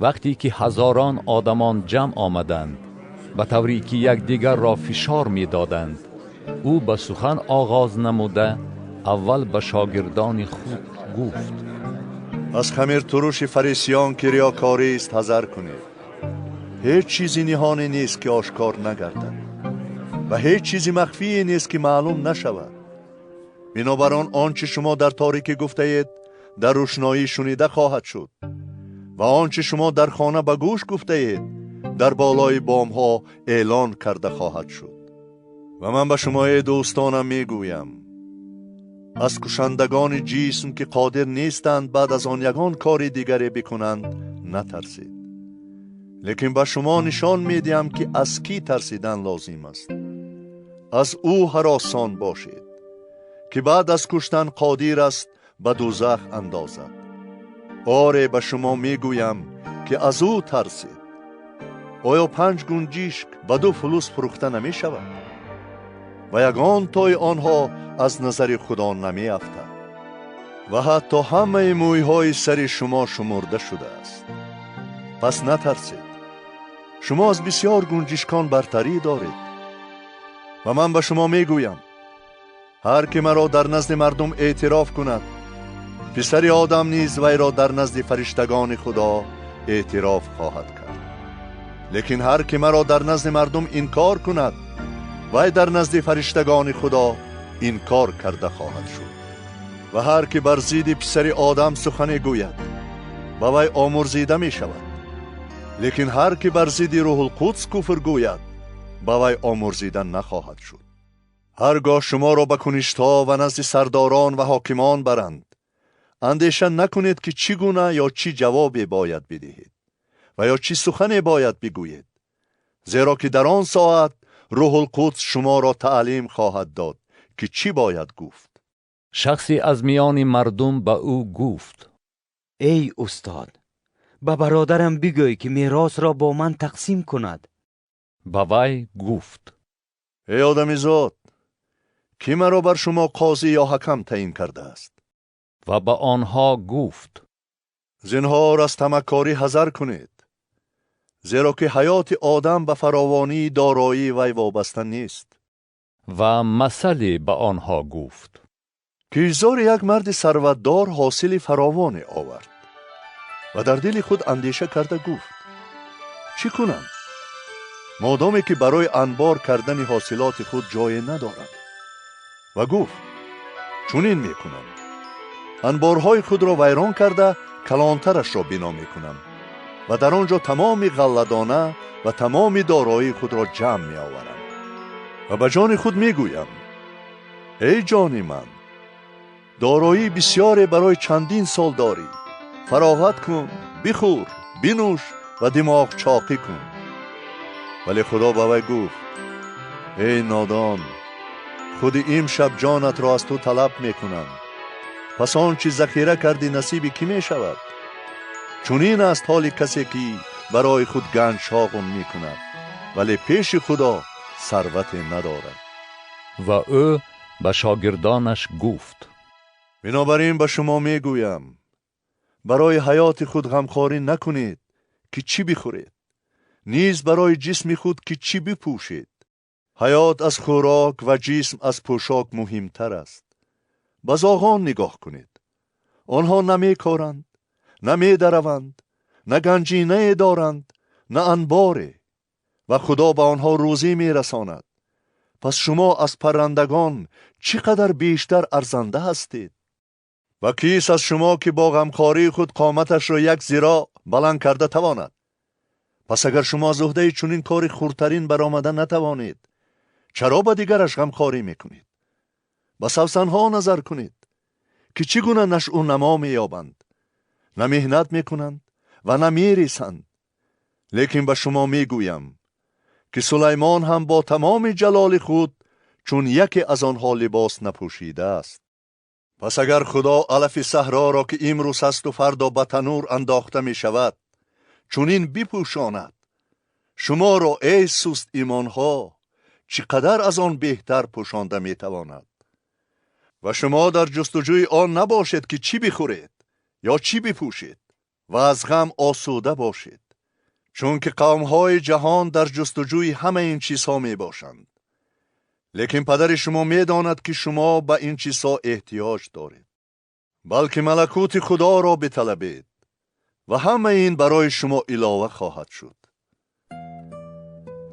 вақте ки ҳазорон одамон ҷамъ омаданд, ба тавре ки якдигарро фишор медоданд, ӯ ба сухан оғоз намуда аввал ба шогирдони худ гуфт: Аз хамиртуруши фарисиён, ки риёкорист, ҳазар кунед. Ҳеҷ чизи ниҳоне нест, ки ошкор нагардад, ва ҳеҷ чизи махфие нест, ки маълум нашавад. Бинобар он, он чи шумо дар торикӣ гуфтаед, дар рӯшноӣ шунида хоҳад шуд, ва он чи шумо дар хона ба гӯш гуфтаед, дар болои бомҳо эълон карда хоҳад шуд. Ва ман ба шумо, эй дӯстонам, мегӯям: аз кушандагони ҷисм, ки қодир нестанд баъд аз он ягон кори дигаре бикунанд, натарсед. Лекин ба шумо нишон медиҳам, ки аз кӣ тарсидан лозим аст. Аз ӯ ҳаросон бошед, ки баъд аз куштан қодир аст ба дӯзах андозад. Оре, ба шумо мегӯям, ки аз ӯ тарсед. Оё 5 гунҷишк ба 2 фулус фурӯхта намешавад? Ва ягон тои онҳо аз назари Худо намеафтад. Ва ҳатто ҳамаи мӯйҳои сари шумо шумурда шудааст. Пас натарсед, шумо аз бисёр гунҷишкон бартарӣ доред. Ва ман ба шумо мегӯям: ҳар ки маро дар назди мардум эътироф кунад, писари одам низ вайро дар назди фариштагони Худо эътироф хоҳад кард. Лекин ҳар ки маро дар назди мардум инкор кунад, вай дар назди фариштагони Худо инкор карда хоҳад шуд. Ва ҳар ки бар зидди писари одам сухане гӯяд, ба вай омурзида мешавад. Лекин ҳар ки бар зидди Рӯҳулқудс куфр гӯяд, ба вай омурзида нахоҳад шуд. Ҳаргоҳ шуморо ба куништҳо ва назди сардорон ва ҳокимон баранд, андеша накунед, ки чӣ гуна ё чӣ ҷавобе бояд бидиҳед ва ё чӣ сухане бояд бигӯед, зеро ки дар он соат Рӯҳулқудс шуморо таълим хоҳад дод, ки чӣ бояд гуфт. Шахсе аз миёни мардум ба ӯ гуфт: Эй устод, ба бародарам бигӯй, ки меросро бо ман тақсим кунад. Ба вай гуфт: Эй одамизод, кӣ маро бар шумо қозӣ ё ҳакам таъин кардааст? Ва ба онҳо гуфт: Зинҳор аз тамаккорӣ ҳазар кунед, зеро ки ҳаёти одам ба фаровонии дороии вай вобаста нест. Ва масале ба онҳо гуфт: Киштзори як марди сарватдор ҳосили фаровоне овард ва дар дили худ андеша карда гуфт: чӣ кунам, модоме ки барои анбор кардани ҳосилоти худ ҷое надорам? Ва гуфт: чунин мекунам, анборҳои худро вайрон карда калонтарашро бино мекунам ва дар он ҷо тамоми ғалладона ва тамоми дороии худро ҷамъ меоварам. Ва ба ҷони худ мегӯям: эй ҷони ман, дороии бисёре барои чандин сол дорӣ, фароғат кун, бихӯр, бинӯш ва димоғ чоқӣ кун. Вале Худо ба вай гуфт: эй нодон, худи имшаб ҷонатро аз ту талаб мекунанд. Пас он чи захира кардӣ насиби кӣ мешавад? Чунин аст ҳоли касе ки барои худ ганҷ шоғун мекунад, вале пеши Худо сарвате надорад. Ва ӯ ба шогирдонаш гуфт: бинобар ин ба шумо мегӯям, барои ҳаёти худ ғамхорӣ накунед ки чӣ бихӯред, низ барои ҷисми худ ки чӣ бипӯшед. Ҳаёт аз хӯрок ва ҷисм аз пӯшок муҳимтар аст. Ба зоғон нигоҳ кунед. Онҳо намекоранд, на медараванд, на ганҷинае доранд, на анборе, ва Худо ба онҳо рӯзӣ мерасонад. Пас шумо аз паррандагон чӣ қадар бештар арзанда ҳастед? Ва кист аз шумо ки бо ғамхории худ қоматашро як зироъ баланд карда тавонад? Пас агар шумо аз уҳдаи чунин кори хурдтарин баромада натавонед, чаро ба дигараш ғамхорӣ мекунед? Ба савсанҳо назар кунед, ки чӣ гуна нашъу намо меёбанд. На меҳнат мекунанд ва на мерисанд. Лекин ба шумо мегӯям ки Сулаймон ҳам бо тамоми ҷалоли худ чун яке аз онҳо либос напӯшидааст. Пас агар Худо алафи саҳроро ки имрӯз ҳасту фардо ба танур андохта мешавад, чунин бипӯшонад, шуморо эй суст имонҳо чӣ қадар аз он беҳтар пӯшонда метавонад? Ва шумо дар ҷустуҷӯи он набошед ки чӣ бихӯред ё чӣ бипӯшед, ва аз ғам осуда бошед, чунки қавмҳои ҷаҳон дар ҷустуҷӯи ҳамаи ин чизҳо мебошанд. Лекин падари шумо медонад ки шумо ба ин чизҳо эҳтиёҷ доред. Балки малакути Худоро биталабед ва ҳамаи ин барои шумо илова хоҳад шуд.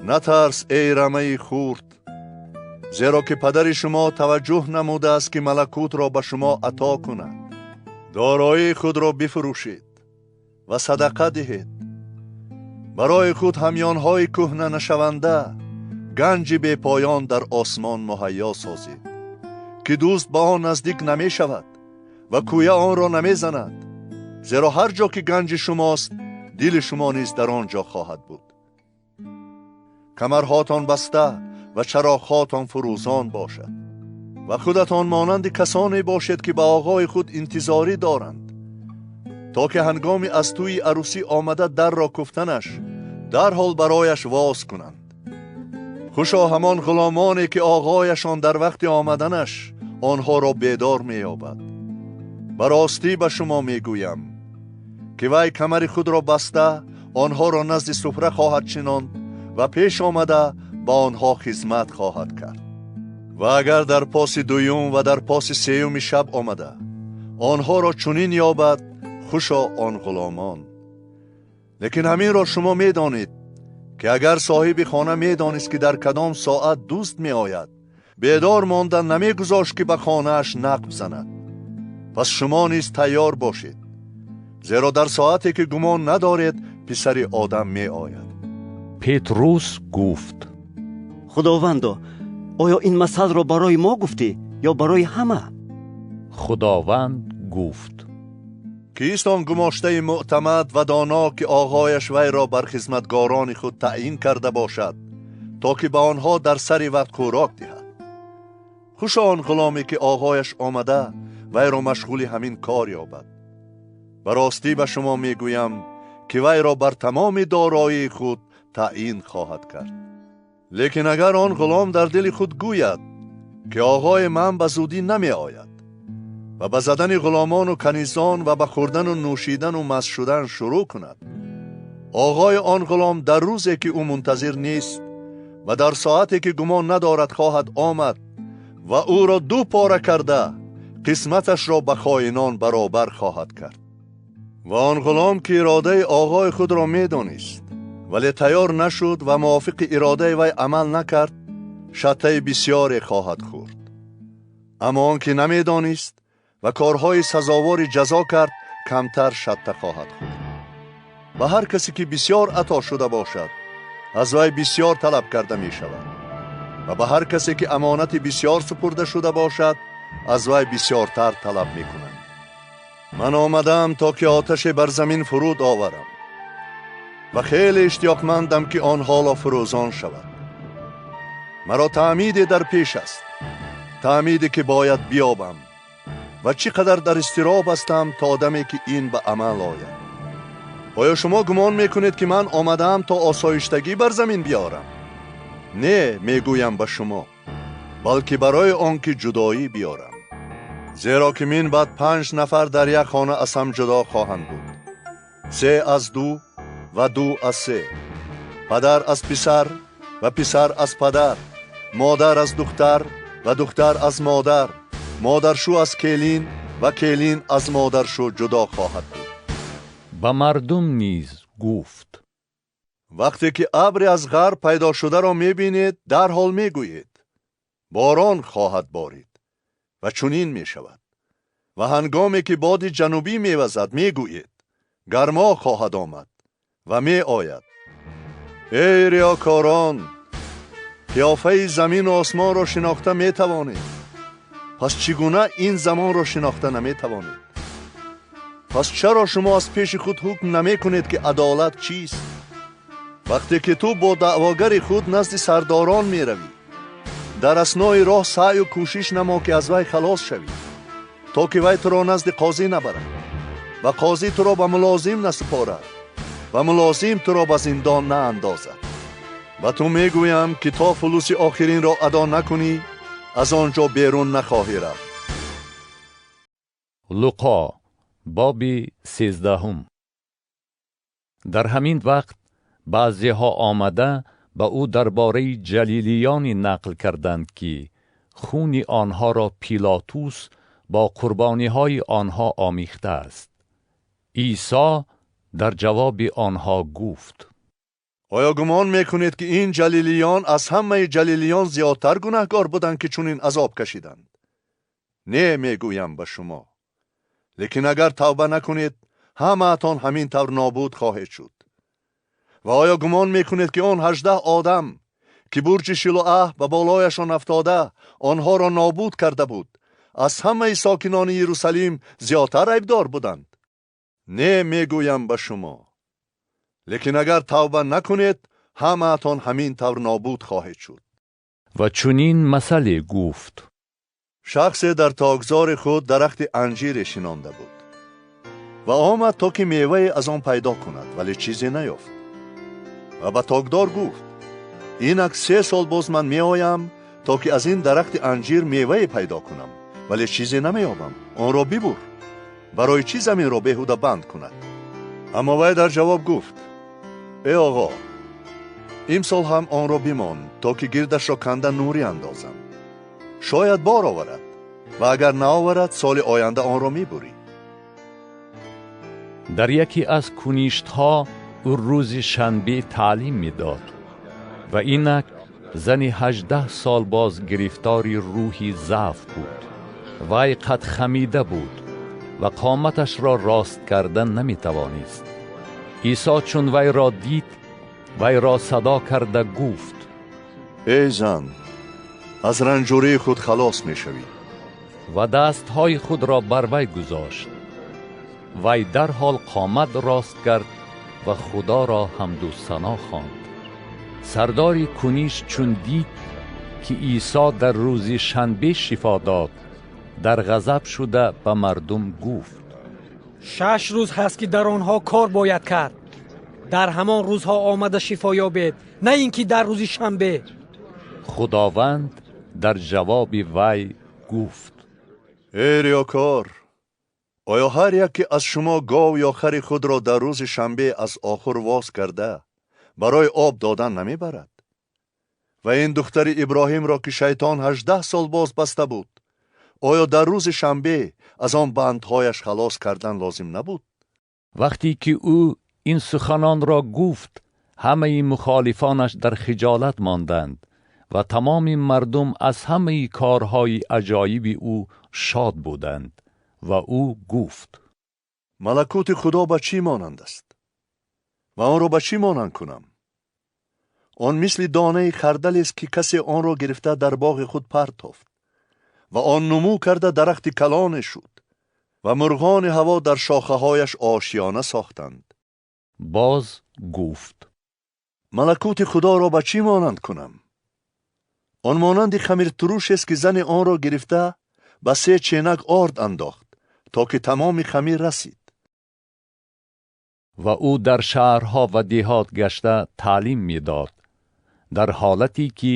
Натарс, эй рамаи хурд, зеро ки падари шумо таваҷҷӯҳ намудааст ки малакутро ба шумо ато кунад. Дороии худро бифурӯшед ва садақа диҳед. Барои худ ҳамёнҳои кӯҳна нашаванда, ганҷи бепоён дар осмон муҳайё созед, ки дӯст ба он наздик намешавад ва кӯя онро намезанад. Зеро ҳар ҷо ки ганҷи шумост, дили шумо низ дар он ҷо хоҳад буд. Камарҳотон баста ва чароғҳотон фурӯзон бошад ва худатон монанди касоне бошед ки ба оғои худ интизорӣ доранд, то ки ҳангоми аз тӯи арӯсӣ омада дарро куфтанаш дарҳол барояш воз кунанд. Хушо ҳамон ғуломоне ки оғояшон дар вақти омаданаш онҳоро бедор меёбад. Ба ростӣ ба шумо мегӯям ки вай камари худро баста онҳоро назди суфра хоҳад чинонд ва пеш омада ба онҳо хизмат хоҳад кард. Ва агар дар поси дуюм ва дар поси сеюми шаб омада онҳоро чунин ёбад, хушо он ғуломон. Лекин ҳаминро шумо медонед ки агар соҳиби хона медонист ки дар кадом соат дӯст меояд, бедор монда намегузошт ки ба хонааш нақб занад. Пас шумо низ тайёр бошед, зеро дар соате ки гумон надоред писари одам меояд. Петрус гуфт: Худовандо, оё ин масалро барои мо гуфтӣ ё барои ҳама? Худованд гуфт: кист он гумоштаи мӯътамад ва доно ки оғояш вайро бар хизматгорони худ таъйин карда бошад, то ки ба онҳо дар сари вақт хӯрок диҳад? Хушо он ғуломе ки оғояш омада вайро машғули ҳамин кор ёбад. Ба ростӣ ба шумо мегӯям ки вайро бар тамоми дороии худ таъйин хоҳад кард. Лекин агар он ғулом дар дили худ гӯяд ки оғои ман ба зудӣ намеояд ва ба задани ғуломону канизон ва ба хӯрдану нӯшидану маст шудан шурӯъ кунад, оғои он ғулом дар рӯзе ки ӯ мунтазир нест ва дар соате ки гумон надорад хоҳад омад ва ӯро ду пора карда қисматашро ба хоинон баробар хоҳад кард. Ва он ғулом ки иродаи оғои худро медонист, вале тайёр нашуд ва мувофиқи иродаи вай амал накард, шаттаи бисёре хоҳад хӯрд. Аммо он ки намедонист ва корҳои сазовори ҷазо кард, камтар шатта хоҳад хӯрд. Ба ҳар касе ки бисёр ато шуда бошад, аз вай бисёр талаб карда мешавад, ва ба ҳар касе ки амонати бисёр супурда шуда бошад, аз вай бисёртар талаб мекунанд. Ман омадаам то ки оташе бар замин фуруд оварам ва хеле иштиёқмандам ки он ҳоло фурӯзон шавад. Маро таъмиде дар пеш аст, таъмиде ки бояд биёбам, ва чӣ қадар дар изтироб ҳастам то даме ки ин ба амал ояд. Оё шумо гумон мекунед ки ман омадаам то осоиштагӣ бар замин биёрам? Не, мегӯям ба шумо, балки барои он ки ҷудоӣ биёрам. Зеро ки мин баъд 5 нафар дар як хона аз ҳам ҷудо хоҳанд буд: 3 аз 2 ва 2 аз 3, падар аз писар ва писар аз падар, модар аз духтар ва духтар аз модар, модаршу аз келин ва келин аз модаршу ҷудо хоҳад буд. Ба мардум низ гуфт: вақте ки абре аз ғарб пайдо шударо мебинед, дарҳол мегӯед: борон хоҳад борид, ва чунин мешавад. Ва ҳангоме ки боди ҷанубӣ мевазад, мегӯед: гармо хоҳад омад, ва меояд. Эй риёкорон, қиёфаи замину осмонро шинохта метавонед, пас чӣ гуна ин замонро шинохта наметавонед? Пас чаро шумо аз пеши худ ҳукм намекунед ки адолат чист? Вақте ки ту бо даъвогари худ назди сардорон меравӣ, дар аснои роҳ саъю кӯшиш намо ки аз вай халос шавӣ, то ки вай туро назди қозӣ набарад ва қозӣ туро ба мулозим насупорад ва мулозим туро ба зиндон наандозад. Ба ту мегӯям ки то фулуси охиринро адо накунӣ, аз он ҷо берун нахоҳӣ рафт. Луқо боби 13. Дар ҳамин вақт баъзеҳо омада ба ӯ дар бораи ҷалилиёне нақл карданд ки хуни онҳоро Пилотус бо қурбониҳои онҳо омихтааст. Исо дар ҷавоби онҳо гуфт: оё гумон мекунед ки ин ҷалилиён аз ҳамаи ҷалилиён зиёдтар гунаҳкор буданд ки чунин азоб кашиданд? Не, мегӯям ба шумо, лекин агар тавба накунед, ҳамаатон ҳамин тавр нобуд хоҳед шуд. Ва оё гумон мекунед ки он 18 одам ки бурҷи Шилоаҳ ба болояшон афтода онҳоро нобуд карда буд, аз ҳамаи сокинони Иерусалим зиёдтар айбдор буданд? Не, мегӯям ба шумо, лекин агар тавба накунед, ҳамаатон ҳамин тавр нобуд хоҳед шуд. Ва чунин масале гуфт: шахсе дар токзори худ дарахти анҷире шинонда буд ва омад то ки мевае аз он пайдо кунад, вале чизе наёфт. Ва ба токдор гуфт: инак 3 сол боз ман меоям то ки аз ин дарахти анҷир мевае пайдо кунам, вале чизе намеёбам. Онро бибур, барои чӣ заминро беҳуда банд кунад? Аммо вай дар ҷавоб гуфт: эй оғо, имсол ҳам онро бимон то ки гирдашро канда нурӣ андозам. Шояд бор оварад, ва агар наоварад, соли оянда онро мебурӣ. Дар яке аз куништҳо ӯ рӯзи шанбе таълим медод ва инак зани 18 сол боз гирифтори рӯҳи заъф буд. Вай қад хамида буд ва қоматашро рост карда наметавонист. Исо чун вайро дид, вайро садо карда гуфт: эй зан, аз ранҷурии худ халос мешавӣ. Ва дастҳои худро бар вай гузошт. Вай дарҳол қомат рост кард ва худоро ҳамду сано хонд. Сардори куниш чун дид ки Исо дар рӯзи шанбе шифо дод, дар ғазаб шуда ба мардум гуфт: 6 рӯз ҳаст ки дар онҳо кор бояд кард. Дар ҳамон рӯзҳо омада шифо ёбед, на ин ки дар рӯзи шанбе. Худованд дар ҷавоби вай гуфт: эй риёкор, оё ҳар яке аз шумо гов ё хари худро дар рӯзи шанбе аз охур воз карда барои об додан намебарад? Ва ин духтари Иброҳимро ки шайтон 18 сол боз баста буд, оё дар рӯзи шанбе аз он бандҳояш халос кардан лозим набуд? Вақте ки ӯ ин суханонро гуфт, ҳамаи мухолифонаш дар хиҷолат монданд ва тамоми мардум аз ҳамаи корҳои аҷоиби ӯ шод буданд. Ва ӯ гуфт: малакути худо ба чӣ монанд аст? Ва онро ба чӣ монанд кунам? Он мисли донаи хардалест, ки касе онро гирифта дар боғи худ партофт, ва он нумӯ карда дарахти калоне шуд, ва мурғони ҳаво дар шохаҳояш ошиёна сохтанд. Боз гуфт: Малакути Худоро ба чӣ монанд кунам? Он монанди хамиртурушест, ки зане онро гирифта ба 3 ченак орд андохт, то ки тамоми хамир расид. Ва ӯ дар шаҳрҳо ва деҳот гашта таълим медод, дар ҳолате ки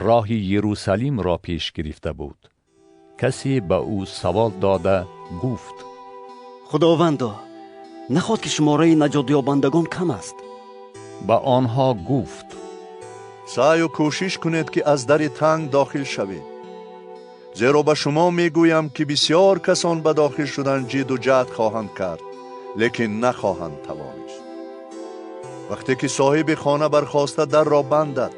роҳи Ерусалимро пеш гирифта буд. Касе ба ӯ савол дода гуфт: Худовандо, нахоҳад ки шумораи наҷотёбандагон кам аст? Ба онҳо гуфт: саъю кӯшиш кунед, ки аз дари танг дохил шавед, зеро ба шумо мегӯям, ки бисёр касон ба дохил шудан ҷиду ҷаҳд хоҳанд кард, лекин нахоҳанд тавонист. Вақте ки соҳиби хона бархоста дарро бандад,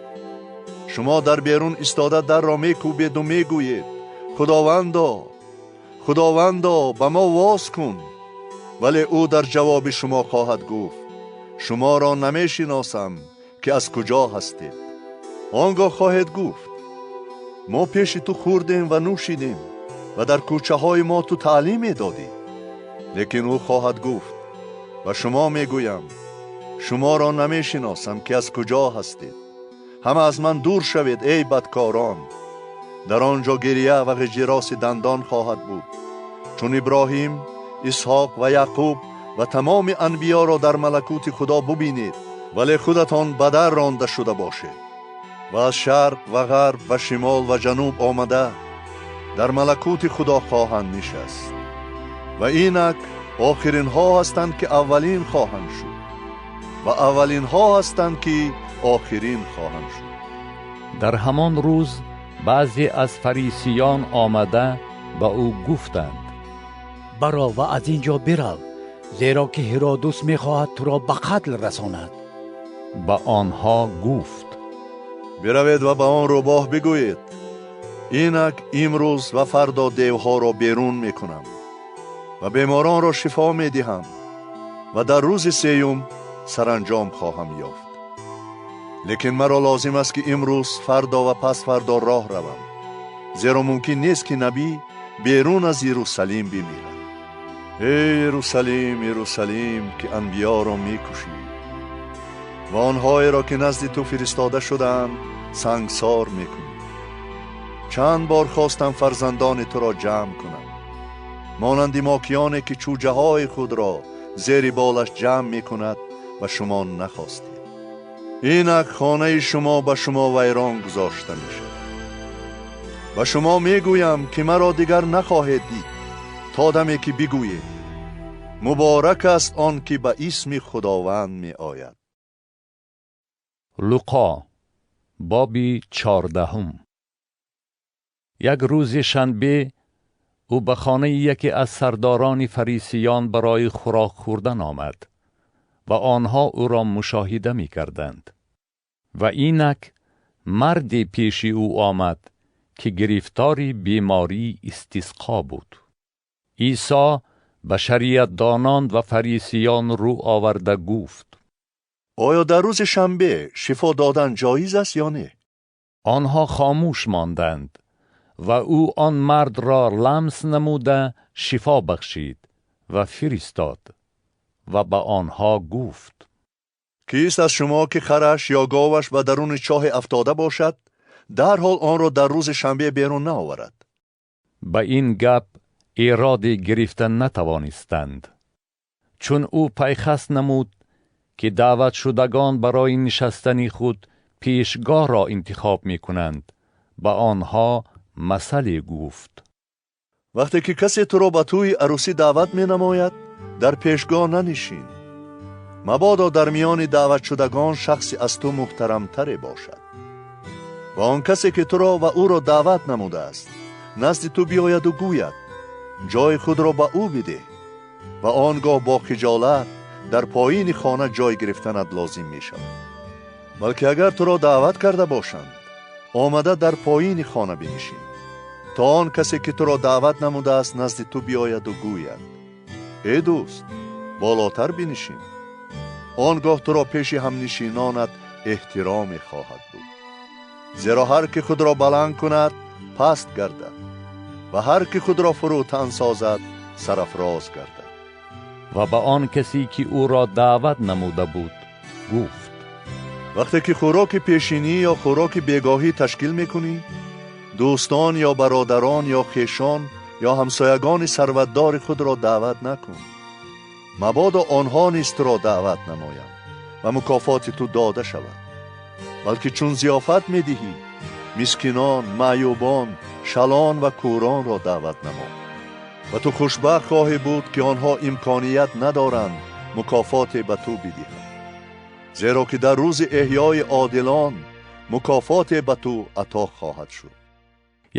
шумо дар берун истода дарро мекӯбеду мегӯед: Худовандо, Худовандо, ба мо воз кун. Вале ӯ дар ҷавоби шумо хоҳад гуфт: шуморо намешиносам, ки аз куҷо ҳастед. Он гоҳ хоҳед гуфт: мо пеши ту хӯрдем ва нӯшидем ва дар кӯчаҳои мо ту таълим медодӣ. Лекин ӯ хоҳад гуфт: ба шумо мегӯям, шуморо намешиносам, ки аз куҷо ҳастед. Ҳама аз ман дур шавед, эй бадкорон. Дар он ҷо гирия ва ғиҷироси дандон хоҳад буд, чун Иброҳим, Исҳоқ ва Яъқуб ва тамоми анбиёро дар малакути Худо бубинед, вале худатон ба дар ронда шуда бошед. Ва аз шарқ ва ғарб ва шимол ва ҷануб омада дар малакути Худо хоҳанд нишаст. Ва инак охиринҳо ҳастанд, ки аввалин хоҳанд шуд, ва аввалинҳо ҳастанд, ки охирин хоҳанд шуд. Дар ҳамон рӯз баъзе аз фарисиён омада ба ӯ гуфтанд: баро ва аз ин ҷо бирав, зеро ки Ҳиродус мехоҳад туро ба қатл расонад. Ба онҳо гуфт: биравед ва ба он рӯбоҳ бигӯед: инак имрӯз ва фардо девҳоро берун мекунам ва беморонро шифо медиҳам ва дар рӯзи сеюм саранҷом хоҳам ёфт. Лекин маро лозим аст, ки имрӯз, фардо ва пасфардо роҳ равам, зеро мумкин нест, ки набӣ берун аз Иерусалим бимирад. Эй Иерусалим, Иерусалим, ки анбиёро мекушӣ ва онҳоеро, ки назди ту фиристода шудаанд, сангсор мекунӣ. Чанд бор хостам фарзандони туро ҷамъ кунам, монанди мокиёне, ки чӯҷаҳои худро зери болаш ҷамъ мекунад, ва шумо нахостед. Инак хонаи шумо ба шумо вайрон гузошта мешавад. Ба шумо мегӯям, ки маро дигар нахоҳед дид, то даме ки бигӯед: муборак аст он, ки ба исми Худованд меояд. Луқо боби 14. Як рӯзи шанбе ӯ ба хонаи яке аз сардорони фарисиён барои хӯрок хӯрдан омад ва онҳо ӯро мушоҳида мекарданд. Ва инак марде пеши ӯ омад, ки гирифтори бемории истисқо буд. Исо ба шариатдонон ва фарисиён рӯ оварда гуфт: оё дар рӯзи шанбе шифо додан ҷоиз аст ё не? Онҳо хомӯш монданд ва ӯ он мардро ламс намуда шифо бахшид ва фиристод ва ба онҳо гуфт: кист аз шумо, ки хараш ё говаш ба даруни чоҳе афтода бошад, дарҳол онро дар рӯзи шанбе берун наоварад? Ба ин гап эроде гирифта натавонистанд, чун ӯ пайхаст намуд, ки даъватшудагон барои нишастани худ пешгоҳро интихоб мекунанд, ба онҳо масъале гуфт: вақте ки касе туро ба тӯи арӯсӣ даъват менамояд, дар пешгоҳ нанишин, мабодо дар миёни даъватшудагон шахсе аз ту муҳтарамтаре бошад. Ва он касе, ки туро ва ӯро даъват намудааст, назди ту биёяду гӯяд: ҷои худро ба ӯ бидеҳ, ва он гоҳ бо хиҷолат дар поини хона ҷой гирифтанат лозим мешавад. Балки агар туро даъват карда бошанд, омада дар поини хона бинишин, то он касе, ки туро даъват намудааст, назди ту биёяду гӯяд: эй дӯст, болотар бинишин. Он гоҳ туро пеши ҳамнишинонат эҳтироме хоҳад буд. Зеро ҳар ки худро баланд кунад, паст гардад ва ҳар ки худро фурӯтан созад, сарафроз гардад. Ва ба он касе ки ӯро даъват намуда буд гуфт: вақте ки хӯроки пешинӣ ё хӯроки бегоҳӣ ташкил мекунӣ, дӯстон ё бародарон ё хешон ё ҳамсоягони сарватдори худро даъват накун, мабодо онҳо низ туро даъват намоянд ва мукофоти ту дода шавад, балки чун зиёфат медиҳӣ, мискинон, маъюбон, шалон ва кӯронро даъват намо ва ту хушбахт хоҳӣ буд, ки онҳо имконият надоранд мукофоте ба ту бидиҳанд, зеро ки дар рӯзи эҳёи одилон мукофоте ба ту ато хоҳад шуд.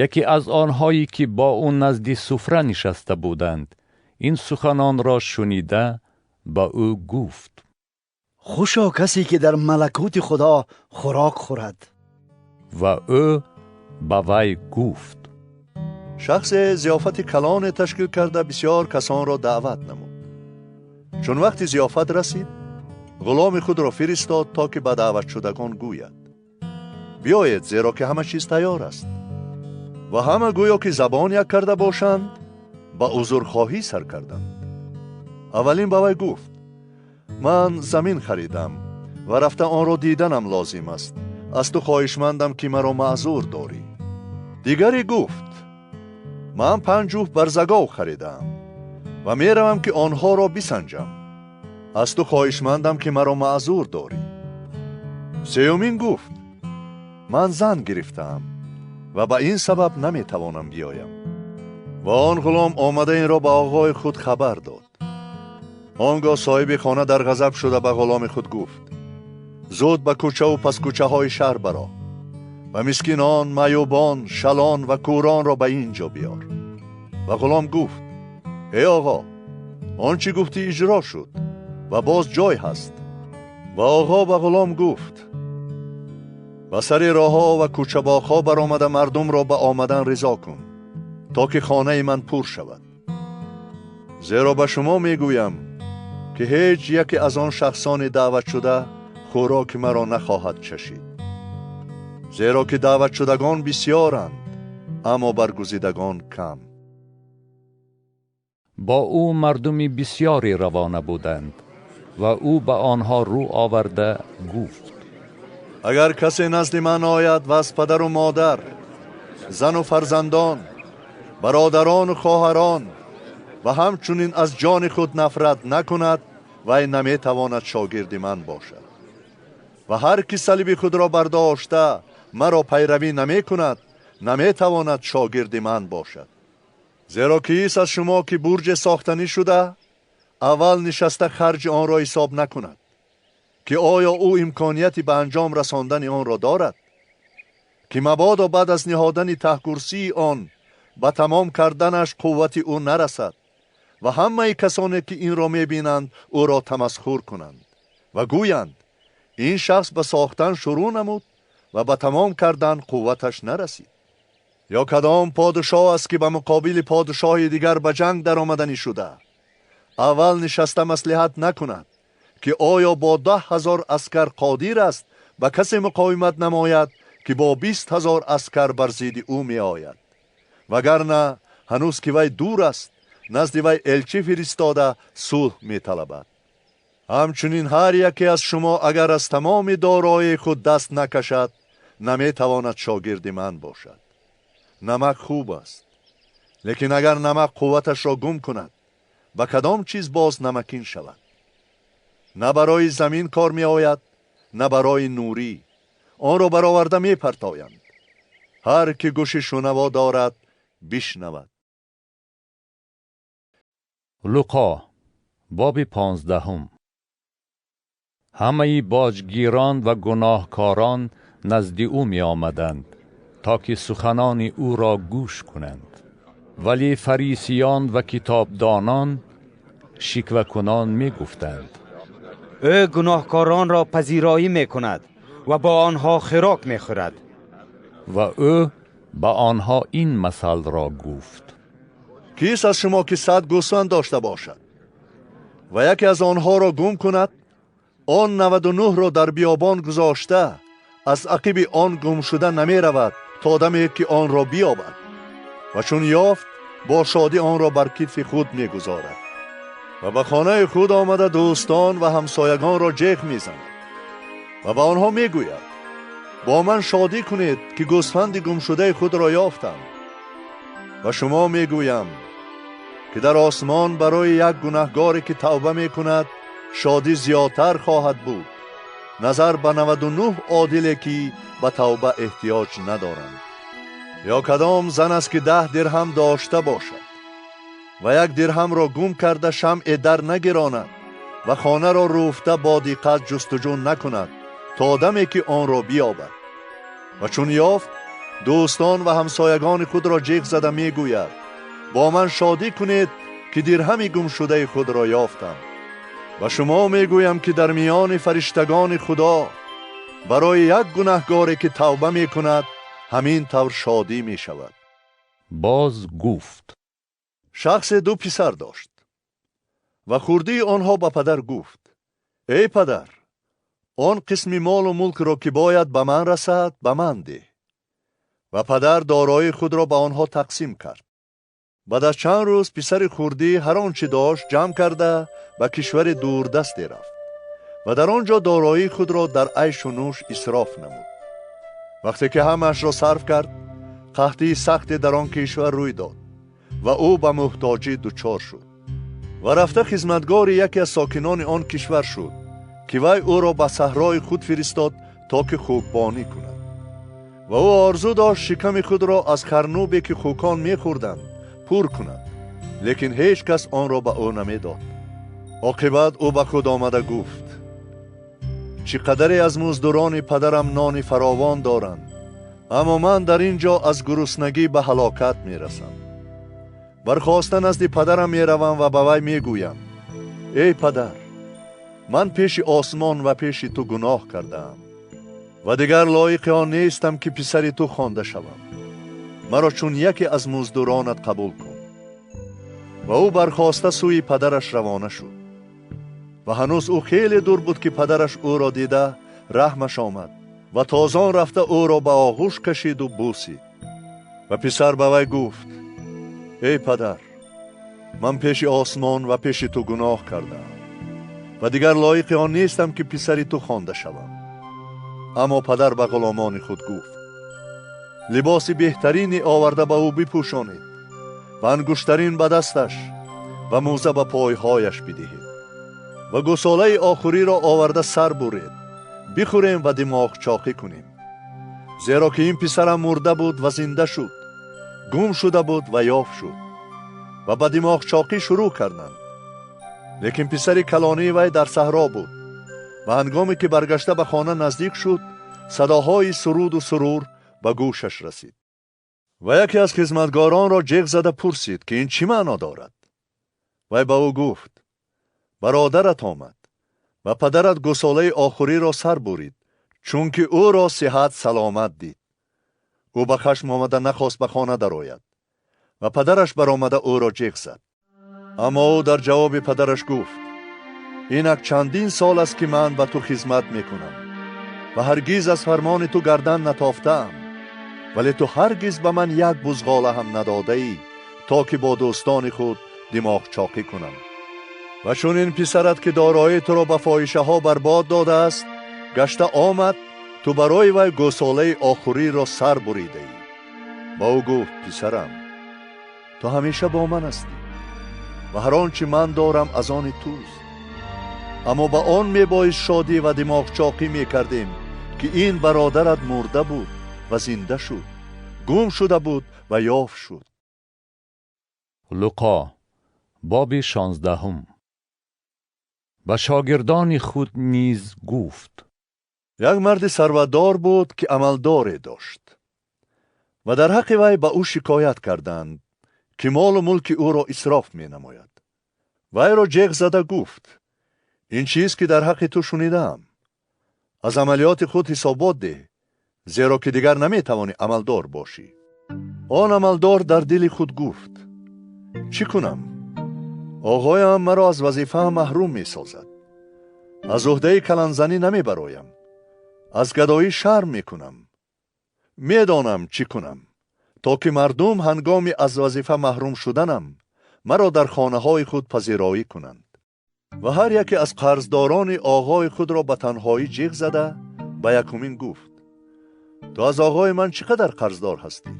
Яке аз онҳое ки бо ӯ назди суфра нишаста буданд, ин суханонро шунида ба ӯ гуфт: хушо касе ки дар малакути Худо хӯрок хӯрад. Ва ӯ ба вай гуфт: шахсе зиёфати калоне ташкил карда бисёр касонро даъват намуд. Чун вақти зиёфат расид, ғуломи худро фиристод то ки ба даъватшудагон гӯяд: биёед, зеро ки ҳама чиз тайёр аст. Ва ҳама гӯё ки забон як карда бошанд, ба узрхоҳӣ сар карданд. Аввалин ба вай гуфт: ман замин харидам ва рафта онро диданам лозим аст, аз ту хоҳишмандам ки маро маъзур дорӣ. Дигаре гуфт: ман 5 ҷуфт барзагов харидаам ва меравам ки онҳоро бисанҷам, аз ту хоҳишмандам ки маро маъзур дорӣ. Сеюмин гуфт: ман зан гирифтаам ва ба ин сабаб наметавонам биёям. Ва он ғулом омада инро ба оғои худ хабар дод. Он гоҳ соҳиби хона дар ғазаб шуда ба ғуломи худ гуфт: зуд ба кӯчаву паскӯчаҳои шаҳр баро ва мискинон, маъюбон, шалон ва кӯронро ба ин ҷо биёр. Ва ғулом гуфт: эй оғо, он чӣ гуфтӣ иҷро шуд ва боз ҷой ҳаст. Ва оғо ба ғулом гуфт: ба сари роҳҳо ва кӯчабоғҳо баромада мардумро ба омадан ризо кун, то ки хонаи ман пур шавад. Зеро ба шумо мегӯям ки ҳеҷ яке аз он шахсони даъватшуда хӯроки маро нахоҳад чашид. Зеро ки даъватшудагон бисёранд, аммо баргузидагон кам. Бо ӯ мардуми бисёре равона буданд ва ӯ ба онҳо рӯ оварда гуфт: агар касе назди ман ояд ва аз падару модар, зану фарзандон, бародарону хоҳарон ва ҳамчунин аз ҷони худ нафрат накунад, вай наметавонад шогирди ман бошад. Ва ҳар ки салиби худро бардошта маро пайравӣ намекунад, наметавонад шогирди ман бошад. Зеро кист аз шумо ки бурҷе сохтанӣ шуда, аввал нишаста харҷи онро ҳисоб накунад, ки оё ӯ имконияти ба анҷом расондани онро дорад? Ки мабодо баъд аз ниҳодани таҳкурсии он ба тамом карданаш қуввати ӯ нарасад ва ҳамаи касоне ки инро мебинанд ӯро тамасхур кунанд ва гӯянд: ин шахс ба сохтан шурӯъ намуд ва ба тамом кардан қувваташ нарасид. Ё кадом подшоҳ аст ки ба муқобили подшоҳи дигар ба ҷанг даромаданӣ шуда, аввал нишаста маслиҳат накунад ки оё бо 10 000 аскар қодир аст ба касе муқовимат намояд ки бо 20 000 аскар бар зидди ӯ меояд? Вагарна ҳанӯз ки вай дур аст, назди вай элчӣ фиристода сулҳ металабад. Ҳамчунин ҳар яке аз шумо агар аз тамоми дороии худ даст накашад, наметавонад шогирди ман бошад. Намак хуб аст, лекин агар намак қувваташро гум кунад, ба кадом чиз боз намакин шавад? На барои замин кор меояд, на барои нурӣ. Онро бароварда мепартоянд. Ҳар ки гӯши шунаво дорад, бишнавад. Луқо боби 15. Ҳамаи боҷгирон ва гуноҳкорон назди ӯ меомаданд то ки суханони ӯро гӯш кунанд. Вале фарисиён ва китобдонон шиквакунон мегуфтанд: ӯ гуноҳкоронро пазироӣ мекунад ва бо онҳо хӯрок мехӯрад. Ва ӯ ба онҳо ин масалро гуфт: кист аз шумо ки 100 гӯсфанд дошта бошад ва яке аз онҳоро гум кунад, Он 99-ро дар биёбон гузошта аз ақиби он гумшуда намеравад то даме ки онро биёбад. Ва чун ёфт, бо шодӣ онро бар китфи худ мегузорад ва ба хонаи худ омада дӯстон ва ҳамсоягонро ҷеғ мезанад ва ба онҳо мегӯяд: бо ман шодӣ кунед, ки гӯсфанди гумшудаи худро ёфтам. Ба шумо мегӯям, ки дар осмон барои як гунаҳгоре ки тавба мекунад шодӣ зиёдтар хоҳад буд, назар ба 99 одиле ки ба тавба эҳтиёҷ надоранд. Ё кадом зан аст ки 10 дирҳам дошта бошад ва як дирҳамро гум карда шамъе дар нагиронад ва хонаро рӯфта бо диққат ҷустуҷӯ накунад то даме ки онро биёбад? Ва чун ёфт, дӯстон ва ҳамсоягони худро ҷеғ зада мегӯяд: бо ман шодӣ кунед, ки дирҳами гумшудаи худро ёфтам. Ба шумо мегӯям, ки дар миёни фариштагони Худо барои як гунаҳгоре ки тавба мекунад ҳамин тавр шодӣ мешавад. Боз гуфт: шахсе 2 писар дошт ва хурдии онҳо ба падар гуфт: эй падар, он қисми молу мулкро ки бояд ба ман расад ба ман деҳ. Ва падар дороии худро ба онҳо тақсим кард. Баъд аз чанд рӯз писари хурдӣ ҳар он чӣ дошт ҷамъ карда ба кишвари дурдасте рафт ва дар он ҷо дороии худро дар айшу нӯш исроф намуд. Вақте ки ҳамаашро сарф кард, қаҳтии сахте дар он кишвар рӯй дод ва ӯ ба муҳтоҷӣ дучор шуд. Ва рафта хизматгори яке аз сокинони он кишвар шуд, ки вай ӯро ба саҳрои худ фиристод то ки хукбонӣ кунад. Ва ӯ орзу дошт шиками худро аз карнубе ки хукон мехӯрданд пур кунад, лекин ҳеҷ кас онро ба ӯ намедод. Оқибат ӯ ба худ омада гуфт: чӣ қадаре аз муздурони падарам нони фаровон доранд, аммо ман дар ин ҷо аз гуруснагӣ ба ҳалокат мерасам. Бархоста назди падарам меравам ва ба вай мегӯям: эй падар, ман пеши осмон ва пеши ту гуноҳ кардаам ва дигар лоиқи он нестам ки писари ту хонда шавам. Маро чун яке аз муздуронат қабул кун. Ва ӯ бархоста сӯи падараш равона шуд. Ва ҳанӯз ӯ хеле дур буд ки падараш ӯро дида раҳмаш омад ва тозон рафта ӯро ба оғӯш кашиду бусид. Ва писар ба вай гуфт: эй падар, ман пеши осмон ва пеши ту гуноҳ кардаам ва дигар лоиқи он нестам ки писари ту хонда шавам. Аммо падар ба ғуломони худ гуфт: либоси беҳтарине оварда ба ӯ бипӯшонед ва ангуштарин ба дасташ ва мӯза ба пойҳояш бидиҳед ва гусолаи охуриро оварда сар буред, бихӯрем ва димоғчоқӣ кунем. Зеро ки ин писарам мурда буд ва зинда шуд, гум шуда буд ва ёфт шуд. Ва ба димоғчоқӣ шурӯъ карданд. Лекин писари калонии вай дар саҳро буд ва ҳангоме ки баргашта ба хона наздик шуд, садоҳои суруду сурур ба гӯшаш расид. Ва яке аз хизматгоронро ҷеғ зада пурсид, ки ин чӣ маъно дорад? Вай ба ӯ гуфт: бародарат омад ва падарат гусолаи охуриро сар бурид, чунки ӯро сиҳат саломат дид. Ӯ ба хашм омада нахост ба хона дарояд ва падараш баромада ӯро ҷеғ зад. Аммо ӯ дар ҷавоби падараш гуфт: инак чандин сол аст ки ман ба ту хизмат мекунам ва ҳаргиз аз фармони ту гардан натофтаам, вале ту ҳаргиз ба ман як бузғола ҳам надодаӣ то ки бо дӯстони худ димоғчоқӣ кунам. Ва чун ин писарат ки дорои туро ба фоҳишаҳо барбод додааст гашта омад, ту барои вай гӯсолаи охуриро сар буридаӣ. Ба ӯ гуфт: писарам, ту ҳамеша бо ман ҳастӣ ва ҳар он чӣ ман дорам аз они туст. Аммо ба он мебоист шодӣ ва димоғчоқӣ мекардем, ки ин бародарат мурда буд ва зинда шуд, гум шуда буд ва ёфт шуд. Луқо боби 16. Ба шогирдони худ низ гуфт: як марди сарватдор буд ки амалдоре дошт ва дар ҳаққи вай ба ӯ шикоят карданд, ки молу мулки ӯро исроф менамояд. Вайро ҷеғ зада гуфт: ин чиз ки дар ҳаққи ту шунидаам, аз амалиёти худ ҳисобот деҳ, зеро ки дигар наметавонӣ амалдор бошӣ. Он амалдор дар дили худ гуфт: чӣ кунам? Оғоям маро аз вазифаам маҳрум месозад. Аз уҳдаи каланзанӣ намебароям, аз гадоӣ шарм мекунам. Медонам чӣ кунам, то ки мардум ҳангоми аз вазифа маҳрум шуданам маро дар хонаҳои худ пазироӣ кунанд. Ва ҳар яке аз қарздорони оғои худро ба танҳоӣ ҷиғ зада ба якумин гуфт: ту аз оғои ман чӣ қадар қарздор ҳастӣ?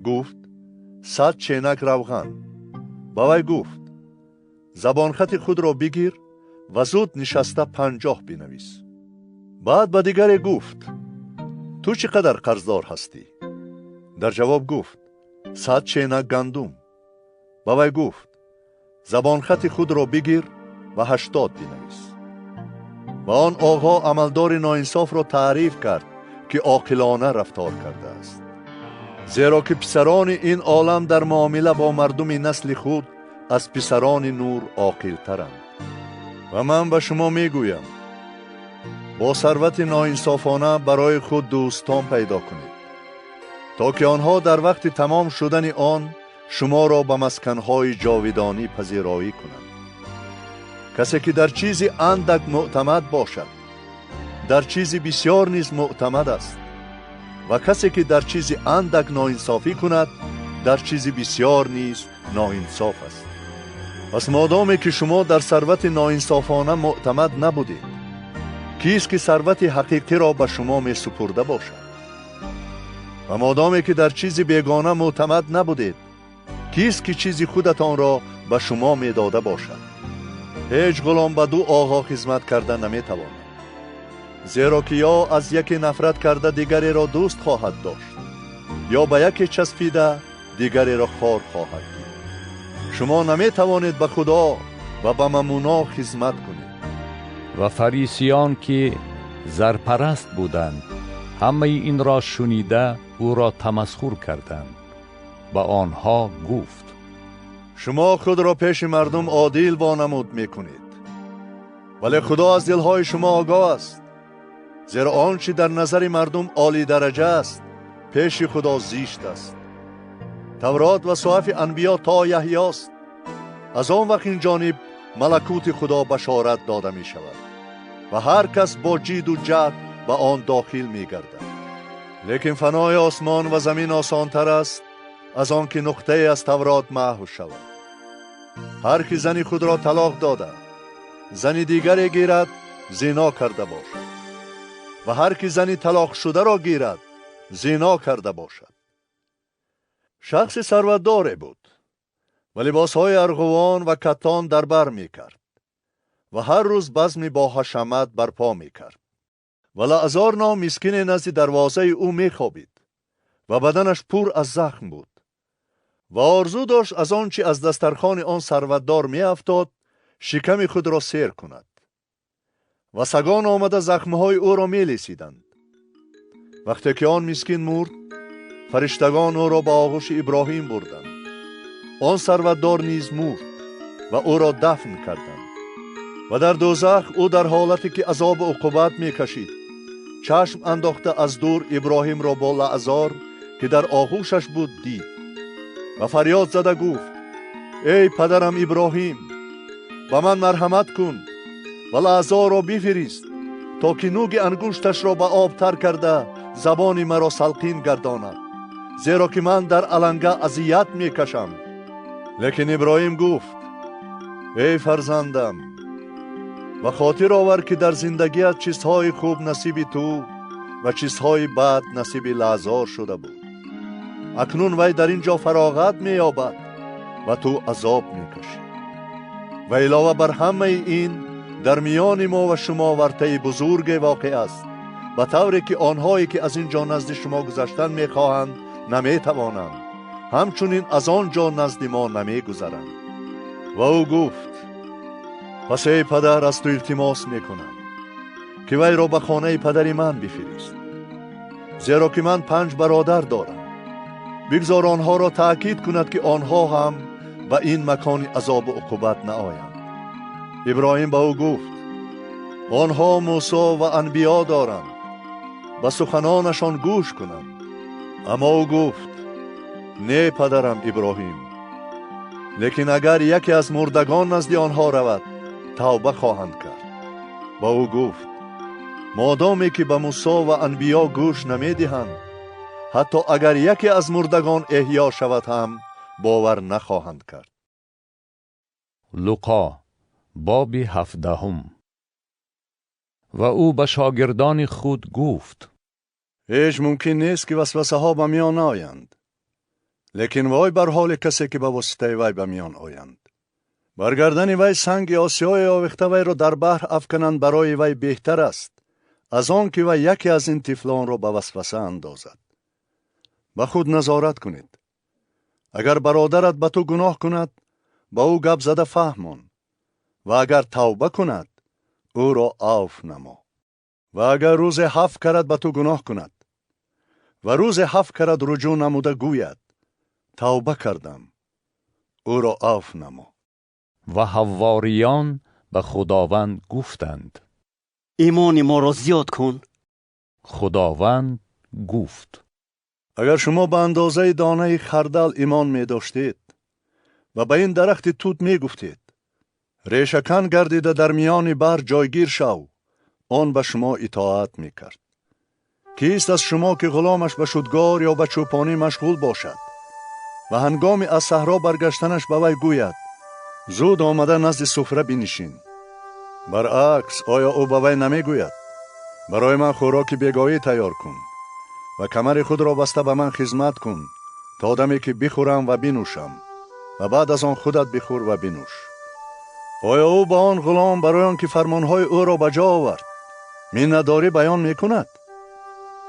Гуфт: 100 ченак равған. Ба вай гуфт: забонхати худро бигир ва зуд нишаста 50 бинавис. Баъд ба дигаре гуфт: ту чӣ қадар қарздор ҳастӣ? Дар ҷавоб гуфт: 100 ченак гандум. Ба вай гуфт: забонхати худро бигир ва 80 бинавис. Ва он оғо амалдори ноинсофро таъриф кард ки оқилона рафтор кардааст, зеро ки писарони ин олам дар муомила бо мардуми насли худ аз писарони нур оқилтаранд. Ва ман ба шумо мегӯям, бо сарвати ноинсофона барои худ дӯстон пайдо кунед, то ки онҳо дар вақти тамом шудани он шуморо ба масканҳои ҷовидонӣ пазироӣ кунанд. Касе ки дар чизи андак мӯътамад бошад, дар чизи бисёр низ мӯътамад аст, ва касе ки дар чизи андак ноинсофӣ кунад, дар чизи бисёр низ ноинсоф аст. Пас модоме ки шумо дар сарвати ноинсофона мӯътамад набудед, кист ки сарвати ҳақиқиро ба шумо месупурда бошад? Ва модоме ки дар чизи бегона мӯътамад набудед, кист ки чизи худатонро ба шумо медода бошад? Ҳеҷ ғулом ба ду оғо хизмат карда наметавонад, зеро ки ё аз яке нафрат карда дигареро дӯст хоҳад дошт, ё ба яке часпида дигареро хор хоҳад дид. Шумо наметавонед ба Худо ва ба мамуно хизмат кунед. Ва фарисиён ки зарпараст буданд, ҳамаи инро шунида ӯро тамасхур карданд. Ба онҳо гуфт: шумо худро пеши мардум одил вонамуд мекунед, вале Худо аз дилҳои шумо огоҳ аст, зеро он чи дар назари мардум олидараҷа аст, пеши Худо зишт аст. Таврот ва суҳафи анбиё то Яҳёст. Аз он вақт ин ҷониб малакути Худо башорат дода мешавад ва ҳар кас бо ҷиду ҷаҳд ба он дохил мегардад. Лекин фанои осмон ва замин осонтар аст аз он ки нуқтае аз Таврот маҳв шавад. Ҳар ки зани худро талоқ дода, зани дигаре гирад, зино карда бошад, ва ҳар ки зани талоқшударо гирад, зино карда бошад. Шахси сарватдоре буд ва либосҳои арғувон ва катон дар бар мекард ва ҳар рӯз базми бо ҳашамат барпо мекард. Ва Лаъзор ном мискине назди дарвозаи ӯ мехобид ва баданаш пур аз захм буд ва орзу дошт аз он чи аз дастархони он сарватдор меафтод шиками худро сер кунад. Ва сагон омада захмҳои ӯро мелесиданд. Вақте ки он мискин мурд, фариштагон ӯро ба оғӯши Иброҳим бурданд. Он сарватдор низ мурд ва ӯро дафн карданд. Ва дар дӯзах ӯ дар ҳолате ки азобу уқубат мекашид, чашм андохта аз дур Иброҳимро бо Лаъзор ки дар оғӯшаш буд дид ва фарёд зада гуфт: эй падарам Иброҳим, ба ман марҳамат кун ва Лаъзорро бифирист то ки нуги ангушташро ба об тар карда забони маро салқин гардонад, зеро ки ман дар аланга азият мекашам. Лекин Иброҳим гуфт: эй фарзандам, ба хотир овар ки дар зиндагият чизҳои хуб насиби ту ва чизҳои бад насиби Лаъзор шуда буд. Акнун вай дар ин ҷо фароғат меёбад ва ту азоб мекашӣ. Ва илова бар ҳамаи ин, дар миёни мо ва шумо вартаи бузурге воқеъ аст, ба тавре ки онҳое ки аз ин ҷо назди шумо гузаштан мехоҳанд наметавонанд, ҳамчунин аз он ҷо назди мо намегузаранд. Ва ӯ гуфт: пас эй падар, аз ту илтимос мекунам ки вайро ба хонаи падари ман бифирист, зеро ки ман 5 бародар дорам. Бигзор онҳоро таъкид кунад ки онҳо ҳам ба ин макони азобу уқубат наоянд. Иброҳим ба ӯ гуфт: онҳо Мусо ва анбиё доранд, ба суханонашон гӯш кунанд. Аммо ӯ гуфт: не, падарам Иброҳим, лекин агар яке аз мурдагон назди онҳо равад, тавба хоҳанд кард. Ба ӯ гуфт: модоме ки ба Мусо ва анбиё гӯш намедиҳанд, ҳатто агар яке аз мурдагон эҳё шавад ҳам бовар нахоҳанд кард. Луқо, боби 17. Ва ӯ ба шогирдони худ гуфт: ҳеҷ мумкин нест ки васвасаҳо ба миён наоянд, лекин вой бар ҳоли касе ки ба воситаи вай ба миён оянд. Бар гардани вай санги осиёе овехта вайро дар баҳр афкананд барои вай беҳтар аст аз он ки вай яке аз ин тифлонро ба васваса андозад. Ба худ назорат кунед. Агар бародарат ба ту гуноҳ кунад, ба ӯ гап зада фаҳмон, ва агар тавба кунад, ӯро авф намо. Ва агар рӯзе 7 карат ба ту гуноҳ кунад ва рӯзе 7 карат руҷӯъ намуда гӯяд: тавба кардам, ӯро авф намо. Ва ҳавориён ба Худованд гуфтанд: имони моро зиёд кун. Худованд гуфт: агар шумо ба андозаи донаи хардал имон медоштед ва ба ин дарахти тут мегуфтед: решакан гардида дар миёни баҳр ҷойгир шав, он ба шумо итоат мекард. Кист аз шумо ки ғуломаш ба шудгор ё ба чӯпонӣ машғул бошад ва ҳангоми аз саҳро баргаштанаш ба вай гӯяд: зуд омада назди суфра бинишин? Баръакс, оё ӯ ба вай намегӯяд: барои ман хӯроки бегоҳӣ тайёр кун ва камари худро баста ба ман хизмат кун то даме ки бихӯрам ва бинӯшам, ва баъд аз он худат бихӯр ва бинӯш? Оё ӯ ба он ғулом барои он ки фармонҳои ӯро ба ҷо овард миннатдорӣ баён мекунад?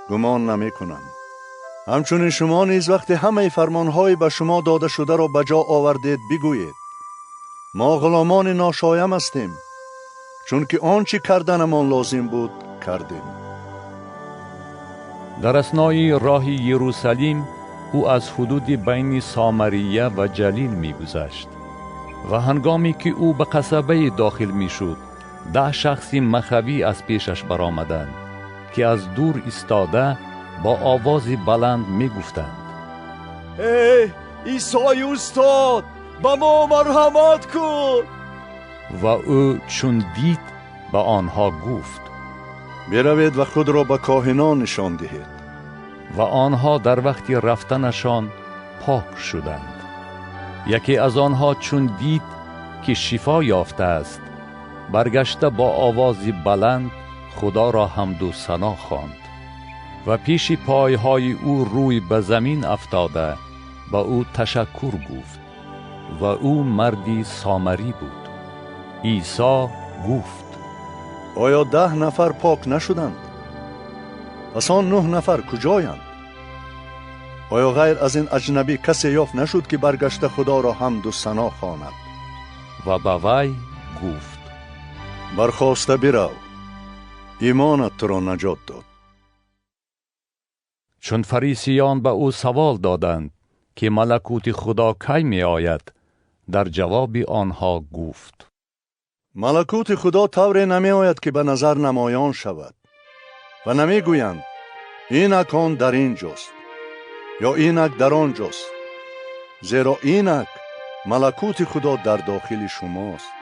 Гумон намекунам. Ҳамчунин шумо низ вақте ҳамаи фармонҳои ба шумо дода шударо ба ҷо овардед, бигӯед: мо ғуломони ношоям ҳастем, чунки он чӣ карданамон лозим буд кардем. Дар аснои роҳи Ерусалим ӯ аз ҳудуди байни Сомария ва Ҷалил мегузашт. Ва ҳангоме ки ӯ ба қасабае дохил мешуд, 10 шахси махавӣ аз пешаш баромаданд, ки аз дур истода бо овози баланд мегуфтанд: эй Исои устод, ба мо марҳамат кун! Ва ӯ чун дид ба онҳо гуфт: биравед ва худро ба коҳинон нишон диҳед. Ва онҳо дар вақти рафтанашон пок шуданд. Яке аз онҳо чун дид ки шифо ёфтааст, баргашта бо овози баланд Худоро ҳамду сано хонд ва пеши пойҳои ӯ рӯй ба замин афтода ба ӯ ташаккур гуфт. Ва ӯ марди сомарӣ буд. Исо гуфт: оё 10 нафар пок нашуданд? Пас он 9 нафар куҷоянд? Оё ғайр аз ин аҷнабӣ касе ёфт нашуд ки баргашта Худоро ҳамду сано хонад? Ва ба вай гуфт: бархоста бирав, имонат туро наҷот дод. Чун фарисиён ба ӯ савол доданд ки малакути Худо кай меояд, дар ҷавоби онҳо гуфт: малакути Худо тавре намеояд ки ба назар намоён шавад ва намегӯянд: инак он дар ин ҷост ё инак дар он ҷост, зеро инак малакути Худо дар дохили шумост.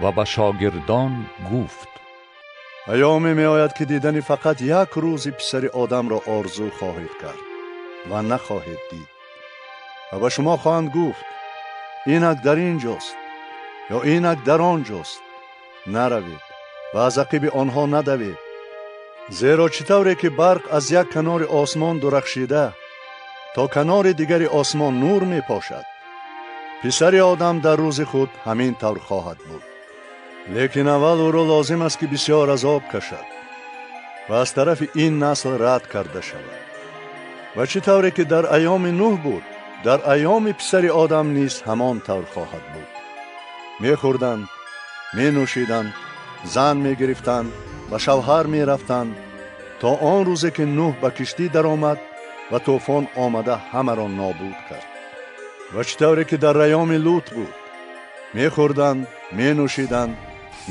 Ва ба шогирдон гуфт: айёме меояд ки дидани фақат як рӯзи писари одамро орзу хоҳед кард ва нахоҳед дид. Ва ба шумо хоҳанд гуфт: инак дар ин ҷост ё инак дар он ҷост. Наравед ва аз ақиби онҳо надавед, зеро чӣ тавре ки барқ аз як канори осмон дурахшида то канори дигари осмон нур мепошад, писари одам дар рӯзи худ ҳамин тавр хоҳад буд. Лекин аввал ӯро лозим аст ки бисёр азоб кашад ва аз тарафи ин насл рад карда шавад. Ва чӣ тавре ки дар айёми Нӯҳ буд, дар айёми писари одам низ ҳамон тавр хоҳад буд. Мехӯрданд, менӯшиданд, зан мегирифтанд, ба шавҳар мерафтанд, то он рӯзе ки Нӯҳ ба киштӣ даромад ва тӯфон омада ҳамаро нобуд кард. Ва чӣ тавре ки дар айёми Лут буд, мехӯрданд, менӯшиданд,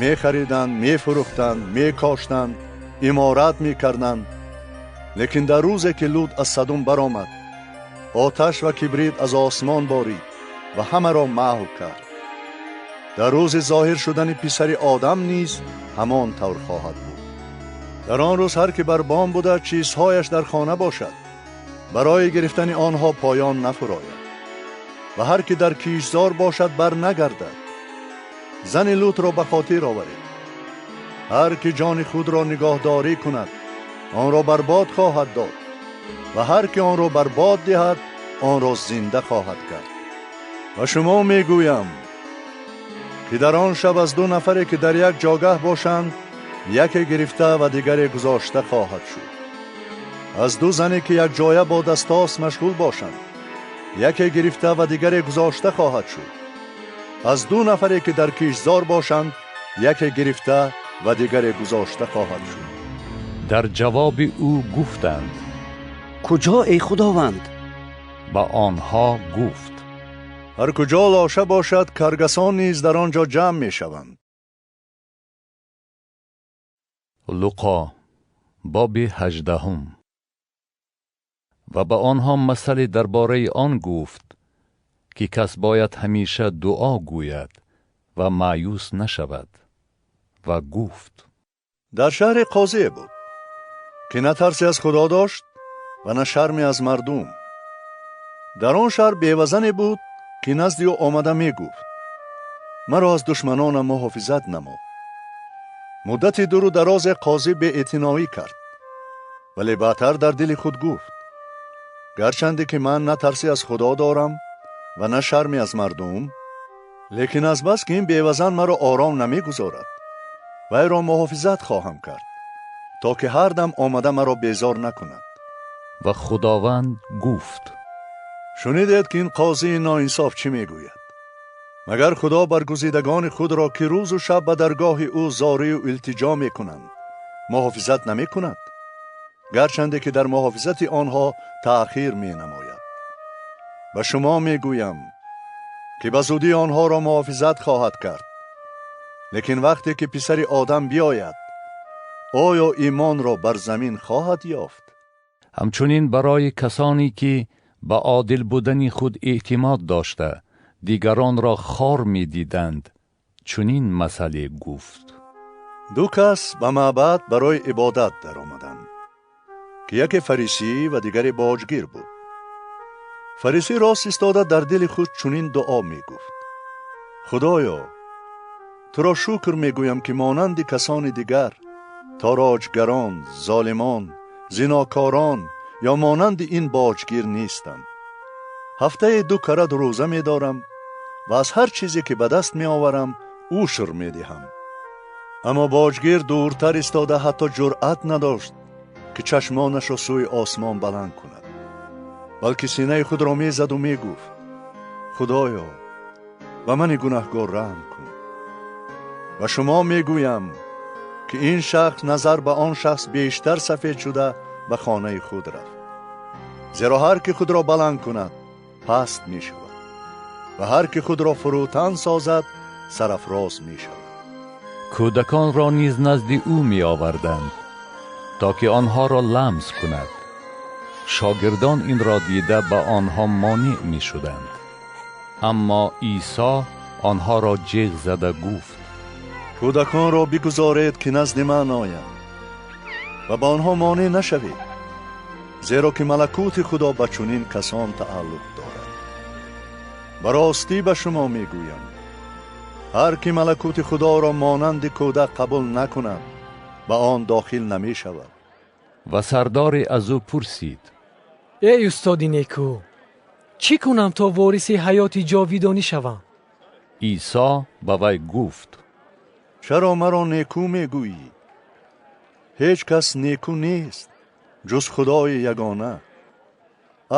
мехариданд, мефурӯхтанд, мекоштанд, иморат мекарданд. Лекин дар рӯзе ки Лут аз Садум баромад, оташ ва кибрит аз осмон борид ва ҳамаро маҳв кард. Дар рӯзи зоҳир шудани писари одам низ ҳамон тавр хоҳад буд. Дар он рӯз ҳар ки бар бом буда, чизҳояш дар хона бошад, барои гирифтани онҳо поён нафурояд, ва ҳар ки дар киштзор бошад, бар нагардад. Зани Лутро ба хотир оваред. Ҳар ки ҷони худро нигоҳдорӣ кунад, онро барбод хоҳад дод, ва ҳар ки онро барбод диҳад, онро зинда хоҳад кард. Ба шумо мегӯям, ки дар он шаб аз ду нафаре ки дар як ҷогаҳ бошанд, яке гирифта ва дигаре гузошта хоҳад шуд. Аз ду зане ки якҷоя бо дастос машғул бошанд, яке гирифта ва дигаре гузошта хоҳад шуд. Аз ду нафаре ки дар киштзор бошанд, яке гирифта ва дигаре гузошта хоҳад шуд. Дар ҷавоби ӯ гуфтанд: Куҷо, эй Худованд? Ба онҳо гуфт: Ҳар куҷо лоша бошад, каргасон низ дар он ҷо ҷамъ мешаванд. Луқо, боби 18. Ва ба онҳо масъале дар бораи он гуфт, ки кас бояд ҳамеша дуо гӯяд ва маъюс нашавад. Ва гуфт: Дар шаҳре қозие буд, ки на тарсе аз Худо дошт ва на шарме аз мардум. Дар он шаҳр бевазане буд, ки назди ӯ омада мегуфт: маро аз душманонам муҳофизат намо. Муддати дуру дарозе қозӣ беэътиноӣ кард, вале баъдтар дар дили худ гуфт: гарчанде ки ман на тарсе аз Худо дорам ва на шарме аз мардум, лекин аз бас ки ин бевазан маро ором намегузорад, вайро муҳофизат хоҳам кард, то ки ҳар дам омада маро безор накунад. Ва Худованд гуфт: шунидед ки ин қозии ноинсоф чӣ мегӯяд? Магар Худо баргузидагони худро, ки рӯзу шаб ба даргоҳи ӯ зорию илтиҷо мекунанд, муҳофизат намекунад? Гарчанде ки дар муҳофизати онҳо таъхир менамояд. Ба шумо мегӯям, ки ба зудӣ онҳоро муҳофизат хоҳад кард. Лекин вақте ки писари одам биёяд, оё имонро бар замин хоҳад ёфт? Ҳамчунин барои касоне ки ба одил будани худ эътимод дошта, дигаронро хор медиданд, чунин масъале гуфт: ду кас ба маъбад барои ибодат даромаданд, ки яке фарисӣ ва дигаре боҷгир буд. Фарисӣ рост истода дар дили худ чунин дуо мегуфт: Худоё, туро шукр мегӯям, ки монанди касони дигар, тороҷгарон, золимон, зинокорон ё монанди ин боҷгир нестам. Ҳафтае ду карат рӯза медорам ва аз ҳар чизе ки ба даст меоварам ушр медиҳам. Аммо боҷгир дуртар истода ҳатто ҷуръат надошт, ки чашмонашро сӯи осмон баланд кунад, балки синаи худро мезаду мегуфт: Худоё, ба мани гунаҳгор раҳм кун. Ба шумо мегӯям, ки ин шахс назар ба он шахс бештар сафед шуда ба хонаи худ рафт. Зеро ҳар ки худро баланд кунад, паст мешавад, ва ҳар ки худро фурӯтан созад, сарафроз мешавад. Кӯдаконро низ назди ӯ меоварданд, то ки онҳоро ламс кунад. Шогирдон инро дида ба онҳо монеъ мешуданд. Аммо Исо онҳоро ҷеғ зада гуфт: кӯдаконро бигузоред, ки назди ман оянд, ва ба онҳо монеъ нашавед, зеро ки малакути Худо ба чунин касон тааллуқ дорад. Ба ростӣ ба шумо мегӯям, ҳар ки малакути Худоро монанди кӯдак қабул накунад, ба он дохил намешавад. Ва сардаре аз ӯ пурсид: Эй устоди некӯ, чӣ кунам то вориси ҳаёти ҷовидонӣ шавам? Исо ба вай гуфт: чаро маро некӯ мегӯӣ? Ҳеҷ кас некӯ нест, ҷуз Худои ягона.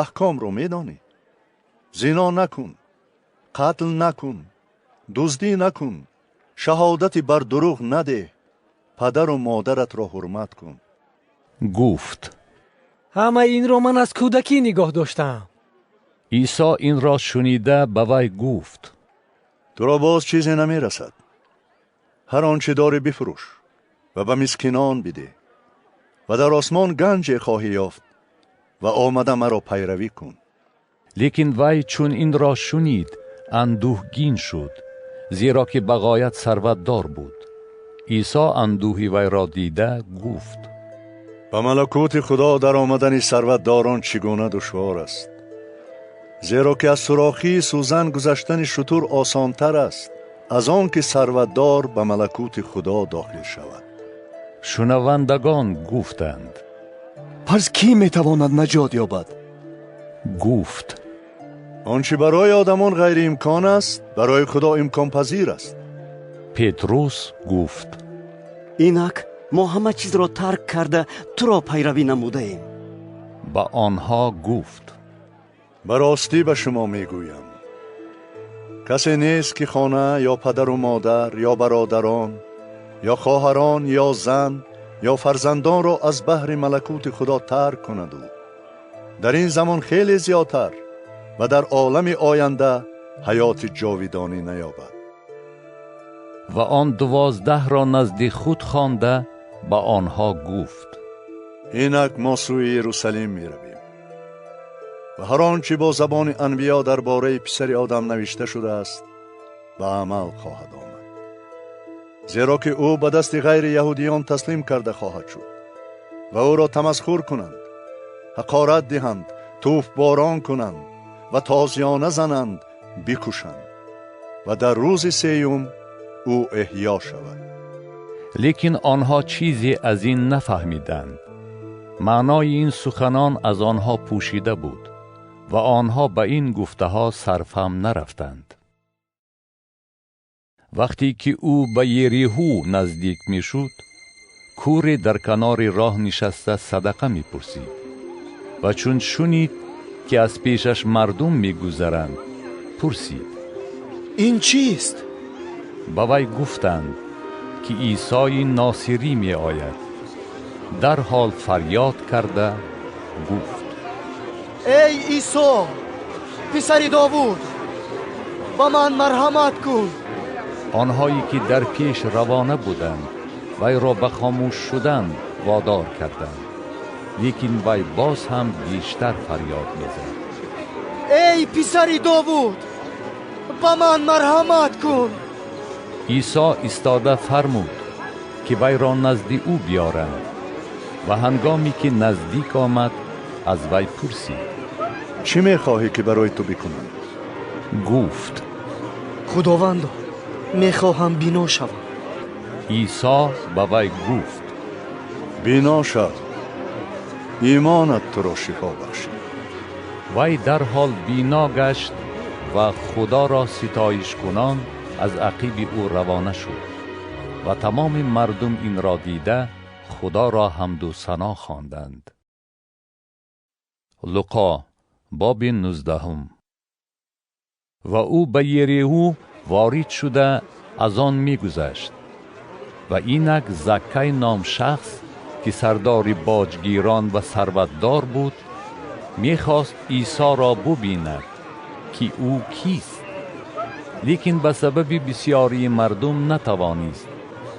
Аҳкомро медонӣ: зино накун, қатл накун, дуздӣ накун, шаҳодати бар дурӯғ надеҳ, падару модаратро ҳурмат кун. Гуфт: ҳамаи инро ман аз кӯдакӣ нигоҳ доштаам. Исо инро шунида ба вай гуфт: туро боз чизе намерасад. Ҳар он чи дорӣ бифурӯш ва ба мискинон бидеҳ, ва дар осмон ганҷе хоҳӣ ёфт, ва омада маро пайравӣ кун. Лекин вай чун инро шунид, андӯҳгин шуд, зеро ки ба ғоят сарватдор буд. Исо андӯҳи вайро дида гуфт: ба малакути Худо дар омадани сарватдорон чӣ гуна душвор аст, зеро ки аз сурохии сӯзан гузаштани шутур осонтар аст аз он ки сарватдор ба малакути Худо дохил шавад. Шунавандагон гуфтанд: пас кӣ метавонад наҷот ёбад? Гуфт: он чӣ барои одамон ғайриимкон аст, барои Худо имконпазир аст. Петрус гуфт: инак мо ҳама чизро тарк карда туро пайравӣ намудаем. Ба онҳо гуфт: ба ростӣ ба шумо мегӯям, касе нест ки хона ё падару модар ё бародарон ё хоҳарон ё зан ё фарзандонро аз баҳри малакути Худо тарк кунаду дар ин замон хеле зиёдтар ва дар олами оянда ҳаёти ҷовидонӣ наёбад. Ва он 12-ро назди худ хонда ба онҳо гуфт: инак мо сӯи Иерусалим меравем ва ҳар он чӣ бо забони анбиё дар бораи писари одам навишта шудааст ба амал хоҳад омад, зеро ки ӯ ба дасти ғайри яҳудиён таслим карда хоҳад шуд ва ӯро тамасхур кунанд, ҳақорат диҳанд, тӯфборон кунанд ва тозиёна зананд, бикушанд ва дар рӯзи сеюм ӯ эҳё шавад. Лекин онҳо чизе аз ин нафаҳмиданд. Маънои ин суханон аз онҳо пӯшида буд ва онҳо ба ин гуфтаҳо сарфаҳм нарафтанд. Вақте ки ӯ ба Ериҳу наздик мешуд, кӯре дар канори роҳ нишаста садақа мепурсид ва чун шунид ки аз пешаш мардум мегузаранд, пурсид: ин чист? Ба вай гуфтанд ки Исои Носирӣ меояд. Дарҳол фарёд карда гуфт: эй Исо, писари Довуд, ба ман марҳамат кун. Онҳое ки дар пеш равона буданд вайро ба хомӯш шудан водор карданд, лекин вай боз ҳам бештар фарёд мезад: эй писари Довуд, ба ман марҳамат кун. Исо истода фармуд ки вайро назди ӯ биёранд ва ҳангоме ки наздик омад аз вай пурсид: чӣ мехоҳӣ ки барои ту бикунам? Гуфт: Худовандо, мехоҳам бино шавам. Исо ба вай гуфт: бино шав, имонат туро шифо бахшид. Вай дарҳол бино гашт ва Худоро ситоишкунон аз ақиби ӯ равона шуд ва тамоми мардум инро дида Худоро ҳамду сано хонданд. Луқо боби 19. Ва ӯ ба Ериҳу ворид шуда аз он мегузашт ва инак Заккай ном шахс ки сардори боҷгирон ва сарватдор буд, мехост Исоро бубинад ки ӯ кист, лекин ба сабаби бисёрии мардум натавонист,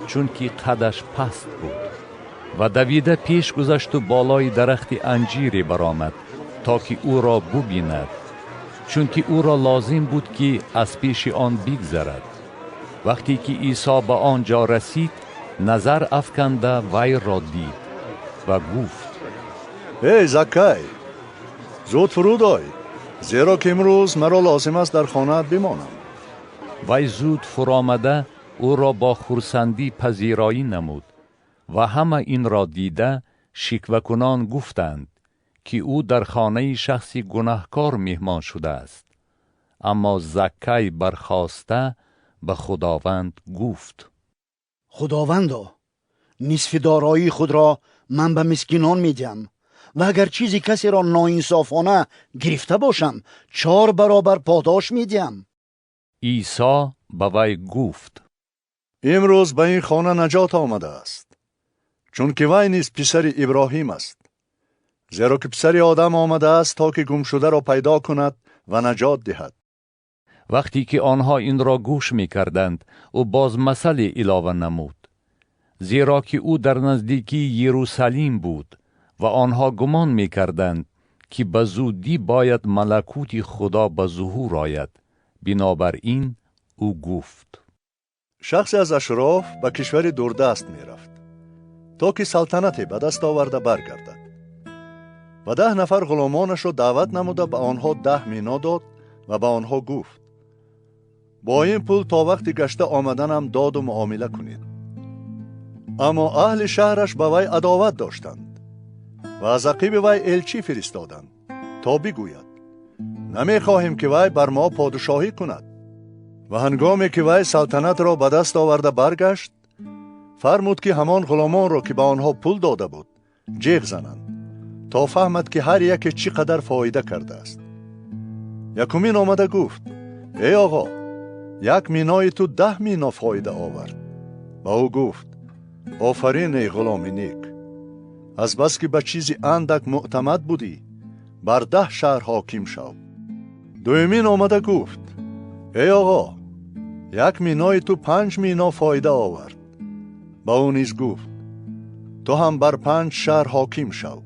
чунки қадаш паст буд. Ва давида пеш гузашту болои дарахти анҷире баромад то ки ӯро бубинад, чунки ӯро лозим буд ки аз пеши он бигзарад. Вақте ки Исо ба он ҷо расид, назар афканда вайро дид ва гуфт: эй Заккай, зуд фуруд ой, зеро ки имрӯз маро лозим аст дар хонаат бимонам. Вай зуд фуромада ӯро бо хурсандӣ пазироӣ намуд ва ҳама инро дида шиквакунон гуфтанд ки ӯ дар хонаи шахси гунаҳкор меҳмон шудааст. Аммо Заккай бархоста ба Худованд гуфт: Худовандо, нисфи дороии худро ман ба мискинон медиҳам ва агар чизи касеро ноинсофона гирифта бошам, 4 баробар подош медиҳам. Исо ба вай гуфт: имрӯз ба ин хона наҷот омадааст, чунки вай низ писари Иброҳим аст. Зеро ки писари одам омадааст то ки гумшударо пайдо кунад ва наҷот диҳад. Вақте ки онҳо инро гӯш мекарданд, ӯ боз масъале илова намуд, зеро ки ӯ дар наздикии Иерусалим буд ва онҳо гумон мекарданд ки ба зудӣ бояд малакути Худо ба зуҳур ояд. Бинобар ин او گفت: شخصی از اشراف به کشور دوردست می رفت تا که سلطنتی به دست آورده برگردد و 10 نفر غلامانش را دعوت نموده به آنها 10 مینا داد و به آنها گفت: با این پول تا وقتی گشته آمدنم داد و معامله کنید. اما اهل شهرش به وی عداوت داشتند و از عقیب وی الچی فرستادند تا بگوید: نمیخواهیم که وی بر ما پادشاهی کند. و هنگامی که وی سلطنت را به دست آورده برگشت، فرمود که همان غلامان را که به آنها پول داده بود جیغ زنند تا فهمد که هر یک چقدر فایده کرده است. یکمین آمده گفت: ای آقا، یک مینای تو 10 مینا فایده آورد. به او گفت: آفرین ای غلام نیک، از بس که به چیزی اندک معتمد بودی بر 10 شهر حاکم شو. دومین آمده گفت: ای آقا، یک مینای تو 5 مینا فایده آورد. به او نیز گفت: تو هم بر 5 شهر حاکم شو.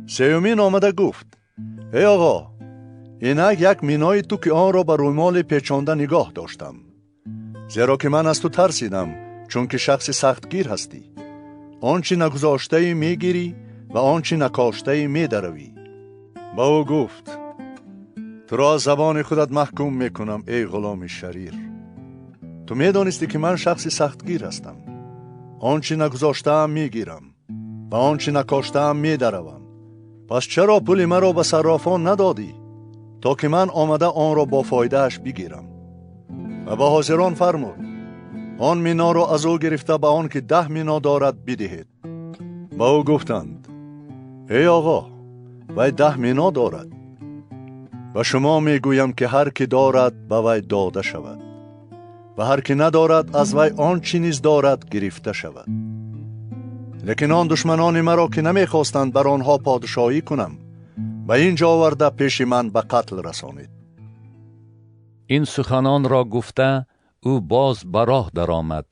سومین آمده گفت: ای آقا، اینک یک مینای تو که آن را به رومال پیچانده نگاه داشتم، زیرا که من از تو ترسیدم، چون که شخص سختگیر هستی. آنچه نگذاشته میگیری و آنچه نکاشته میدروی. به او گفت: تو را از زبان خودت محکوم میکنم ای غلام شریر. تو میدانستی که من شخص سختگیر هستم، آنچه نگذاشته‌ام میگیرم و آنچه نکاشته‌ام میدروم. پس چرا پول مرا به صرافان ندادی تا که من آمده آن را با فایدهش بگیرم؟ و به حاضران فرمود: آن مینا را از او گرفته به آن که 10 مینا دارد بدهید. به او گفتند: ای آقا، وی 10 مینا دارد. و شما میگویم که هر که دارد به وی داده شود و هر که ندارد از وی آن چی نیز دارد گرفته شود. لیکن آن دشمنان مرا که نمیخواستند بر آنها پادشاهی کنم به اینجا آورده پیش من به قتل رسانید. این سخنان را گفته او باز به راه درآمد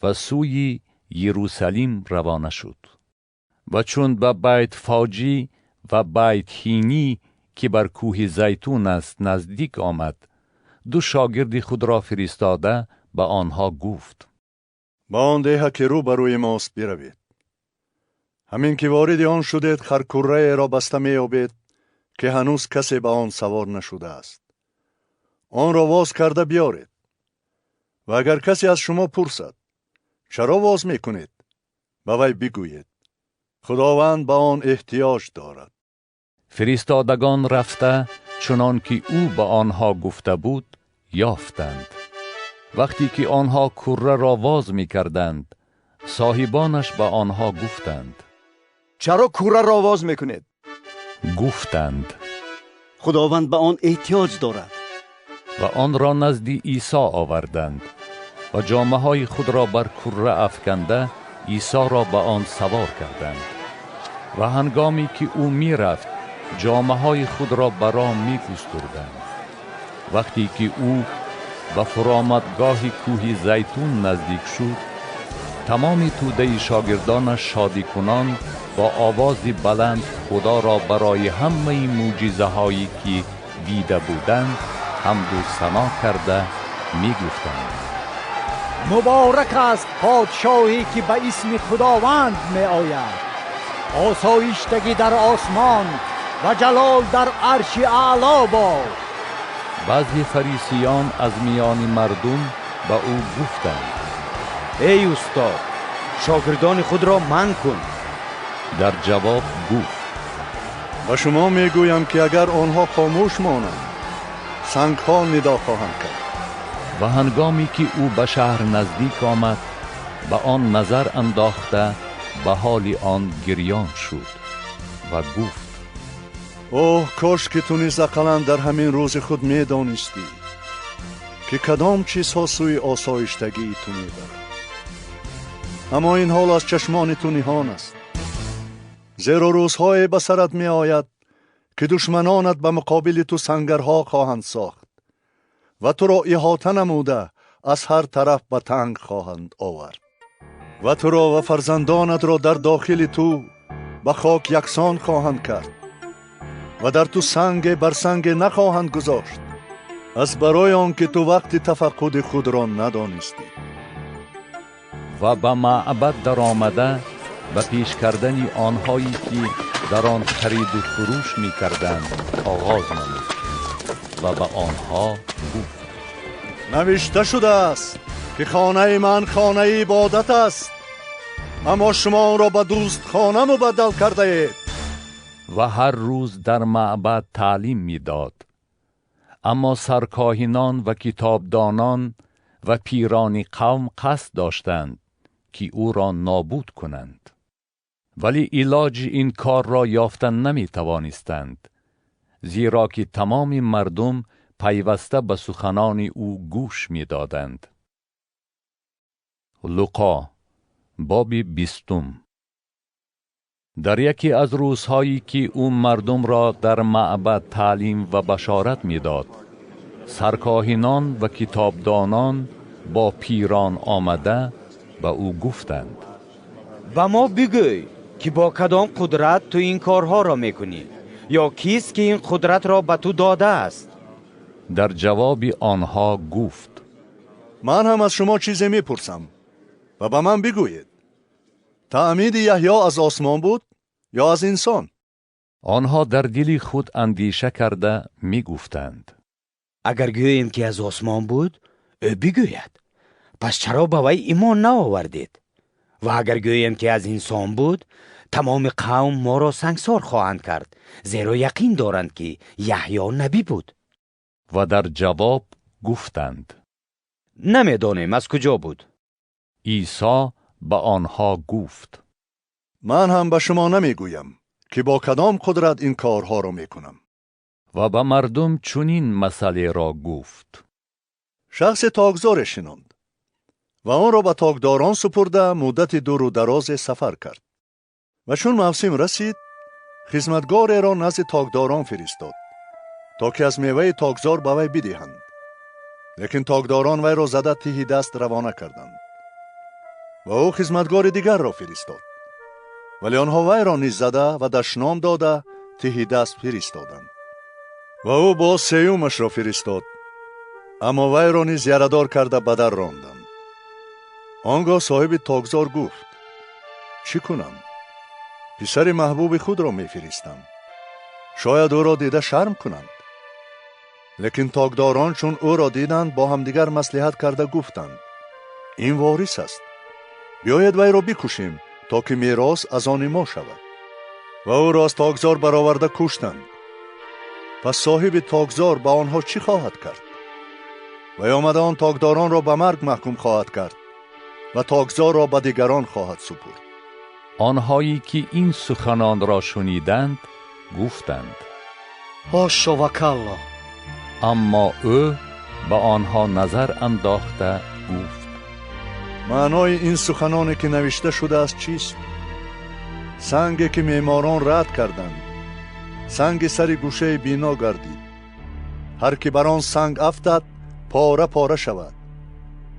و سوی یروشلم روانه شد. و چون به بیت فاجی و بیت هینی که بر کوه زیتون است نزدیک آمد، 2 شاگرد خود را فرستاده به آنها گفت: به آن ده که رو بر روی ماست بروید. همین که وارد آن شدید خرکوره را بسته می‌یابید که هنوز کسی به آن سوار نشده است. آن را واز کرده بیارید. و اگر کسی از شما پرسد چرا واز میکنید، به وی بگویید خداوند به آن احتیاج دارد. فرستادگان رفته چنان که او به آنها گفته بود یافتند. وقتی که آنها کوره را واز میکردند، صاحبانش به آنها گفتند: چرا کوره را واز میکنید؟ گفتند: خداوند به آن احتیاج دارد. و آن را نزد عیسی آوردند و جامه های خود را بر کوره افکنده عیسی را به آن سوار کردند. و هنگامی که او می رفت جامه های خود را برا می گستردند. وقتی که او به فرامدگاه کوه زیتون نزدیک شد، تمام توده شاگردانش شادی کنان با آواز بلند خدا را برای همه معجزه هایی که دیده بودند حمد و ثنا کرده می گفتند: مبارک است پادشاهی که به اسم خداوند می آید، آسایشتگی در آسمان و جلال در عرش اعلی باد. بعضی فریسیان از میان مردم به او گفتند: ای استاد، شاگردان خود را منع کن. در جواب گفت: به شما میگویم که اگر آنها خاموش مانند، سنگها ندا خواهند کرد. و هنگامی که او به شهر نزدیک آمد، به آن نظر انداخته به حال آن گریان شد و گفت: اوه، کاش که تو نیز اقلا در همین روز خود میدانستی که کدام چیزها سوی آسایشتگی تو میبرد. اما این حال از چشمان تو نهان است، زیرا روزهای به سرت می آید که دشمنانت به مقابل تو سنگرها خواهند ساخت و تو را احاطه نموده از هر طرف به تنگ خواهند آورد و تو را و فرزندانت را در داخل تو به خاک یکسان خواهند کرد و در تو سنگ بر سنگ نخواهند گذاشت، Аз барои он ки ту вақти тафаққуди худро надонистӣ. Ва ба маъбад даромада ба пеш кардани онҳое ки дар он хариду фурӯш мекарданд оғоз намуд ва ба онҳо гуфт: навишта шудааст ки хонаи ман хонаи ибодат аст, аммо шумо онро ба дӯстхона мубаддал кардаед. Ва ҳар рӯз дар маъбад таълим медод. Аммо саркоҳинон ва китобдонон ва пирони қавм қасд доштанд ки ӯро нобуд кунанд, вале илоҷи ин корро ёфта наметавонистанд, зеро ки тамоми мардум пайваста ба суханони ӯ гӯш медоданд. Луқо боби 20. Дар яке аз рӯзҳое ки ӯ мардумро дар маъбад таълим ва башорат медод, саркоҳинон ва китобдонон бо пирон омада ба ӯ гуфтанд: ба мо бигӯй ки бо кадом қудрат ту ин корҳоро мекунӣ, ё кист ки ин қудратро ба ту додааст? Дар ҷавоби онҳо гуфт: ман ҳам аз шумо чизе мепурсам ва ба ман бигӯед. Таъмиди Яҳё аз осмон буд ё аз инсон? Онҳо дар дили худ андеша карда мегуфтанд: агар гӯем ки аз осмон буд, ӯ бигӯяд: пас чаро ба вай имон наовардед? Ва агар гӯем ки аз инсон буд, тамоми қавм моро сангсор хоҳанд кард, зеро яқин доранд ки Яҳё набӣ буд. Ва дар ҷавоб гуфтанд: намедонем аз куҷо буд. Исо ба онҳо гуфт: ман ҳам ба шумо намегӯям ки бо кадом қудрат ин корҳоро мекунам. Ва ба мардум чунин масъалеро гуфт: шахсе токзоре шинонд ва онро ба токдорон супурда муддати дуру дарозе сафар кард. Ва чун мавсим расид, хизматгореро назди токдорон фиристод, то ки аз меваи токзор ба вай бидиҳанд. Лекин токдорон вайро зада тиҳи даст равона карданд. Ва ӯ хизматгори дигарро фиристод, вале онҳо вайро низ зада ва дашном дода тиҳи даст фиристоданд. Ва ӯ боз сеюмашро фиристод, аммо вайро низ ярадор карда ба дар ронданд. Он гоҳ соҳиби токзор гуфт: чӣ кунам? Писари маҳбуби худро мефиристам, шояд ӯро дида шарм кунанд. Лекин токдорон чун ӯро диданд, бо ҳамдигар маслиҳат карда гуфтанд: ин ворис аст, биёед вайро бикушем, то ки мерос аз они мо шавад. Ва ӯро аз токзор бароварда куштанд. Пас соҳиби токзор ба онҳо чӣ хоҳад кард? Вай омада он токдоронро ба марг маҳкум хоҳад кард ва токзорро ба дигарон хоҳад супурд. Онҳое ки ин суханонро шуниданд гуфтанд: ҳошо ва калло! Аммо ӯ ба онҳо назар андохта гуфт: маънои ин суханоне ки навишта шудааст чист? Санге ки меъморон рад карданд, санги сари гӯшаи бино гардид. Ҳар ки бар он санг афтад, пора пора шавад,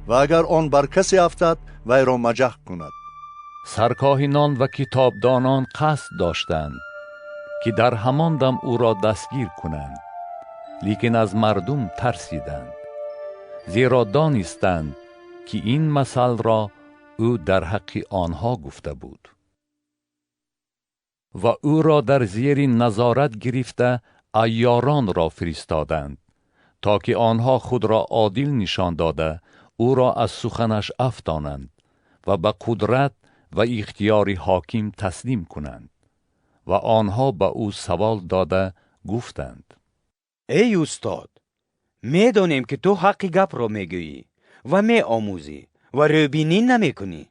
ва агар он бар касе афтад, вайро маҷаҳ кунад. Саркоҳинон ва китобдонон қасд доштанд ки дар ҳамон дам ӯро дастгир кунанд, лекин аз мардум тарсиданд, зеро донистанд ки ин масъалро ӯ дар ҳаққи онҳо гуфта буд. Ва ӯро дар зери назорат гирифта айёронро фиристоданд, то ки онҳо худро одил нишон дода ӯро аз суханаш афтонанд ва ба қудрат ва ихтиёри ҳоким таслим кунанд. Ва онҳо ба ӯ савол дода гуфтанд: эй устод, медонем ки ту ҳаққи гапро мегӯӣ ва меомӯзӣ ва рӯбинӣ намекунӣ,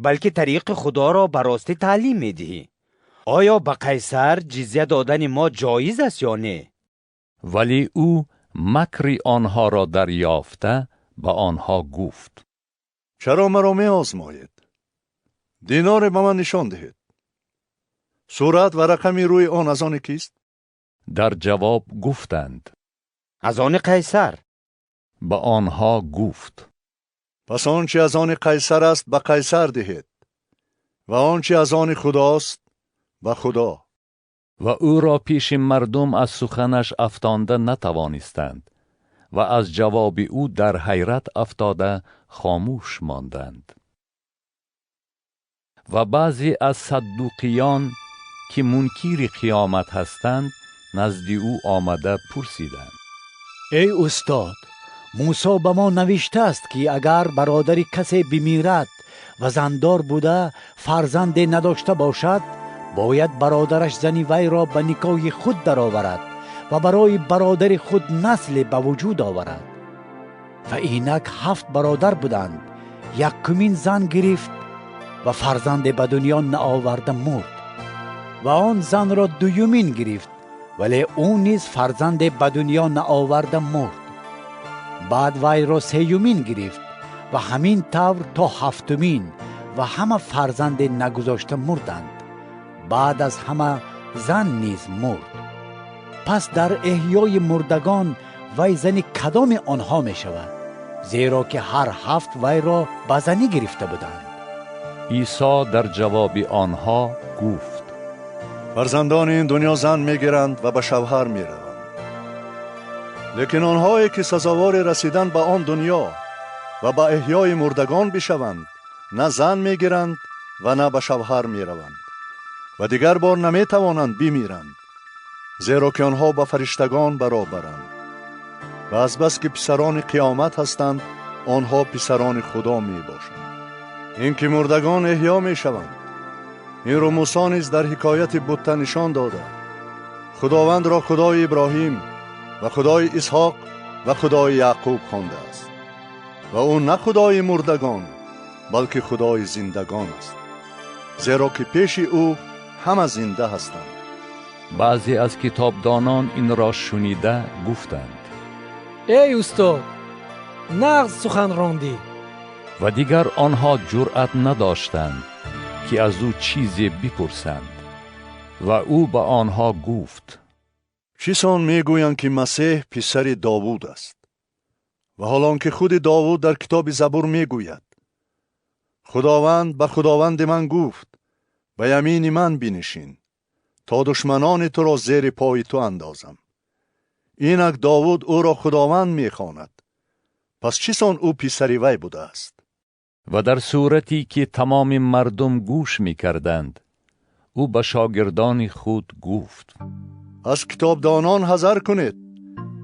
балки тариқи Худоро ба ростӣ таълим медиҳӣ. Оё ба Қайсар ҷизя додани мо ҷоиз аст ё не? Вале ӯ макри онҳоро дарёфта ба онҳо гуфт: чаро маро меозмоед? Диноре ба ман нишон диҳед. Сурат ва рақами рӯи он аз они кист? Дар ҷавоб гуфтанд: аз они Қайсар. Ба онҳо гуфт: пас он чи аз они Қайсар аст ба Қайсар диҳед ва он чи аз они Худост ба Худо. Ва ӯро пеши мардум аз суханаш афтонда натавонистанд و از جواب او در حیرت افتاده خاموش ماندند. و بعضی از صدوقیان که منکر قیامت هستند نزد او آمده پرسیدند: ای استاد، موسی به ما نوشته است که اگر برادر کسی بمیرد و زندار بوده فرزند نداشته باشد، باید برادرش زن وی را به نکاح خود درآورد و برای برادر خود نسل به وجود آورد. و اینک 7 برادر بودند، یکمین زن گرفت و فرزند به دنیا نآورده مرد، و آن زن را دویمین گرفت، ولی او نیز فرزند به دنیا نآورده مرد. بعد وی را سیومین گرفت و همین طور تا 7مین، و همه فرزند نگذاشته مردند. بعد از همه زن نیز مرد. پس در احیای مردگان وی زن کدام آنها می شود؟ زیرا که هر 7 وی را به زنی گرفته بودند. عیسی در جواب آنها گفت: فرزندان این دنیا زن میگیرند و به شوهر میروند، لیکن آنهایی که سزاوار رسیدن به آن دنیا و به احیای مردگان بشوند، نه زن میگیرند و نه به شوهر میروند و دیگر بار نمیتوانند بمیرند، زیرا که آنها به فرشتگان برابرند و از بس که پسران قیامت هستند، آنها پسران خدا می باشند. این که مردگان احیا می شوند، این رو موسی نیز در حکایت بته نشان داده. خداوند را خدای ابراهیم و خدای اسحاق و خدای یعقوب خوانده است، و او نه خدای مردگان بلکه خدای زندگان است، زیرا که پیش او همه زنده هستند. بعضی از کتابدانان این را شنیده گفتند: ای استاد، نغز سخن راندی. و دیگر آنها جرأت نداشتند که از او چیزی بپرسند. و او به آنها گفت: چیسان میگویند که مسیح پسر داوود است؟ و حال که خود داوود در کتاب زبور میگوید: خداوند به خداوند من گفت، به یمین من بنشین تا دشمنان تو را زیر پای تو اندازم. اینک داوود او را خداوند میخواند، پس چیسان او پسر وی بوده است؟ و در صورتی که تمام مردم گوش میکردند، او به شاگردان خود گفت: از کتابدانان حذر کنید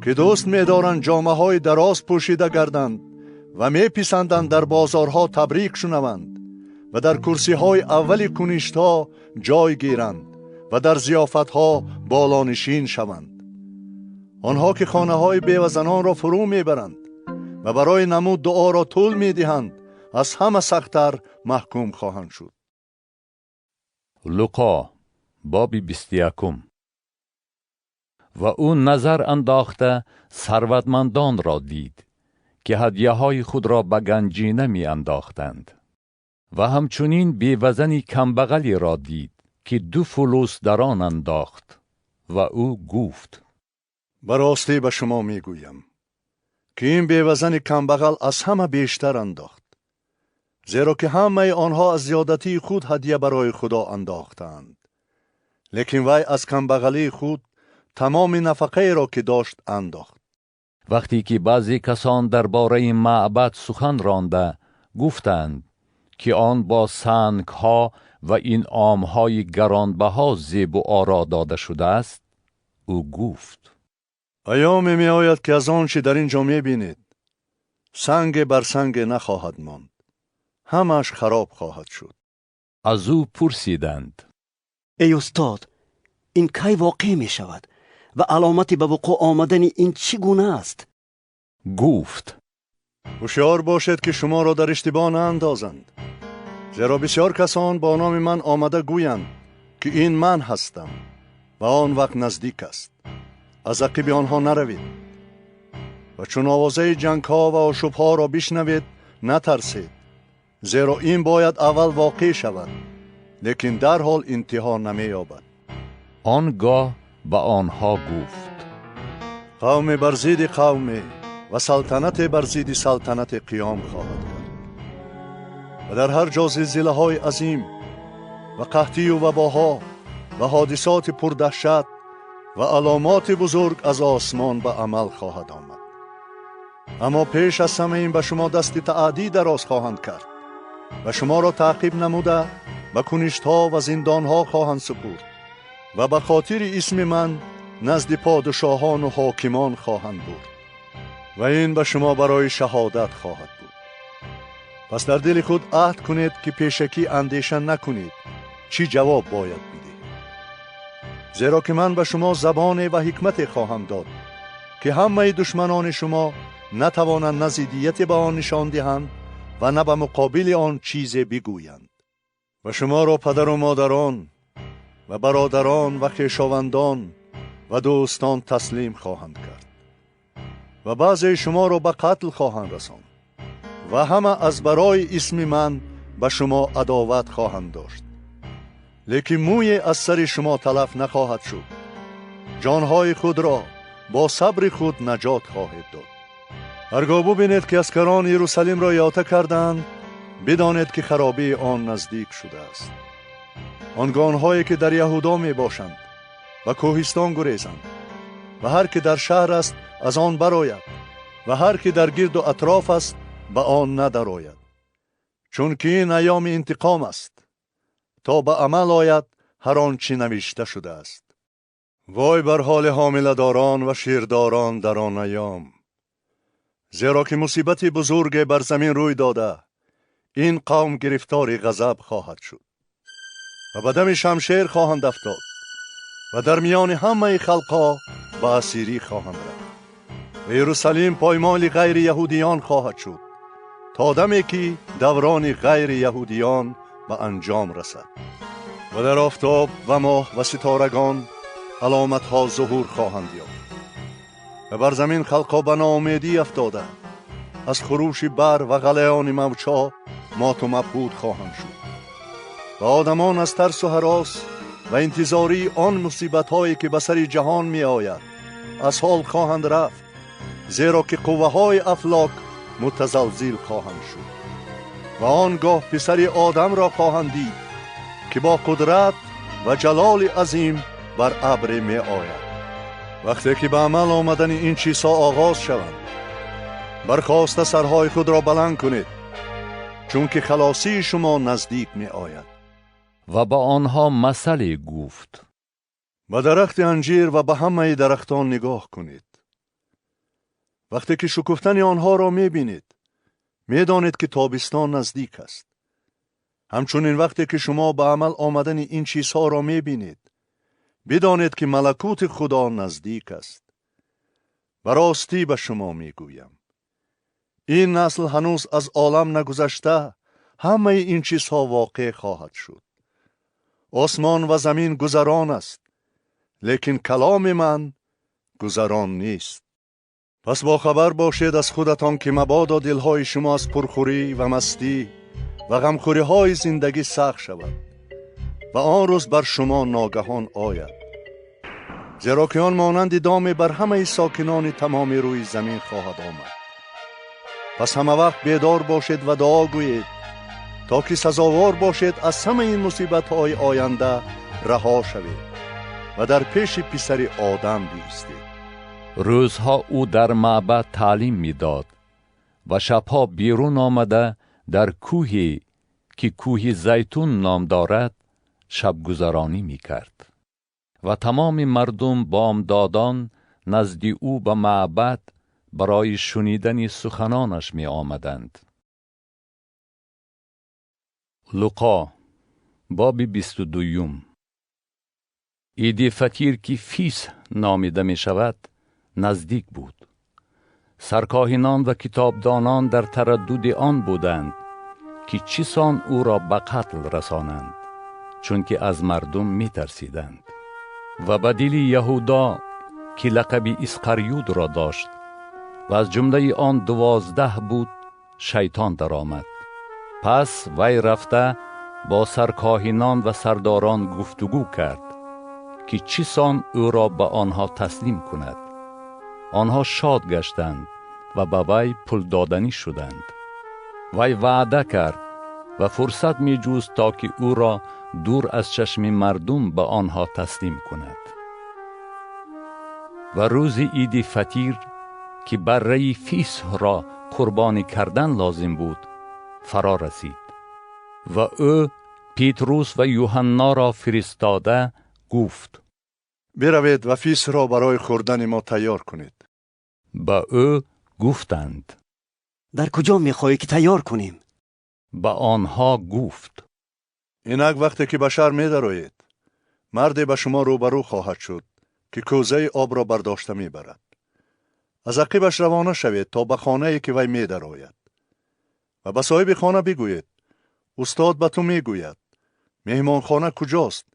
که دوست می‌دارند جامه‌های دراز پوشیده گردند و میپسندند در بازارها تبریک شنوند و در کرسی‌های اول کنیشت‌ها جای گیرند و در ضیافت‌ها بالانشین شوند. آنها که خانه‌های بیوه‌زنان را فرو میبرند و برای نمود دعا را طول میدهند، از همه سخت‌تر محکوم خواهند شد. لوقا باب 21. و او نظر انداخته ثروتمندان را دید که هدیه های خود را به گنجینه می انداختند، و همچنین بیوزنی کمبغلی را دید که 2 فلوس در آن انداخت. و او گفت: براستی به شما می گویم که این بیوزن کمبغل از همه بیشتر انداخت، زیرا که همه آنها از زیادتی خود هدیه برای خدا انداختند، لیکن وی از کمبغلی خود تمام نفقه را که داشت انداخت. وقتی که بعضی کسان درباره معبد سخن رانده گفتند که آن با سنگها و این عامهای گرانبها زیب و آرا داده شده است، او گفت: ایامی می آید که از آنچه در اینجا می بینید سنگ بر سنگ نخواهد ماند، همش خراب خواهد شد. از او پرسیدند: ای استاد، این کی واقع می شود و علامت به وقوع آمدن این چگونه است؟ گفت: هوشیار باشید که شما را در اشتباه ناندازند، زیرا بسیار کسان با نام من آمده گویند که این من هستم و آن وقت نزدیک است. از عقب آنها نروید و چون آوازه جنگ ها و آشوب ها را بشنوید نترسید، زیرا این باید اول واقع شود، لیکن در حال انتها نمی یابد. آنگاه به آنها گفت: قوم بر ضد قوم و سلطنت بر ضد سلطنت قیام خواهد کرد و در هر جا زلزله های عظیم و قحطی و وباها و حادثات پردهشت و علامات بزرگ از آسمان به عمل خواهد آمد. Аммо пеш аз ҳама ин ба шумо дасти таъдӣ дароз хоҳанд кард ва шуморо таъқиб намуда ба куништҳо ва зиндонҳо хоҳанд супурд ва ба хотири исми ман назди подшоҳон ва ҳокимон хоҳанд бурд ва ин ба шумо барои шаҳодат хоҳад буд. Пас дар дили худ аҳд кунед ки пешакӣ андеша накунед чӣ ҷавоб бояд бидиҳед, зеро ки ман ба шумо забоне ва ҳикмате хоҳам дод ки ҳамаи душманони шумо натавонанд на зиддияте ба он нишон диҳанд ва на ба муқобили он чизе бигӯянд. Ва шуморо падару модарон ва бародарон ва хешовандон ва дӯстон таслим хоҳанд кард ва баъзеи шуморо ба қатл хоҳанд расонд ва ҳама аз барои исми ман ба шумо адоват хоҳанд дошт. Лекин мӯе аз сари шумо талаф нахоҳад шуд. Ҷонҳои худро бо сабри худ наҷот хоҳед дод. Ҳаргоҳ бубинед ки аскарон Иерусалимро иҳота карданд, бидонед ки харобии он наздик шудааст. Он гоҳ онҳое ки дар Яҳудо мебошанд ба кӯҳистон гурезанд ва ҳар ки дар шаҳр аст аз он барояд ва ҳар ки дар гирду атроф аст ба он надарояд, чунки ин айёми интиқом аст то ба амал ояд ҳар он чӣ навишта шудааст. Вой бар ҳоли ҳомиладорон ва ширдорон дар он айём, зеро ки мусибати бузурге бар замин рӯй дода, ин қавм гирифтори ғазаб хоҳад шуд ва ба дами шамшер хоҳанд афтод ва дар миёни ҳамаи халқҳо ба асирӣ хоҳанд рафт ва Иерусалим поймоли ғайри яҳудиён хоҳад шуд то даме ки даврони ғайри яҳудиён ба анҷом расад. Ва дар офтоб ва моҳ ва ситорагон аломатҳо зуҳур хоҳанд ёфт ва бар замин халқҳо ба ноумедӣ афтода аз хурӯши бар ва ғалаёни мавҷҳо моту мабҳут хоҳанд шуд ва одамон аз тарсу ҳарос ва интизории он мусибатҳое ки ба сари ҷаҳон меояд аз ҳол хоҳанд рафт, зеро ки қувваҳои афлок мутазалзил хоҳанд шуд. Ва он гоҳ писари одамро хоҳанд дид ки бо қудрат ва ҷалоли азим бар абре меояд. Вақте ки ба амал омадани ин чизҳо оғоз шаванд, бархоста сарҳои худро баланд кунед, чунки халосии шумо наздик меояд. Ва ба онҳо масале гуфт: ба дарахти анҷир ва ба ҳамаи дарахтон нигоҳ кунед. Вақте ки шукуфтани онҳоро мебинед, медонед ки тобистон наздик аст. Ҳамчунин вақте ки шумо ба амал омадани ин чизҳоро мебинед, бидонед ки малакути Худо наздик аст. Ба ростӣ ба шумо мегӯям, ин насл ҳанӯз аз олам нагузашта ҳамаи ин чизҳо воқеъ хоҳад шуд. Осмон ва замин гузарон аст, лекин каломи ман гузарон нест. Пас бохабар бошед аз худатон ки мабодо дилҳои шумо аз пурхӯрӣ ва мастӣ ва ғамхӯриҳои зиндагӣ сахт шавад ва он рӯз бар шумо ногаҳон ояд, зеро ки он монанди доме бар ҳамаи сокинони тамоми рӯи замин хоҳад омад. Пас ҳамавақт бедор бошед ва дуо гӯед то ки сазовор бошед аз ҳамаи ин мусибатҳои оянда раҳо шавед ва дар пеши писари одам биистед. Рӯзҳо ӯ дар маъбад таълим медод ва шабҳо берун омада дар кӯҳе ки кӯҳи Зайтун ном дорад шабгузаронӣ мекард. Ва тамоми мардум бомдодон назди ӯ ба маъбад барои шунидани суханонаш меомаданд. Луқо боби 22. Иди Фатир ки Фис номида мешавад наздик буд. Саркоҳинон ва китобдонон дар тараддуди он буданд ки чӣ сон ӯро ба қатл расонанд, чунки аз мардум метарсиданд. Ва ба дили Яҳудо ки лақаби Исқариютро дошт ва аз ҷумлаи он 12 буд, шайтон даромад. Пас вай рафта бо саркоҳинон ва сардорон гуфтугӯ кард ки чӣ сон ӯро ба онҳо таслим кунад. Онҳо шод гаштанд ва ба вай пул доданӣ шуданд. Вай ваъда кард ва фурсат меҷуст то ки ӯро дур аз чашми мардум ба онҳо таслим кунад. Ва рӯзи иди Фатир که بره فیس را قربانی کردن لازم بود فرا رسید. و او پیتروس و یوحنا را فرستاده گفت: بروید و فیس را برای خوردن ما تیار کنید. به او گفتند: در کجا میخواهی که تیار کنیم؟ به آنها گفت: اینک وقتی که به شهر میدرآیید، مردی به شما روبرو خواهد شد که کوزه آب را برداشته میبرد. از عقیبش روانه شوید تا به خانه که وی میدرآید و به صاحب خانه بگویید: استاد به تو میگوید مهمانخانه کجاست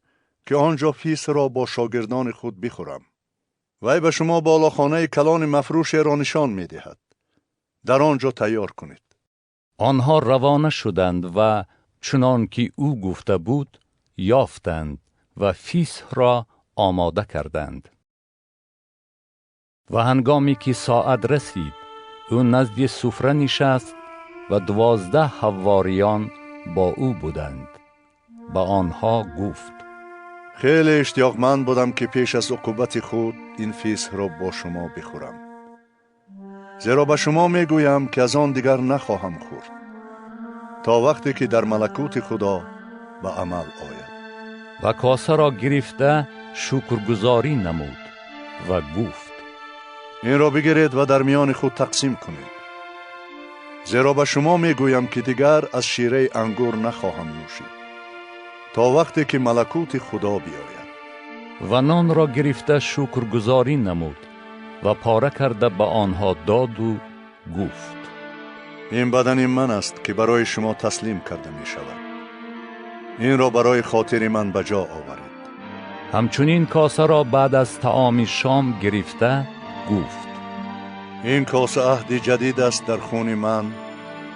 که آنجا فیس را با شاگردان خود بخورم. وی به شما بالاخانه کلان مفروش را نشان میدهد. در آنجا تیار کنید. آنها روانه شدند و چنان که او گفته بود یافتند و فیس را آماده کردند. و هنگامی که ساعت رسید، او نزد سفره نشست و 12 حواریان با او بودند. به آنها گفت: خیلی اشتیاقمند بودم که پیش از عقوبت خود این فیس را با شما بخورم، زیرا به شما میگویم که از آن دیگر نخواهم خورد تا وقتی که در ملکوت خدا به عمل آید. و کاسه را گرفته شکرگزاری نمود و گفت: این را بگیرید و در میان خود تقسیم کنید، زیرا به شما میگویم که دیگر از شیره انگور نخواهم نوشید تا وقتی که ملکوت خدا بیاید. و نان را گرفته شکرگزاری نمود و پاره کرده به آنها داد و گفت: این بدن من است که برای شما تسلیم کرده می شود. این را برای خاطر من به جا آورید. همچنین کاسه را بعد از طعام شام گرفته گفت: این کاسه عهد جدید است در خون من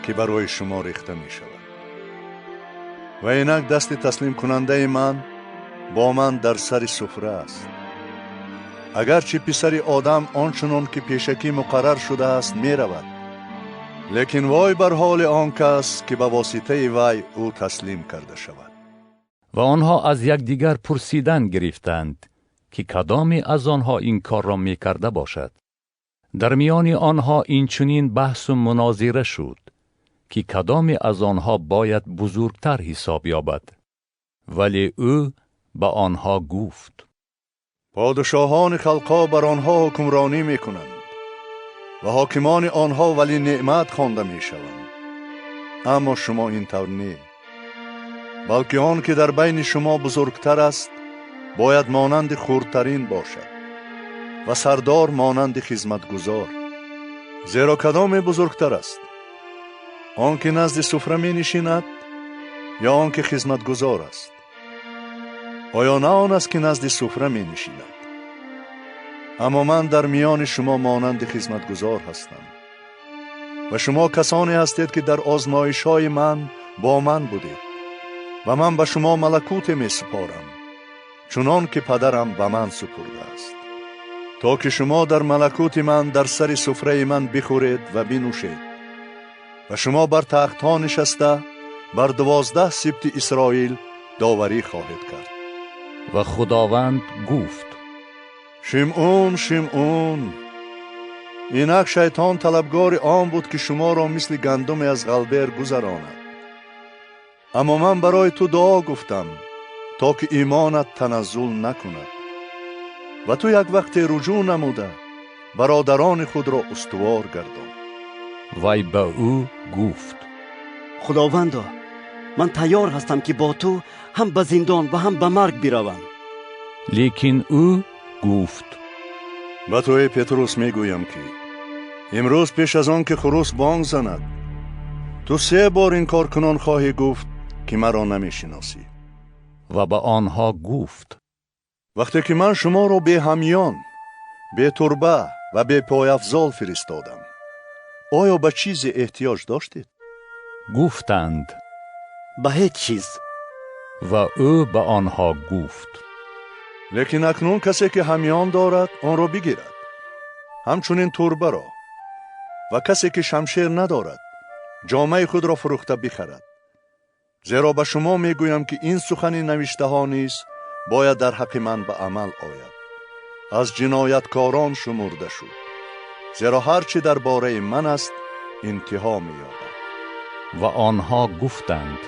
که برای شما ریخته می شود. و اینک دست تسلیم کننده من با من در سر سفره است. اگرچه پسر آدم آنچنان که پیشکی مقرر شده است می رود، لیکن وای بر حال آن کس که به واسطه وی او تسلیم کرده شود. و آنها از یکدیگر پرسیدن گرفتند که کدامی از آنها این کار را می کرده باشد. در میان آنها این چنین بحث و مناظره شد که کدامی از آنها باید بزرگتر حساب یابد. ولی او به آنها گفت: پادشاهان خلقها بر آنها حکمرانی می کنند و حاکمان آنها ولی نعمت خوانده می شوند. اما شما این طور نه، بلکه آن که در بین شما بزرگتر است باید مانند خردترین باشد و سردار مانند خدمتگزار. زیرا کدام بزرگتر است، آن که نزد سفره می نشیند یا آن که خدمتگزار است؟ آیا نه آن است که نزد سفره می نشیند؟ اما من در میان شما مانند خدمتگزار هستم و شما کسانی هستید که در آزمایش های من با من بودید و من به شما ملکوت می سپارم، چنان که پدرم به من سپرده است، تا که شما در ملکوت من در سر سفره من بخورید و بنوشید و شما بر تختها نشسته بر 12 سبط اسرائیل داوری خواهید کرد. و خداوند گفت: شمعون، شمعون، اینک شیطان طلبگار آن بود که شما را مثل گندم از غلبر گذراند. اما من برای تو دعا گفتم تا که ایمانت تنزل نکند و تو یک وقت رجوع نموده برادران خود را استوار گردان. وی به او گفت: خداوندا، من تیار هستم که با تو هم به زندان و هم به مرگ بروم. لیکن او گفت: به تو ای پتروس میگویم که امروز پیش از آن که خروس بانگ زند، تو 3 بار این کار کنان خواهی گفت که مرا نمیشناسی. و به آنها گفت: وقتی که من شما را به همیان، به تربه و به پایافزال فرستادم، آیا به چیزی احتیاج داشتید؟ گفتند: به هیچ چیز. و او به آنها گفت: لیکن اکنون کسی که همیان دارد آن را بگیرد، همچنین تربه را، و کسی که شمشیر ندارد جامه خود را فروخته بخرد. زیرا به شما میگویم که این سخن نوشته ها نیز باید در حق من به عمل آید. از جنایتکاران شمرده شد. Зеро ҳар чӣ дар бораи ман аст, интиҳо меёбад. Ва онҳо гуфтанд: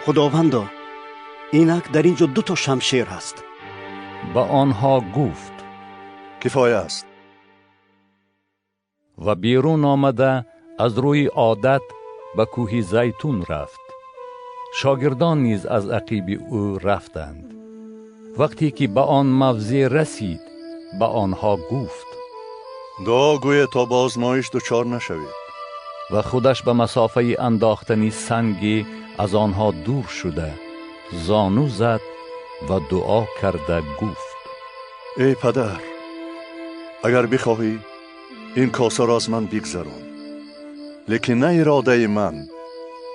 Худовандо, инак дар ин ҷо ду то шамшер ҳаст. Ба онҳо гуфт: Кифоя аст. Ва берун омада аз рӯи одат ба кӯҳи Зайтун рафт. Шогирдон низ аз ақиби ӯ рафтанд. Вақте ки ба он мавзеъ расид, ба онҳо гуфт: Дуо гӯед, то ба озмоиш дучор нашавед. Ва худаш ба масофаи андохтани санге аз онҳо дур шуда, зону зад ва дуо карда гуфт: Эй падар, агар бихоҳӣ, ин косаро аз ман бигзарон, лекин на иродаи ман,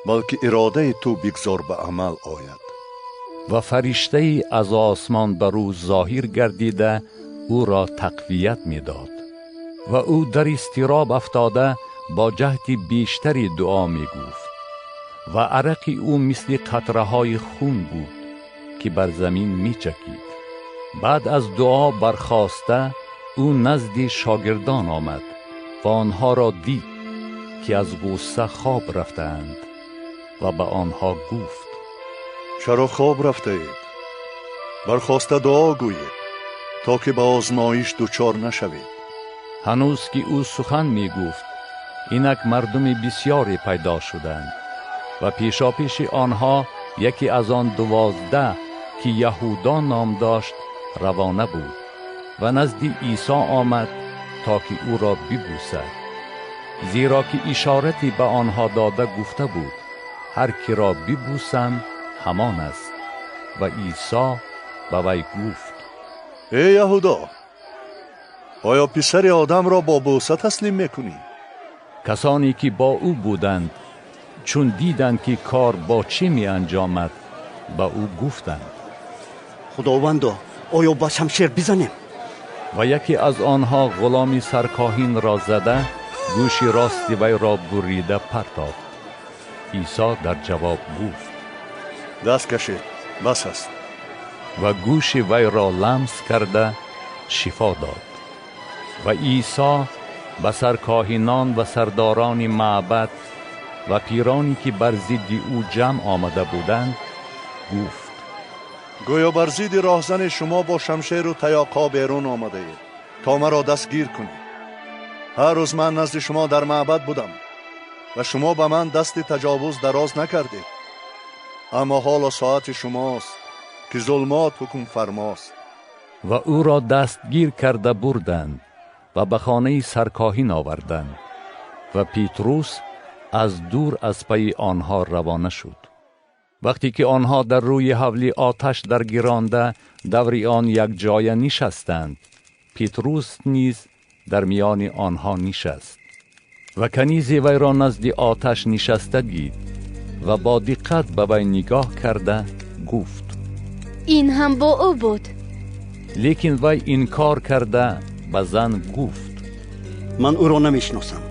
балки иродаи ту бигзор ба амал ояд. Ва фариштае аз осмон бар ӯ зоҳир гардида, ӯро тақвият медод. Ва ӯ дар изтироб афтода, бо ҷаҳди бештаре дуо мегуфт ва арақи ӯ мисли қатраҳои хун буд, ки бар замин мечакид. Баъд аз дуо бархоста, ӯ назди шогирдон омад ва онҳоро дид, ки аз ғусса хоб рафтаанд, ва ба онҳо гуфт: Чаро хоб рафтаед? Бархоста дуо гӯед, то ки ба озмоиш дучор нашавед. Ҳанӯз ки ӯ сухан мегуфт, инак мардуми бисёре пайдо шуданд ва пешопеши онҳо яке аз он 12, ки Яҳудо ном дошт, равона буд ва назди Исо омад, то ки ӯро бибӯсад, зеро ки ишорате ба онҳо дода гуфта буд: ҳар киро бибӯсам, ҳамон аст. Ва Исо ба вай гуфт: Эй Яҳудо, оё писари одамро бо бӯса таслим мекунӣ? Касоне ки бо ӯ буданд, чун диданд, ки кор бо чӣ меанҷомад, ба ӯ гуфтанд: Худовандо, оё ба шамшер бизанем? Ва яке аз онҳо ғуломи саркоҳинро зада, гӯши рости вайро бурида партофт. Исо дар ҷавоб гуфт: Даст кашед, бас аст. Ва гӯши вайро ламс карда, шифо дод. Ва Исо ба саркоҳинон ва сардорони маъбад ва пироне, ки бар зидди ӯ ҷамъ омада буданд, гуфт: Гӯё бар зидди роҳзани шумо бо шамшеру таёқҳо берун омадаед, то маро дастгир кунед. Ҳар рӯз ман назди шумо дар маъбад будам ва шумо ба ман дасти таҷовуз дароз накардед. Аммо ҳоло соати шумост, ки зулмот ҳукмфармост. Ва ӯро дастгир карда бурданд ва ба хонаи саркоҳин оварданд. Ва Петрус аз дур аз пайи онҳо равона шуд. Вақте ки онҳо дар рӯи ҳавли оташ даргиронда даври он якҷоя нишастанд, Петрус низ дар миёни онҳо нишаст. Ва канизе вайро назди оташ нишаста дид ва бо диққат ба вай нигоҳ карда гуфт: Ин ҳам бо ӯ буд. Лекин вай инкор карда, ба зан гуфт: Ман ӯро намешиносам.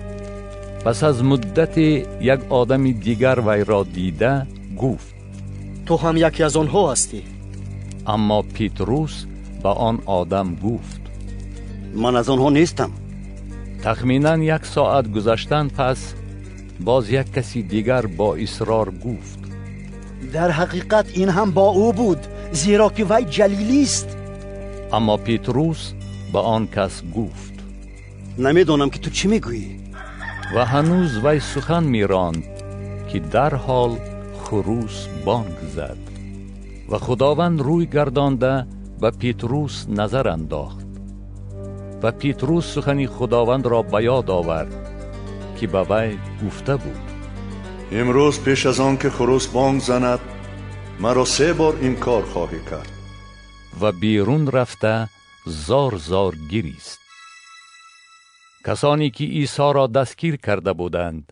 Пас аз муддате як одами дигар вайро дида гуфт: Ту ҳам яке аз онҳо ҳастӣ. Аммо Петрус ба он одам гуфт: Ман аз онҳо нестам. Тахминан як соат гузаштан пас, боз як каси дигар бо исрор гуфт: Дар ҳақиқат ин ҳам бо ӯ буд, зеро ки вай ҷалилист. Аммо Петрус ба он кас гуфт: Намедонам, ки ту чӣ мегӯӣ. Ва ҳанӯз вай сухан меронд, ки дарҳол хурӯс бонг зад. Ва Худованд рӯй гардонда, ба Петрус назар андохт. Ва Петрус сухани Худовандро ба ёд овард, ки ба вай гуфта буд: Имрӯз пеш аз он ки хурӯс бонг занад, маро се бор инкор хоҳӣ кард. Ва берун рафта, зор зор гирист. Касоне ки Исоро дастгир карда буданд,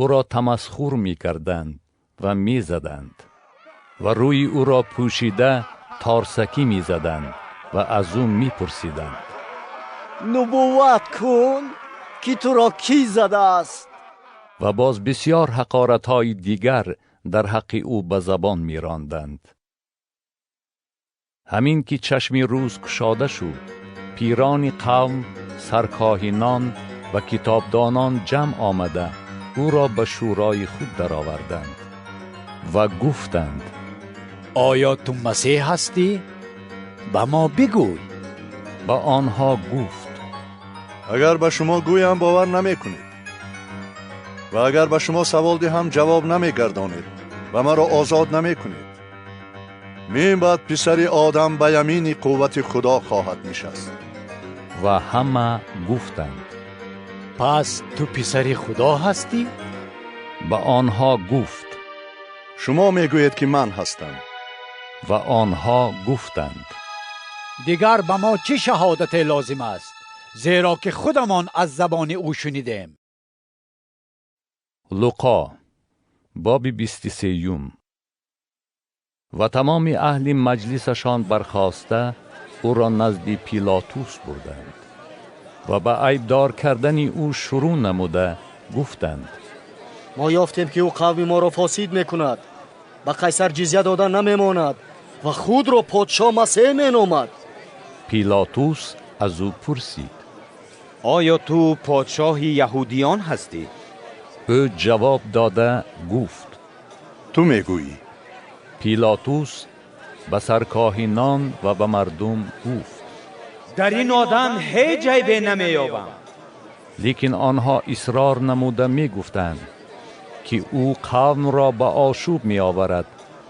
ӯро тамасхур мекарданд ва мезаданд ва рӯи ӯро пӯшида, торсакӣ мезаданд ва аз ӯ мепурсиданд: Нубувват кун, ки туро кӣ задааст? Ва боз бисёр ҳақоратҳои дигар дар ҳаққи ӯ ба забон меронданд. Ҳамин ки чашми рӯз кушода шуд, пирони қавм, саркоҳинон و کتابدانان جمع آمده او را به شورای خود درآوردند و گفتند: آیا تو مسیح هستی؟ به ما بگوی. به آنها گفت: اگر به شما گویم باور نمی کنید و اگر به شما سوال دهم جواب نمی گردانید و مرا آزاد نمی کنید. من بعد پسر آدم به یمین قوت خدا خواهد نشست. و همه گفتند: پس تو پسر خدا هستی؟ به آنها گفت: شما میگویید که من هستم. و آنها گفتند: دیگر به ما چه شهادت لازم است؟ زیرا که خودمان از زبان او شنیدیم. لوقا باب 23. و تمام اهل مجلسشان برخاسته او را نزد پیلاتوس بردند و به عیبدار کردن او شروع نموده گفتند: ما یافتیم که او قوم ما را فاسد میکند، به قیصر جزیه داده نمیماند و خود را پادشاه مسیح مینامد. پیلاتوس از او پرسید: آیا تو پادشاه یهودیان هستی؟ او جواب داده گفت: تو میگویی. پیلاتوس به سرکاهنان و به مردم گفت: در این آدم هیچ عیبی نمییابم. لیکن آنها اصرار نموده میگفتند که او قوم را به آشوب می آورد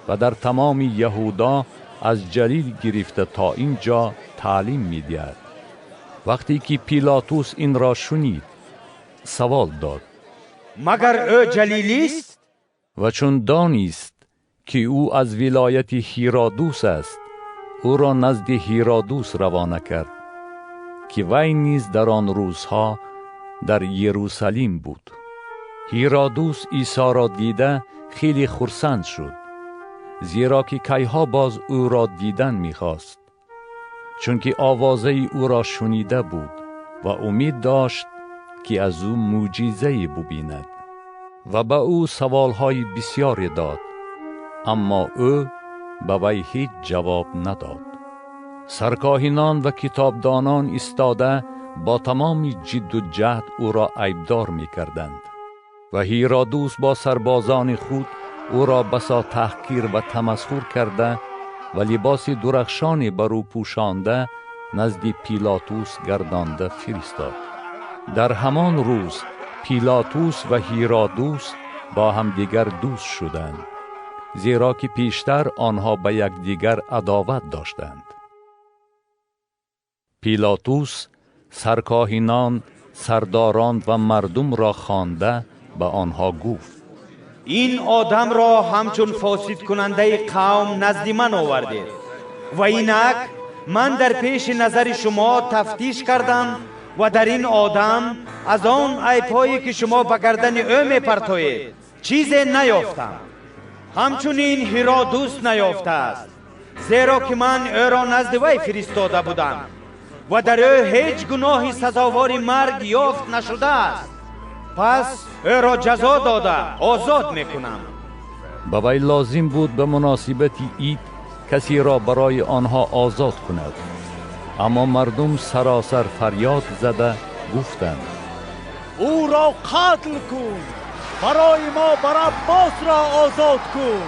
و در تمام یهودا از جلیل گرفته تا اینجا تعلیم می دهد. وقتی که پیلاتوس این را شنید سوال داد: مگر او جلیلی است؟ و چون دانست که او از ولایت هیرادوس است، او را نزد هیرادوس روانه کرد که وی نیز در آن روزها در یروشلیم بود. هیرادوس عیسی را دیده خیلی خرسند شد، زیرا که کیها باز او را دیدن می‌خواست، چون که آوازه او را شنیده بود و امید داشت که از او معجزه‌ای ببیند. و به او سوالهای بسیاری داد، اما او به وی هیچ جواب نداد. سرکاهنان و کتابدانان ایستاده با تمام جد و جهد او را عیبدار می‌کردند و هیرادوس با سربازان خود او را بسا تحقیر و تمسخر کرده و لباس درخشانی بر او پوشانده نزد پیلاتوس گردانده فرستاد. در همان روز پیلاتوس و هیرادوس با همدیگر دوست شدند، زیرا که پیشتر آنها به یکدیگر عداوت داشتند. پیلاتوس سرکاهنان، سرداران و مردم را خوانده به آنها گفت: این آدم را همچون فاسد کننده قوم نزد من آوردید و اینک من در پیش نظر شما تفتیش کردم و در این آدم از آن عیب‌هایی که شما به گردن او میپرتوید چیزی نیافتم. همچنین هیرادوس نیافته است، زیرا که من او را نزد وی فرستاده بودم و در او هیچ گناهی سزاوار مرگ یافت نشده است. پس او را جزا داده آزاد میکنم. به وی لازم بود به مناسبت عید کسی را برای آنها آزاد کند، اما مردم سراسر فریاد زده گفتند: او را قتل کن، برای ما براباس را آزاد کن.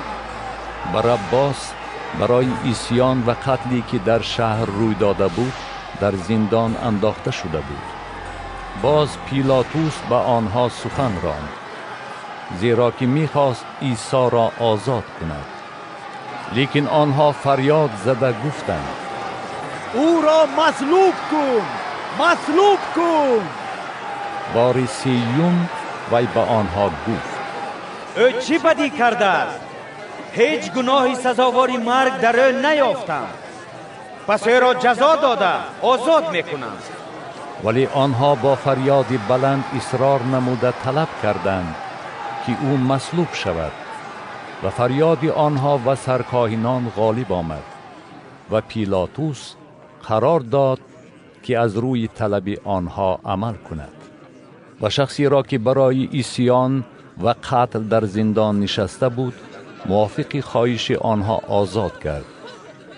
براباس برای عصیان و قتلی که در شهر روی داده بود در زندان انداخته شده بود. باز پیلاتوس به آنها سخن راند، زیرا که میخواست عیسی را آزاد کند. لیکن آنها فریاد زده گفتند: او را مصلوب کن، مصلوب کن. بار سیوم وی به آنها گفت: او چی بدی کرده است؟ هیچ گناهی سزاوار مرگ در او نیافتم، پس او را جزا داده آزاد میکنم. ولی آنها با فریاد بلند اصرار نموده طلب کردند که او مصلوب شود و فریاد آنها و سرکاهنان غالب آمد و پیلاتوس قرار داد که از روی طلب آنها عمل کند و شخصی را که برای عصیان و قتل در زندان نشسته بود موافق خواهش آنها آزاد کرد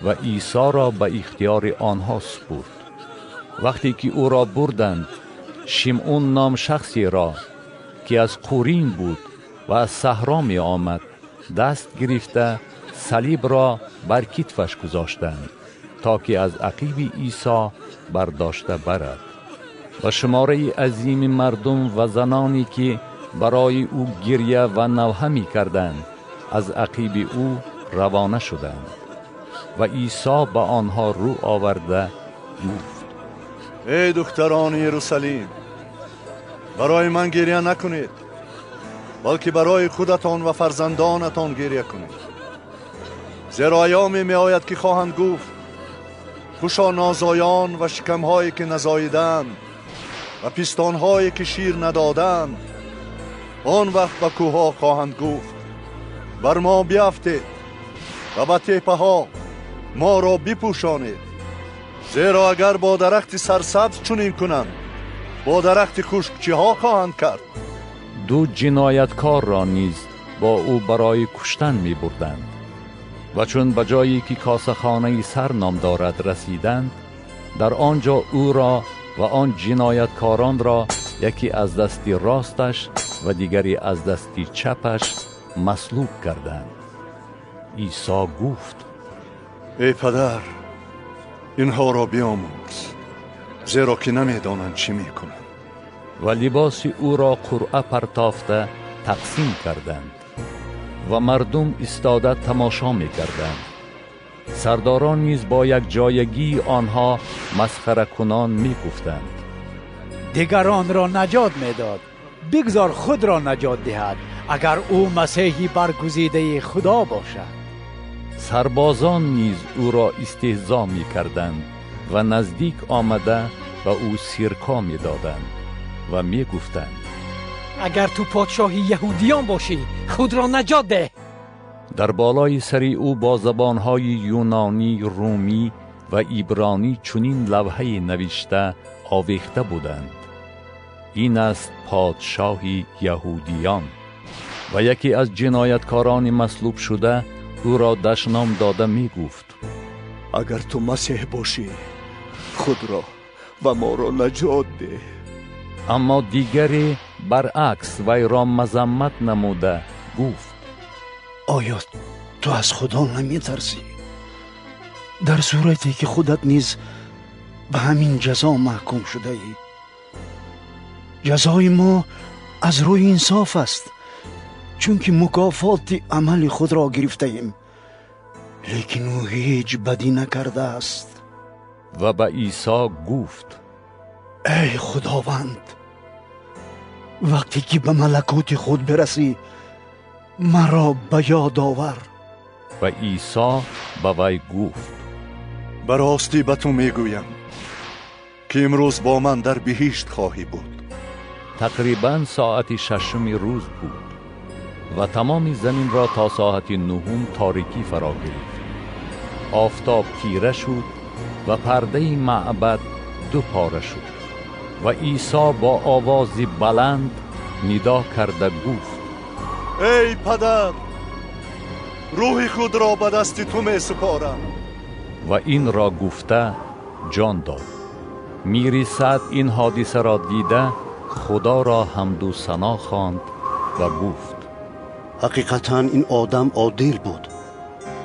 و عیسی را به اختیار آنها سپرد. وقتی که او را بردند Шимъун ном шахсе ро ки аз Қурин буд ва аз саҳро меомад, даст гирифта салиб ро бар китфаш гузоштанд то ки аз ақиби Исо бардошта барад. Ва шумораи азими мардум ва заноне ки барои ӯ гиря ва навҳа мекарданд, аз ақиби ӯ равона шуданд. Ва Исо ба онҳо рӯ оварда гуфт: Эй духтарони Иерусалим, барои ман гиря накунед, балки барои худатон ва фарзандонатон гиря кунед. Зеро айёме меояд ки хоҳанд гуфт: хушо нозоён ва шикамҳое ки назоидаанд ва пистонҳое ки шир надодаанд. Он вақт ба кӯҳҳо хоҳанд гуфт: бар мо биафтед, ва ба теппаҳо: моро бипӯшонед. Зеро агар бо дарахти сарсабз чунин кунанд, бо дарахти хушк чиҳо хоҳанд кард? Ду ҷинояткорро низ бо ӯ барои куштан мебурданд. Ва чун ба ҷое ки косахонаи сар ном дорад расиданд, дар он ҷо ӯро ва он ҷинояткоронро яке аз дасти росташ ва дигаре аз дасти чапаш маслуб карданд. Исо гуфт: Эй падар, инҳоро биомӯрз, зеро ки намедонанд чӣ мекунанд. Ва либоси ӯро қуръа партофта тақсим карданд ва мардум истода тамошо мекарданд. Сардорон низ бо якҷоягии онҳо масхаракунон мегуфтанд: дигаронро наҷот медод, бигзор худро наҷот диҳад, агар ӯ масеҳи баргузидаи Худо бошад. Сарбозон низ ӯро истеҳзо мекарданд ва наздик омада ба ӯ сирко медоданд ва мегуфтанд: агар ту подшоҳи яҳудиён бошӣ, худро наҷот деҳ. Дар болои сари ӯ бо забонҳои юнонӣ, румӣ ва ибронӣ чунин лавҳае навишта овехта буданд: ин аст подшоҳи яҳудиён. Ва яке аз ҷинояткорони маслуб шуда ӯро дашном дода мегуфт: агар ту масеҳ бошӣ, худро ва моро наҷот деҳ. Аммо дигаре баръакс вайро мазаммат намуда гуфт: оё ту аз Худо наметарсӣ? Дар сурате ки худат низ ба ҳамин ҷазо маҳкум шудаӣ. Ҷазои мо аз рӯи инсоф аст, чунки мукофоти амали худро гирифтаем, лекин ӯ ҳеҷ бадӣ накардааст. Ва ба Исо гуфт: эй Худованд, вақте ки ба малакути худ бирасӣ, маро ба ёд овар. Ва Исо ба вай гуфт: ба ростӣ ба ту мегӯям ки имрӯз бо ман дар биҳишт хоҳӣ буд. Тақрибан соати шашуми рӯз буд ва тамоми заминро то соати нуҳум торикӣ фаро гирифт. Офтоб тира шуд ва пардаи маъбад ду пора шуд. Ва Исо бо овози баланд нидо карда гуфт: эй падар, рӯҳи худро ба дасти ту месупорам. Ва инро гуфта ҷон дод. Мири Саъд ин ҳодисаро дида Худоро ҳамду сано хонд ва гуфт: ҳақиқатан ин одам одил буд.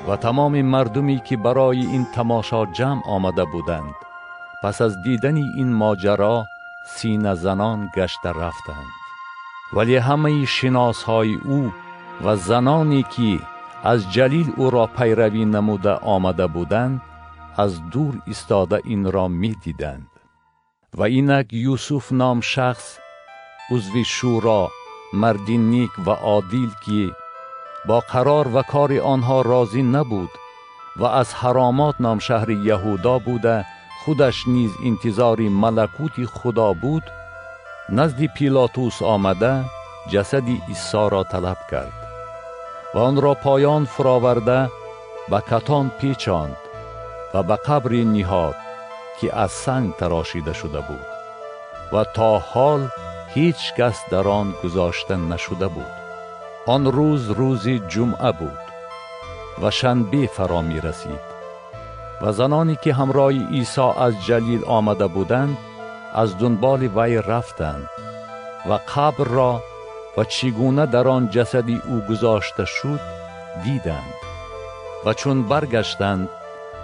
Ва тамоми мардуме ки барои ин тамошо ҷамъ омада буданд, пас аз дидани ин моҷаро синазанон гашта рафтанд. Вале ҳамаи шиносҳои ӯ ва заноне ки аз Ҷалил ӯро пайравӣ намуда омада буданд, аз дур истода инро медиданд. Ва инак Юсуф ном шахс, узви шӯро, марди нек ва одил ки бо қарор ва кори онҳо розӣ набуд ва аз ҳаромот ном шаҳри Яҳудо буда, худаш низ интизори малакути Худо буд, назди Пилотус омада ҷасади Исоро талаб кард ва онро поён фуроварда ба катон печонд ва ба қабре ниҳод ки аз санг тарошида шуда буд ва то ҳол ҳеҷ кас дар он гузошта нашуда буд. Он рӯз рӯзи ҷумъа буд ва шанбе фаро мерасид ва заноне ки ҳамроҳи Исо аз Ҷалил омада буданд аз дунболи вай рафтанд ва қабрро ва чӣ гуна дар он ҷасади ӯ гузошта шуд диданд. Ва чун баргаштанд,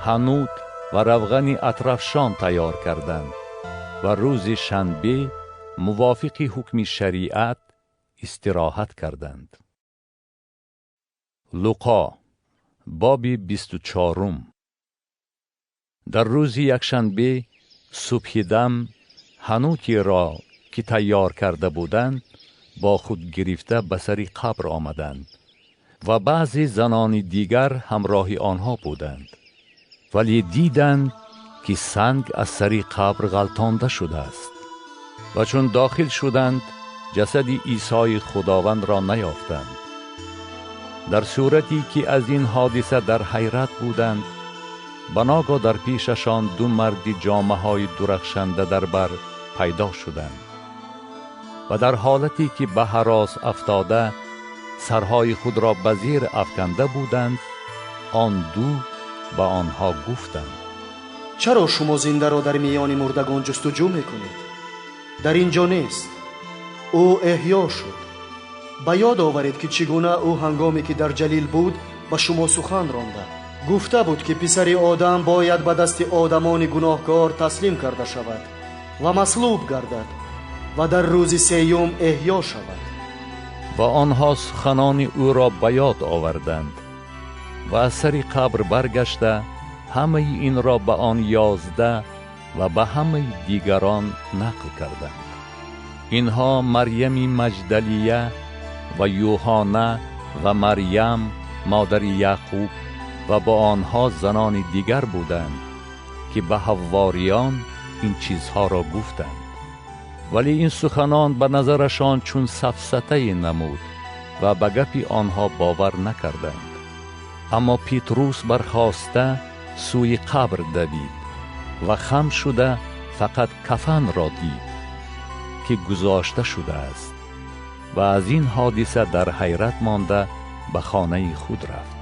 ҳанут ва равғани атрафшон тайёр карданд ва рӯзи шанбе мувофиқи ҳукми шариат истироҳат карданд. Луқо, боби 24. Дар рӯзи якшанбе субҳидам ҳанутеро ки тайёр карда буданд бо худ гирифта ба сари қабр омаданд ва баъзе занони дигар ҳамроҳи онҳо буданд. Вале диданд ки санг аз сари қабр ғалтонда шудааст. Ва чун дохил шуданд, ҷасади Исои Худовандро наёфтанд. Дар сурате ки аз ин ҳодиса дар ҳайрат буданд, ба ногоҳ дар пешашон ду марди ҷомаҳои дурахшанда дар бар пайдо шуданд ва дар ҳолате ки ба ҳарос афтода сарҳои худро ба зер афканда буданд, он ду ба онҳо гуфтанд: чаро шумо зиндаро дар миёни мурдагон ҷустуҷӯ мекунед? Дар ин ҷо нест, ӯ эҳё шуд. Ба ёд оваред ки чӣ гуна ӯ ҳангоме ки дар Ҷалил буд ба шумо сухан ронда гуфта буд ки писари одам бояд ба дасти одамони гуноҳкор таслим карда шавад ва маслуб гардад ва дар рӯзи сеюм эҳё шавад. Ва онҳо суханони ӯро ба ёд оварданд ва аз сари қабр баргашта ҳамаи инро ба он 11 ва ба ҳамаи дигарон нақл карданд. Инҳо Марьями Маҷдалия ва Юҳана ва Марьям модари Яъқуб ва бо онҳо занони дигар буданд ки ба ҳавориён ин чизҳоро гуфтанд. Вале ин суханон ба назарашон чун сафсатае намуд ва ба гапи онҳо бовар накарданд. Аммо Петрус бархоста сӯи қабр давид ва хам шуда фақат кафанро дид ки гузошта шудааст ва аз ин ҳодиса дар ҳайрат монда ба хонаи худ рафт.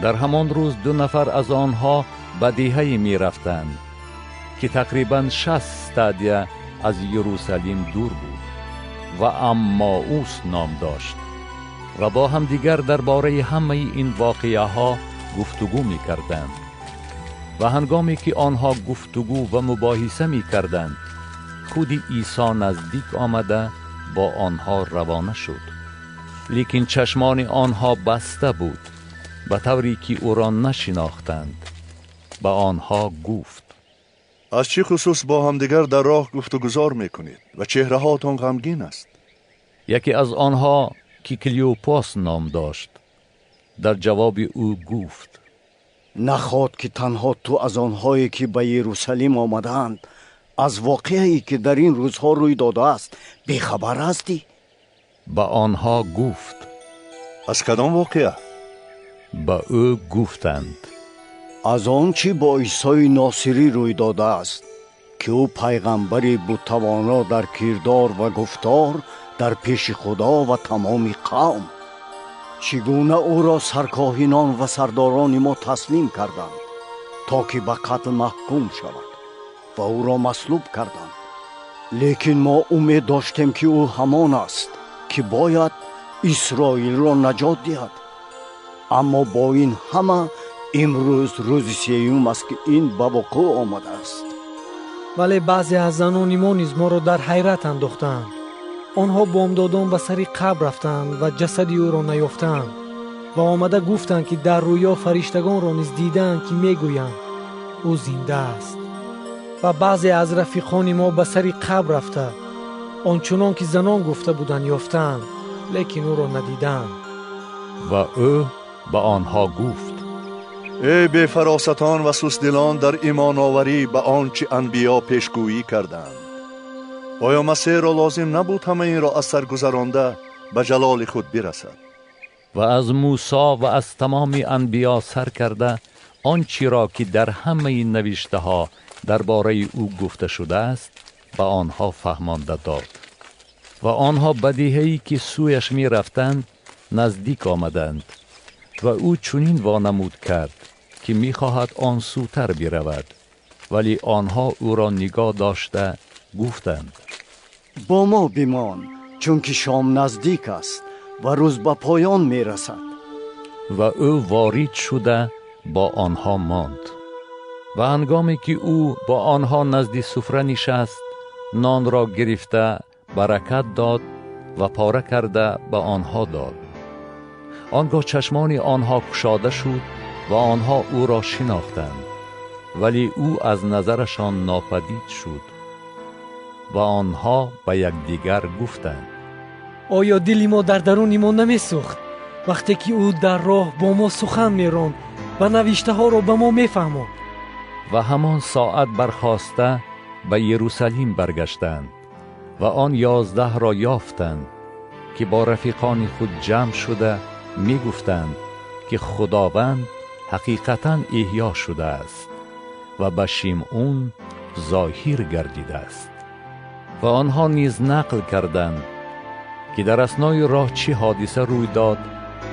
Дар ҳамон рӯз ду нафар аз онҳо ба деҳае мерафтанд ки тақрибан 60 стадия аз Иерусалим дур буд ва Аммаус ном дошт ва бо ҳамдигар дар бораи ҳамаи ин воқеаҳо гуфтугӯ мекарданд. Ва ҳангоме ки онҳо гуфтугӯ ва мубоҳиса мекарданд, худи Исо наздик омада бо онҳо равона шуд. Лекин чашмони онҳо баста буд, ба тавре ки ӯро нашинохтанд. Ба онҳо гуфт: аз чӣ хусус бо ҳамдигар дар роҳ гуфтугузор мекунед ва чеҳраҳоятон ғамгин аст? Яке аз онҳо ки Клеопас ном дошт дар ҷавоби ӯ гуфт: наход ки танҳо ту аз онҳое ки ба Иерусалим омадаанд аз воқеае ки дар ин рӯзҳо рӯй додааст бехабар ҳастӣ? Ба онҳо гуфт: аз кадом воқеа? Ба ӯ гуфтанд: аз он чӣ бо Исои Носирӣ рӯй додааст, ки ӯ пайғамбаре буд тавоно дар кирдор ва гуфтор дар пеши Худо ва тамоми қавм. Чӣ гуна ӯро саркоҳинон ва сардорони мо таслим карданд то ки ба қатл маҳкум шавад ва ӯро маслуб карданд. Лекин мо умед доштем ки ӯ ҳамон аст ки бояд Исроилро наҷот диҳад. Аммо бо ин ҳама имрӯз рӯзи сеюм аст ки ин ба вуқӯъ омадааст. Вале баъзе аз занони мо низ моро дар ҳайрат андохтаанд. Онҳо бомдодон ба сари қабр рафтанд ва ҷасади ӯро наёфтанд ва омада гуфтанд ки дар рӯё фариштагонро низ дидаанд ки мегӯянд ӯ зинда аст. Ва баъзе аз рафиқони мо ба сари қабр рафта ончунон ки занон гуфта буданд ёфтаанд, лекин ӯро надидаанд. Ва ӯ ба онҳо гуфт: эй бефаросатон ва сустдилон дар имоноварӣ ба он чӣ анбиё пешгӯӣ карданд, оё Масеҳро лозим набуд ҳама инро аз сар гузаронда ба ҷалоли худ бирасад? Ва аз Мусо ва аз тамоми анбиё сар карда он чиро ки дар ҳамаи навиштаҳо дар бораи ӯ гуфта шудааст ба онҳо фаҳмонда дод. Ва онҳо ба деҳае ки сӯяш мерафтанд наздик омаданд ва ӯ чунин вонамуд кард ки мехоҳад он сӯтар биравад. ولی آنها او را نگاه داشته گفتند: با ما بمان، چون که شام نزدیک است و روز به پایان می رسد. و او وارد شده با آنها ماند. و هنگامی که او با آنها نزد سفره نشست، نان را گرفته برکت داد و پاره کرده به آنها داد. آنگاه چشمان آنها گشاده شد و آنها او را شناختند، ولی او از نظرشان ناپدید شد. و آنها به یکدیگر گفتند: آیا دل ما در درون ما نمیسوخت وقتی که او در راه با ما سخن میراند و نوشته ها را به ما میفهماند؟ و همان ساعت برخاسته به یروشلیم برگشتند و آن 11 را یافتند که با رفیقان خود جمع شده میگفتند که خداوند حقیقتا احیا شده است و به شیمعون ظاهر گردیده است. و آنها نیز نقل کردند که در اثنای راه چه حادثه روی داد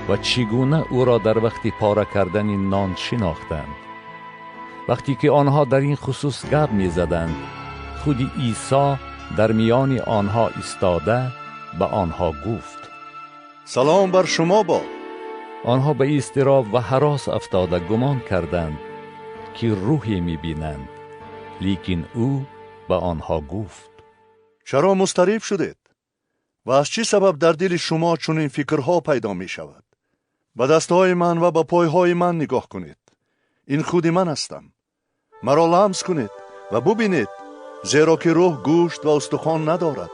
و چگونه او را در وقت پاره کردن نان شناختند. وقتی که آنها در این خصوص گپ می‌زدند، خود عیسی در میان آنها ایستاده به آنها گفت: سلام بر شما باد. آنها به اضطراب و هراس افتاده گمان کردند که روحی می‌بینند، لیکن او به آنها گفت: چرا مضطرب شدید؟ و از چه سبب در دل شما چنین فکرها پیدا می شود؟ به دستهای من و به پایهای من نگاه کنید. این خود من هستم. مرا لمس کنید و ببینید، زیرا که روح گوشت و استخوان ندارد،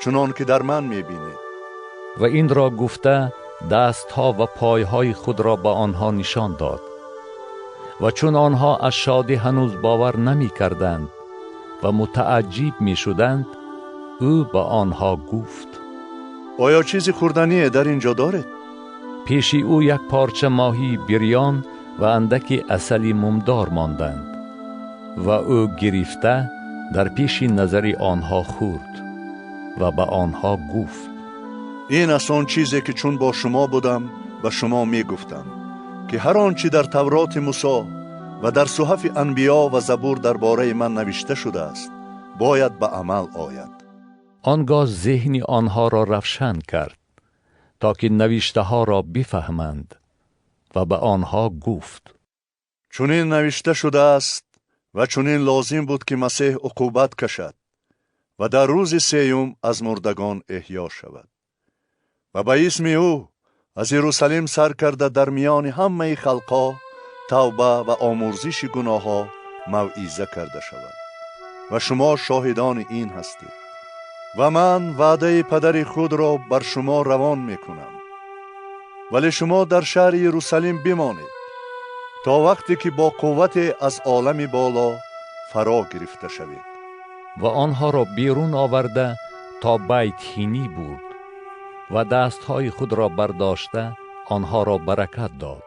چنان که در من می بینید. و این را گفته دستها و پایهای خود را به آنها نشان داد. و چون آنها از شادی هنوز باور نمی کردند و متعجب می شدند، او به آنها گفت: آیا چیزی خوردنی در اینجا دارید؟ پیش او یک پارچه ماهی بریان و اندکی عسل ممدار ماندند و او گرفته در پیش نظر آنها خورد و به آنها گفت: این است آن چیزی که چون با شما بودم به شما می گفتم که هر آنچه در تورات موسی و در صحف انبیا و زبور درباره من نوشته شده است باید به عمل آید. آنگاه ذهن آنها را روشن کرد تا که نوشته ها را بفهمند و به آنها گفت: چنین نوشته شده است و چنین لازم بود که مسیح عقوبت کشد و در روز سیوم از مردگان احیا شود و به اسم او از یروشلیم سر کرده در میان همه خلقها توبه و آمرزش گناهها موعظه کرده شود و شما شاهدان این هستید. و من وعده پدر خود را بر شما روان میکنم، ولی شما در شهر یروشلیم بمانید تا وقتی که با قوت از عالم بالا فرا گرفته شوید. و آنها را بیرون آورده تا بیت هینی برد و دستهای خود را برداشته آنها را برکت داد.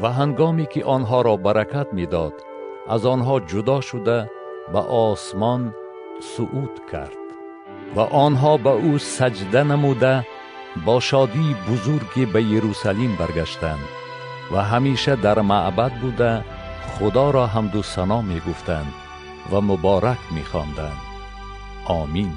و هنگامی که آنها را برکت میداد، از آنها جدا شده به آسمان صعود کرد و آنها به او سجده نموده با شادی بزرگی به یروشلیم برگشتند و همیشه در معبد بوده خدا را حمد و ثنا می گفتند و مبارک می خواندند. آمین.